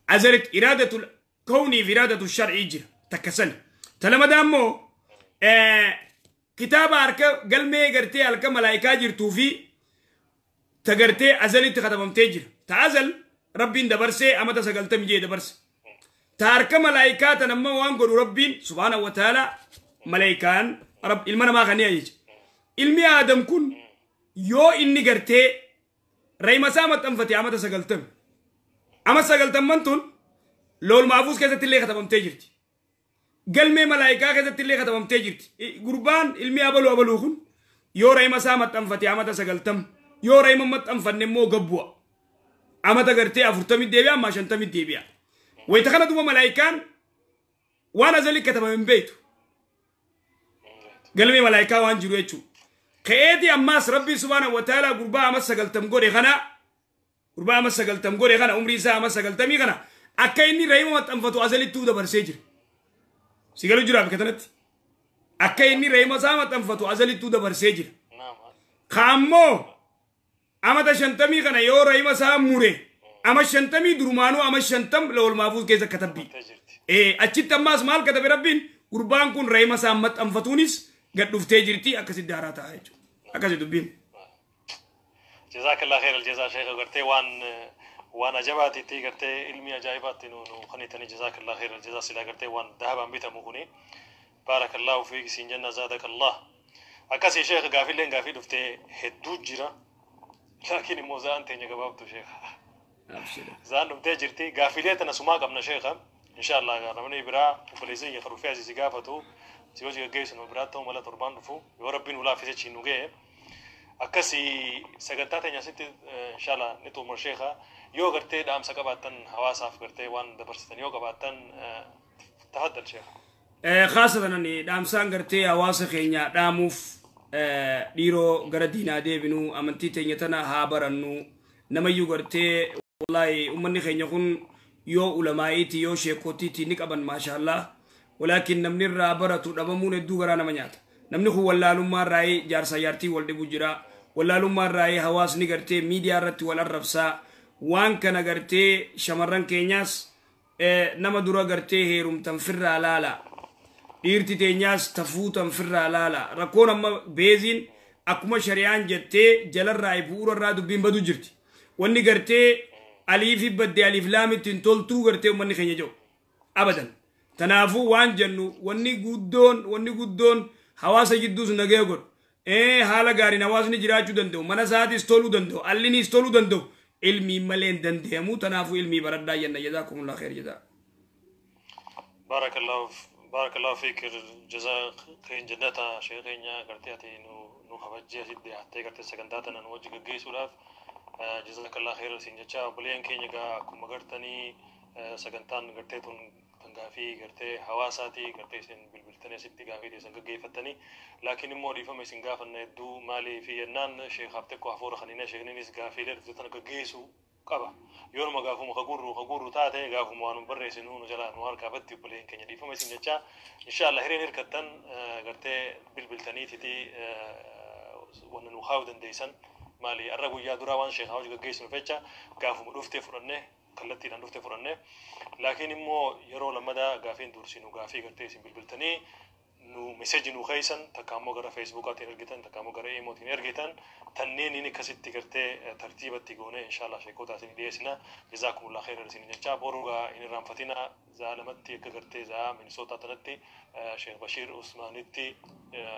S1: azalitti iraadatu kawnii fi iraadatu shar'ii jira takka sani. Talamadaa immoo kitaaba harka galmee gartee harka malaayikaa jirtuu fi ta gartee azalitti katabamtee jira. Ta azal Rabbiin dabarsee amata 90 jee dabarse. Ta harka malaayikaa tan amma waan godhu Rabbiin subhaanahu wa ta'ala malaayikaan ilma namaa kan ni ajaja. Ilmi Aadam kun yoo inni gartee rahima isaa maxxanfate amata 90. Ama 90 tun lool maafuus keessatti illee katabamtee jirti. Galmee malaayikaa keessatti illee katabamtee jirti. Gurbaan ilmi abaluu abaluu kun yoo rahima isaa maxxanfate amata 90 yoo rahima maxxanfanne immoo gabbu'a. Amata gartee 40 deebi'a amma 50 deebi'a. Wayita kana duuba malaayikaan waan azalii katabame hin beektu. Galmee malaayikaa waan jiru jechuudha. Ka'eeti ammaas Rabbi subhaanahu wa ta'ala gurbaa amma 90 godhe kana gurbaa amma 90 godhe kana umrii isaa amma 90 kana akka inni rahima maxxanfatu azalittuu dabarsee jira. Si galu jira bakka kanatti. Akka inni rahima isaa maxxanfatu azalittuu dabarsee jira. Kaammoo amata 50 kana yoo rahima isaa mure ama 50 durumaanuu ama 50 lool maafuus keessa katabbii. Achitti ammaas maal katabe Rabbiin gurbaan kun rahima isaa maxxanfatuunis gad dhuftee jirti akkasitti daaraa ta'a jechuudha. Akkasi dubbiin.
S2: Jazakallah khair aljazaa sheekha gartee waan ajabaatitti gartee ilmi ajaa'ibaatti nu kanitanii jazakallah khair aljazaa silaa gartee waan dahabaan bitamu kuni baarakallahu fiik siin jenna zaadakallah. Akkasii sheekha gaafilleen gaafii dhuftee hedduu jira. Laakiin immoo za'aan teenya gabaabtu sheekha. Za'aan dhuftee jirti gaafilee tana sumaa qabna sheekha. Inshallah namni biraa obboleessa kiyya kan dhufee asii si gaafatu si hojii gaggeessu nama biraa ta'u mala torbaan dhufu yoo Rabbiin nu laaffise achiin nu ga'e. Akkasii sagantaa teenya asitti inshallah ni xumura sheekha. Yoo gartee dhaamsa qabaattan hawaasaaf gartee waan dabarsitan yoo qabaattan Tafaddal sheekh.
S1: Khaasatan ani dhaamsaan gartee hawaasa keenya dhaamuuf dhiiroo gara diinaa deebinu amantii teenya tana haa barannu namayyuu gartee wallaahi ummanni keenya kun yoo ulamaa'iiti yoo sheekotiiti ni qaban maashaallah walaakin namni irraa baratu dhabamuun hedduu garaa nama nyaata namni kun wallaalummaa irraa jaarsaa jaartii wal dhibu jira wallaalummaa irraa hawaasni gartee miidiyaa irratti wal arrabsaa waan kana gartee shamarran keenyaas nama dura gartee heerumtan firraa laala dhiirti teenyaas tafuutan firraa laala rakkoon amma beeziin akkuma shari'aan jettee jalarraa bu'uurarraa dubbiin badu jirti wanni gartee aliifi badde aliif laamitti hin toltuu gartee ummanni keenya jiru abadan tanaafuu waan jennu wanni guddoon hawaasa jidduus nagee godhu haala gaariin hawaasni jiraachuu danda'u mana isaatis toluu danda'u alliniis toluu danda'u ilmii malee hin danda'amu tanaafuu ilmii baradhaa jenna jazaakumullah kheer jazaa.
S2: Barakallahu fiik jazaa keen jannata sheekheenya gartee ati nu kabajjee asitti dhiyaattee gartee sagantaa tana nu wajji gaggeessuudhaaf jazakallah kheer siin jecha obboleeyyan keenya egaa akkuma gartanii sagantaan gartee tun gaafii gartee hawaasaatii gartee isin bilbiltanii asitti gaafii teessan gaggeeffattanii laakiin immoo dhiifama isin gaafanna hedduu maalii fi jennaan sheekaaf xiqqoo hafuura kaniina sheekniinis gaafiilee dhufte tana gaggeessuu qaba yoonuma gaafuma kagurru taate gaafuma waan barreessinu nu jalaa nu harkaa batti obboleeyyan keenya dhiifama isin jecha inshaallah hireen hirkattan gartee bilbiltaniititi wanna nu kaa'uu dandeessan maali arra guyyaa duraa waan sheekaa hojii gaggeessinu fecha gaafuma dhuftee fudhanne kallattiidhaan dhuftee fudhanne laakiin immoo yeroo lammadaa gaafiin dursinu gaafii gartee isin bilbiltanii nu meseji nu keeysan takka ammoo gara feesbuukaatiin ergitan takka ammoo gara iimootiin ergitan tanneen inni akkasitti gartee tartiibatti goone inshaallah sheekota isin dhiyeessina jazaakumullah khairan isin jecha borugaa hin irraanfatina zaa lamatti akka gartee zaa minisootaa tanatti sheekh Bashiir Usmaanitti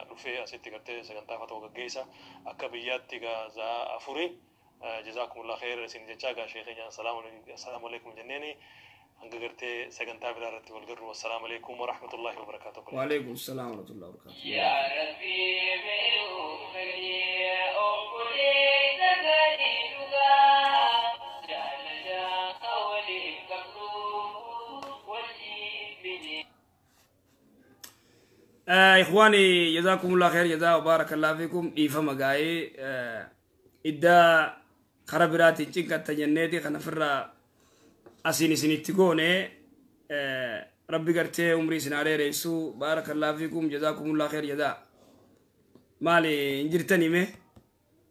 S2: dhufee asitti gartee sagantaa fatwa gaggeessa akka biyyaatti gaa zaa afuri jazakumullah khairan isin jecha gaa sheekheenya assalaamu alaikum jenneeni hanga gartee sagantaa biraa irratti wal garru wassalaamu alaikum warahmatullahi wabarakaatuh.
S1: Wa alaikum salaam warahmatullahi wabarakatuh.
S8: Ya Rabbi
S1: إخواني جزاكم الله خير جزاء وبارك الله فيكم إيفا مقاي إدى خربراتي جنكة تجنيتي خنفر أسيني سنتقوني ربي قرتي عمري سناري ريسو بارك الله فيكم جزاكم الله خير جزاء مالي انجرتني مي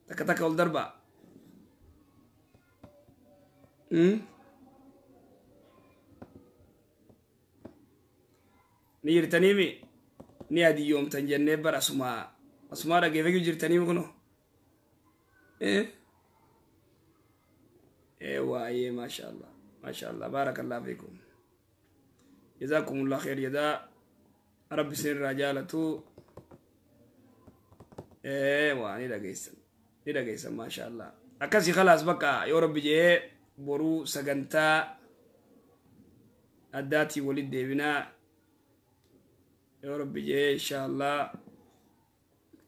S1: تك تك والدربة نجرتني مي ni adiyoomtan jennee bara asumaa dhageeffachuu jirtanii kunoo waayee maashaallah maashaallah baarakallah fiikum jazaakumullah kheer jazaa rabbi isinirraa jaalatu waa ni dhageessan maashaallah akkasii khalaas bakka yoo rabbi jee boruu sagantaa addaatii walit deebinaa يا ربي جي إن شاء الله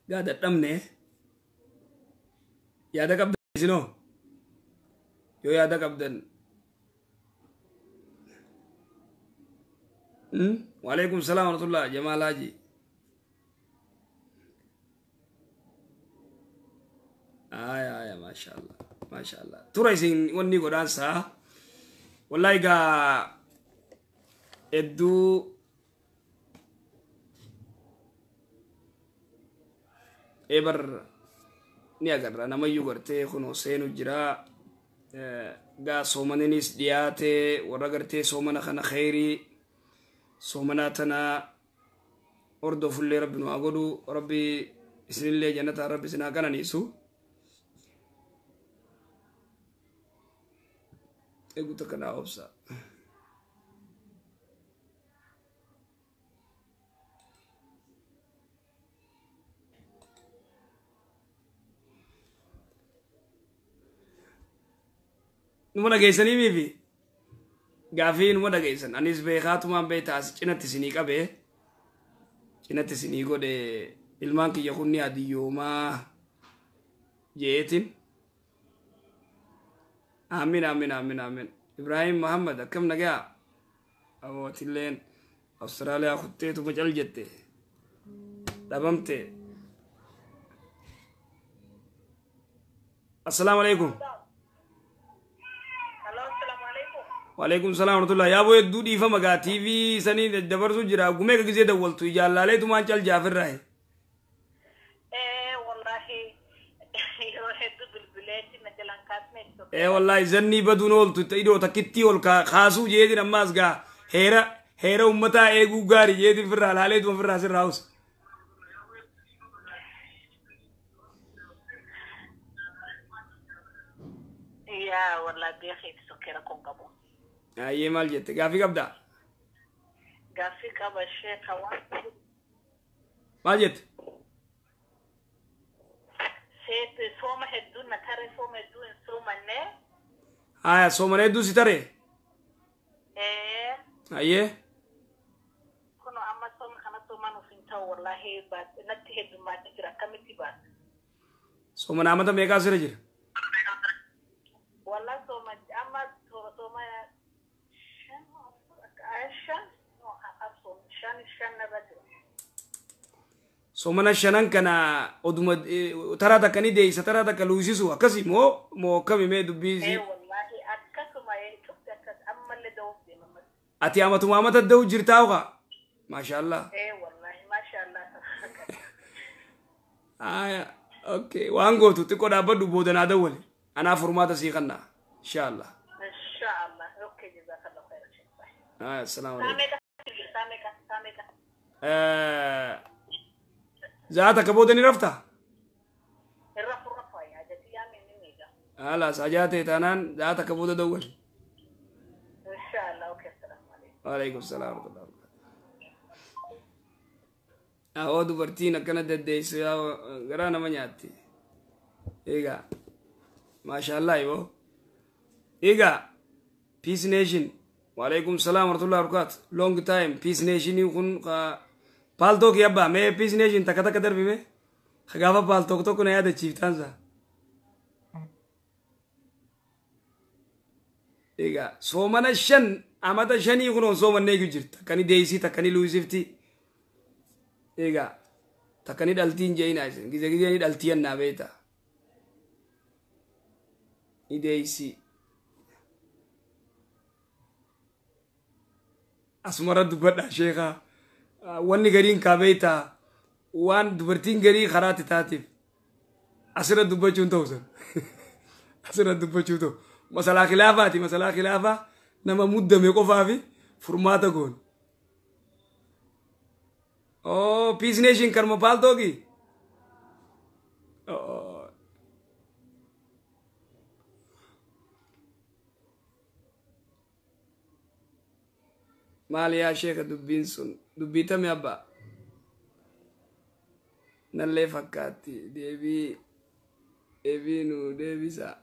S1: قاعد أتمنى يا دك أبدن سنو يو يا دك أبدن وعليكم السلام ورحمة الله جمال حاجي آية آية ما شاء الله ما شاء الله ترى يسين وني قدان سا والله قا إدو ebar ni agarra namayyuu gartee kunoo seenu jira gaa soomaninis dhiyaate warra gartee soomana kana kheyrii soomanaa tana hordofullee rabbi nu haa godhu rabbi isinillee jannataa rabbi isin haa qananiisu eegu takka naa obsa numa dhageessanii miifi gaafii numa dhageessan anis beekaatumaan beektaa as cinatti isinii qabee cinatti isinii godhe ilmaan kiyya kun ni adiyyoomaa jeetin aamin aamin aamin aamin Ibrahim Muhammad akkam nagaa abootilleen Awustiraaliyaa kutteetuma cal jette dhabamte. Assalaamu alaikum. Waalaikum salaam warahmatullah. Yaaboo hedduu dhiifama gaa TV sanii daddabarsuu jira. Gumee gisee dawwaltu ijaallaaleetumaan cal jaafirraa. Wallahi zanni baduun ooltu idoo takkitti ol kaasuu jeetin ammaas gaa heera heera uummataa eeguu gaarii jeetin firraa laaleetuma firraa sirraa hausa.
S10: Yaa wallahi beekee sokkeera kun qabu.
S1: Ayyee maal jette gaaffii qabdaa?
S10: Gaaffii qaba sheeka waan.
S1: Maal jette?
S10: Sooma hedduu na tare sooma hedduu hin soomanne.
S1: Haya soomana hedduu si tare?
S10: Ee.
S1: Ayyee.
S10: Kun amma sooma kana soomaan of hin ta'u wallahi natti heddummaatee jira akkamitti baasa?
S1: Soomana amata meeqaa sirra jira?
S10: Wallahi sooma amma sooma shan narra jira.
S1: Soomana shanan kana oduma taraa takka ni deeysa taraa takka luusisu akkasi moo moo akkami mee dubbiisi.
S10: Wallahi akkasuma cufti akkas ammallee da'uuf deema.
S1: Ati amatuma amata da'u jirtaa okaa? Maashaallah.
S10: Wallahi maashaallah.
S1: Aya okay waan gootu xiqqoo dhaabbadhu booda naa dawwale anaa furmaata sii kannaa inshaallah.
S10: Inshaallah okay jazakallah khairan.
S1: Aya assalaamu alaikum.
S10: Saameqa saameqa.
S1: Zaata ka booda ni rafta?
S10: Rafu rafa yaa jati yaa mimi miga.
S1: Halas ajaate taanaan zaata ka booda dawwal.
S10: Inshallah okay assalamu alaikum.
S1: Wa alaikum salaam wa rahmatullahi. Awoo dubartiin akkana daddeessu yaa garaa nama nyaatti. Egaa maashaallah yoo. Egaa Peace Nation wa alaikum salaam wa rahmatullahi wa barakatuh. Long time Peace Nation kun Paltook yabba mee Peace Nation takka takka darbi mee gaafa Paltook tokko na yaadachiiftaansa. Egaa soomana shan amata shanii kun soomanne eegu jirti takkani deeyisii takkani luusifti. Egaa takkani dhaltiin je'inaa isin gizee gizee ni dhaltii annaa beeta. Ni deeyisii. Asumarra dubbadhaa sheekaa. Wanni gariin kaabeeta waan dubartiin garii karaatti taatiif asirra dubbachuun ta'u san asirra dubbachuu ta'u masalaa khilaafaati masalaa khilaafaa nama muddame qofaa fi furmaata goon. Oh Peace Nation karma paaltooki. Maal yaa sheeka dubbiin sun dubbiitame abbaa nallee fakkaatti deebii deebii nu deebisa.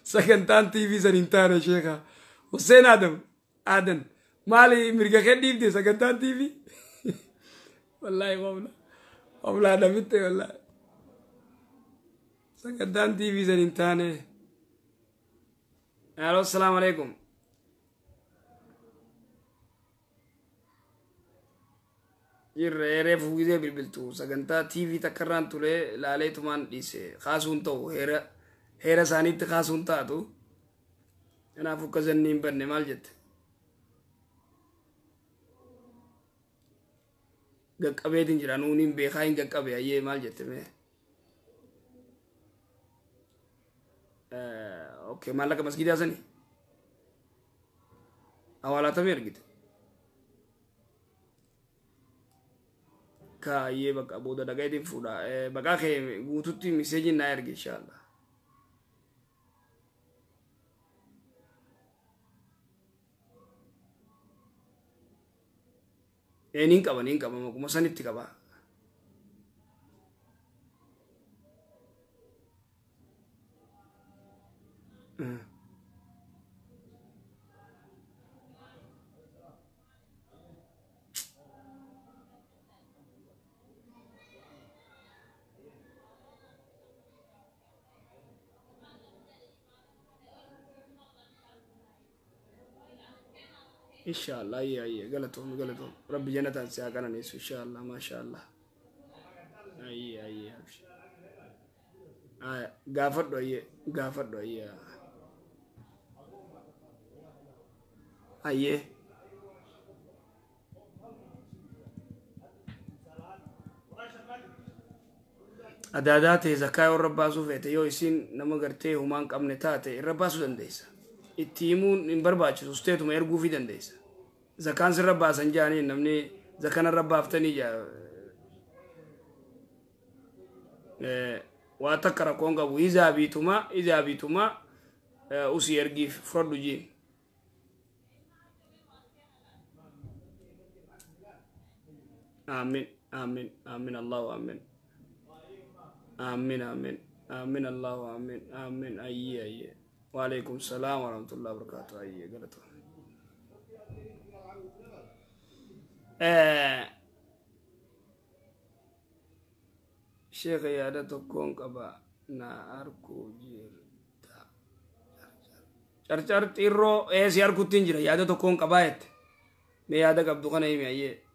S1: Sagantaan TV san hin taane sheeka Hussein Adam Adan maali mirga kee dhiifte sagantaan TV wallahi wabla wabla adamitte wallahi. Sagantaan TV san hin taane. Alo assalaamu alaikum. Jirra reefu gisee bilbiltu sagantaa TV takkarraan ture laaleetumaan dhiise kaasuun ta'u heera heera isaaniitti kaasuun taatu. Kanaaf akka zanni hin banne maal jette? Qaqqabeetiin jira nuuniin beekaa hin qaqqabe ayyee maal jette mee? Okay maallaqa masgiidaa sanii awaalaatamee argite. Kaayyee bakka booda dhagayeetiin fuudha baqaa kee guututti miseejiin naa erge inshaallah. Niin qaba niin qaba makuma sanitti qaba. Inshallah ayye ayye galatoom galatoom rabbi jannataan si haa qananiisu inshallah maashaallah ayye ayye abshir aya gaafadhu ayye gaafadhu ayye ayye adaadaa ta'e zakaa yoo irra baasuu feete yoo isin nama gartee humaan qabne taate irra baasuu dandeessa. Itti himuun hin barbaachisu usteetuma erguufii dandeessa. Zakaan sirra baasan jaaniin namni zakaan irra baaftanii jaa waa takka rakkoon qabu izaa biituma usii ergiif fudhadhu jiin. Aamin aamin aamin Allahu aamin. آمين آمين آمين الله آمين آمين أي أي وعليكم السلام ورحمة الله وبركاته أي غلط شيخ يا تكون قبا نا أركو جيرتا چرچر تيرو إيه سيار كتين جرا يا تكون قبا يت مي يا قبضو كنا يمي أيه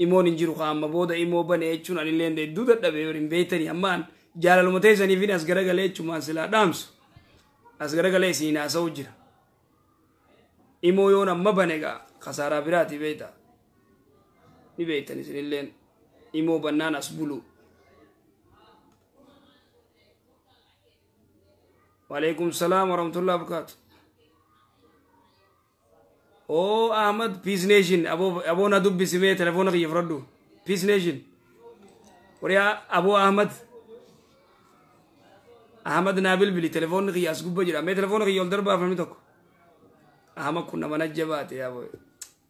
S1: imoon hin jiru amma booda imoo bane jechuun anillee hedduu dadhabee hin beektanii ammaan jaalaluma teessaniifin as garagalee jechumaan silaa dhaamsu as garagalee isiin haasa'u jira. Imoo yoon amma bane egaa kasaaraa biraati beekta ni beektan isinilleen imoo bannaan as bulu. Waalaikum salaam warahmatullahi wabarakatuh. Oh Ahmad Peace Nation abo na dubbisi mee telefoona kiyya fudhadhu Peace Nation wariyaa abo Ahmad Ahmad naa bilbili telefoonni kiyya as gubba jira mee telefoona kiyya ol darbaaf namni tokko Ahmad kun nama najjabaate yaa boy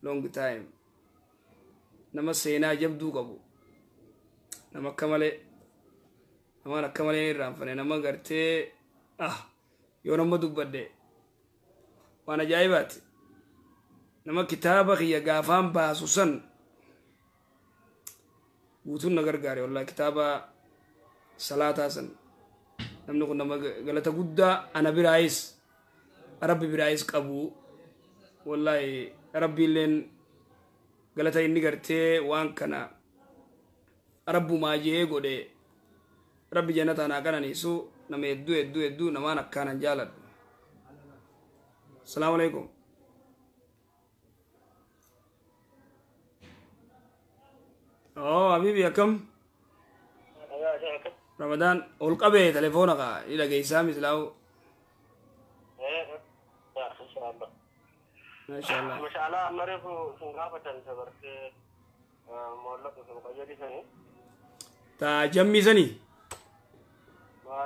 S1: long time nama seenaa jabduu qabu nama akka malee namaan akka malee hin irraanfanne nama gartee ah yoo nama dubbadde waan ajaa'ibaati. Nama kitaaba kiyya gaafaan baasu san guutuun na gargaare wallahi kitaaba salaataa san namni kun nama galata guddaa ana biraayis rabbi biraayis qabu wallahi rabbiilleen galata inni gartee waan kana rabbumaa jee godhe rabbi jannataan haa qananiisu nama hedduu hedduu hedduu namaan akkaanan jaaladhu. Asalaamu alaikum. Oh, habibi akkam? Ramadan ol qabee telefoona kaa ni dhageessaa mislaawu. Maashaallah.
S7: Maashaallah amma reefu sun gaafatan sabartee maallaqa sun qayyadisanii.
S1: Ta jammisanii?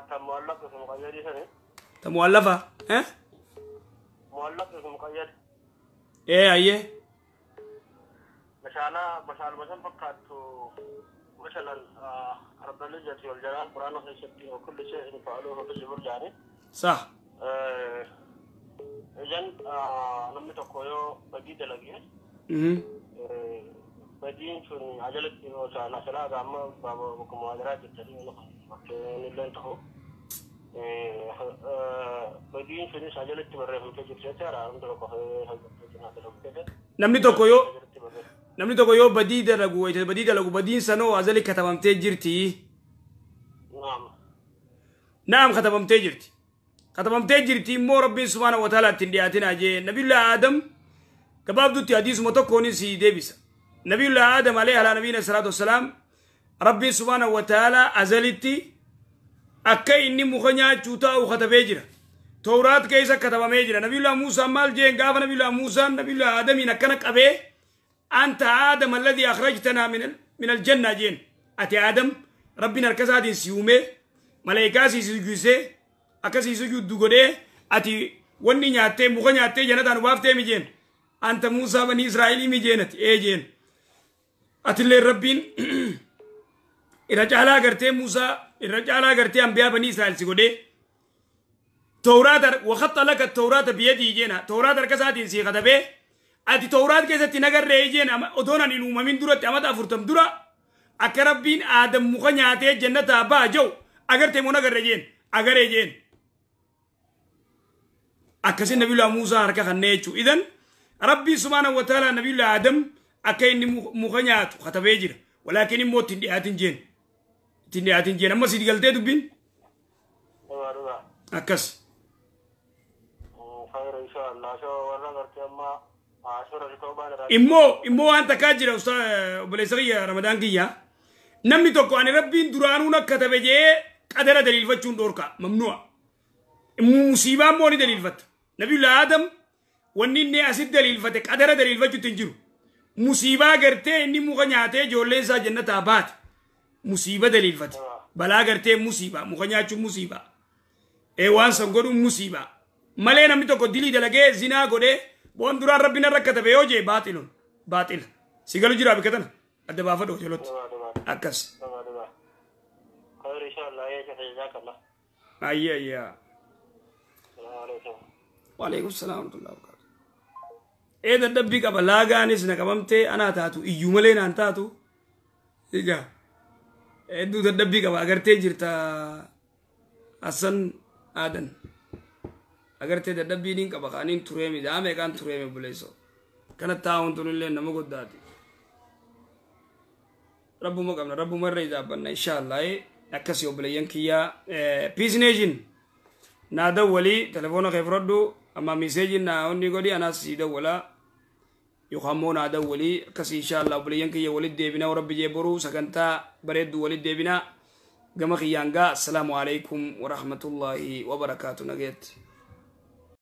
S7: Ta maallaqa sun qayyadisanii.
S1: Ta mu'allafa? Eh?
S7: Maallaqa sun qayyad.
S1: Ee ayyee.
S7: Mashallah, mashallah, mashallah, fakkaattu مثلا رب العزة والجلال قرآن خيشتي وكل شيء فعلوه في الزبر جاني.
S1: صح.
S7: إذن لم تقويو بديد لقيه. بدين شون عجلة إنه سلا عامة بابا مهاجرات التانية نلين تهو. بدين شون عجلة تبرر في جبسة
S1: namni tokko yoo namni tokko yoo badii dalagu wayita badii dalagu badiin sanoo azali katabamtee jirti. Naam katabamtee jirti. Katabamtee jirti immoo Rabbiin subhaanahu wa ta'ala ittiin dhiyaatinaa jee Nabiyullaa Aadam gabaabdutti hadiisuma tokkoonis si deebisa. Nabiyullaa Aadam alayhi alaa nabiyina salaatu wassalaam Rabbiin subhaanahu wa ta'ala azalitti akka inni muka nyaachuu taa'u katabee jira. Tawraat keessa katabamee jira. Nabiyullaa Muusaan maal jeen gaafa Nabiyullaa Muusaan Nabiyullaa Aadamiin akkana qabee أنت آدم الذي أخرجتنا من الجنة جين أتي آدم ربنا الكساد سيومي ملائكة سيسجوسي أكسي سجود دوغدي أتي وني نياتي مغ نياتي جنة أنوافتي مجين أنت موسى بني إسرائيل مجينت إيه جين أتي اللي ربين إرجع قرتي موسى إرجع قرتي أنبياء بني إسرائيل سيغدي توراة وخط لك التوراة بيدي جينا توراة الكساد سيغدبه ati Tawraat keessatti nagarree jeen odoon ani uumamin duratti amata 40 dura akka Rabbiin Aadam muka nyaatee jannataa ba'a jiru agartee moo nagarree jeen agaree jeen Akkasiin Nabiyullaa Muusaa harka kannee jechuudha. Idan Rabbii subhaanahu wa ta'ala Nabiyullaa Adam akka inni muka nyaatu katabee jira. Walaakin immoo ittiin dhiyaatin jeen. Ittiin dhiyaatin jeen. Amma si galtee dubbiin? Akkas. Immoo waan takkaa jira obboleessa kiyya Ramadaan kiyya. Namni tokko ani Rabbiin duraanuu na katabe jee qadara daliilfachuun dhoorka mamnu'a. Musiibaa immoo ni daliilfatta. Nabiyullaa Adam wanni inni asitti daliilfate qadara daliilfachuutti hin jiru. Musiibaa gartee inni muka nyaatee ijoolleen isaa jannataa baate. Musiiba daliilfate. Balaa gartee musiibaa muka nyaachuun musiibaa. Waan san godhuun musiibaa. Malee namni tokko dilii dalagee zinaa godhee boon duraan rabbi narra katabe yoo jee baaxilun baaxila. Si galu jiraa bikka tana adda baafadhu hoteelota. Akkas. Ayya ayya. Waalaikum salaam warahmatullahi wabarakatuh. Ee dadhabbii qaba laagaanis na qabamtee anaa taatu iyyuu malee naan taatu. Egaa hedduu dadhabbii qaba agartee jirta Hassan Aadan. Agartee dadhabbii niin qaba kaaniin tureemi daamee kaan tureemi buleessoo. Kana taa'uun tunillee nama goddaati. Rabbuma qabna rabbuma irra ijaabbanna inshaallah akkasii obboleeyyan kiyyaa Peace Nation naa dawwalii telefoona kee fudhadhu amma miseejiin naa onni godhi anaas sii dawwalaa yookaan immoo naa dawwalii akkasii inshaallah obboleeyyan kiyya walitti deebinaa rabbi jee boruu sagantaa bareedduu walitti deebinaa gama kiyyaan gaa assalaamu alaikum warahmatullaahi wabarakaatu nageetti.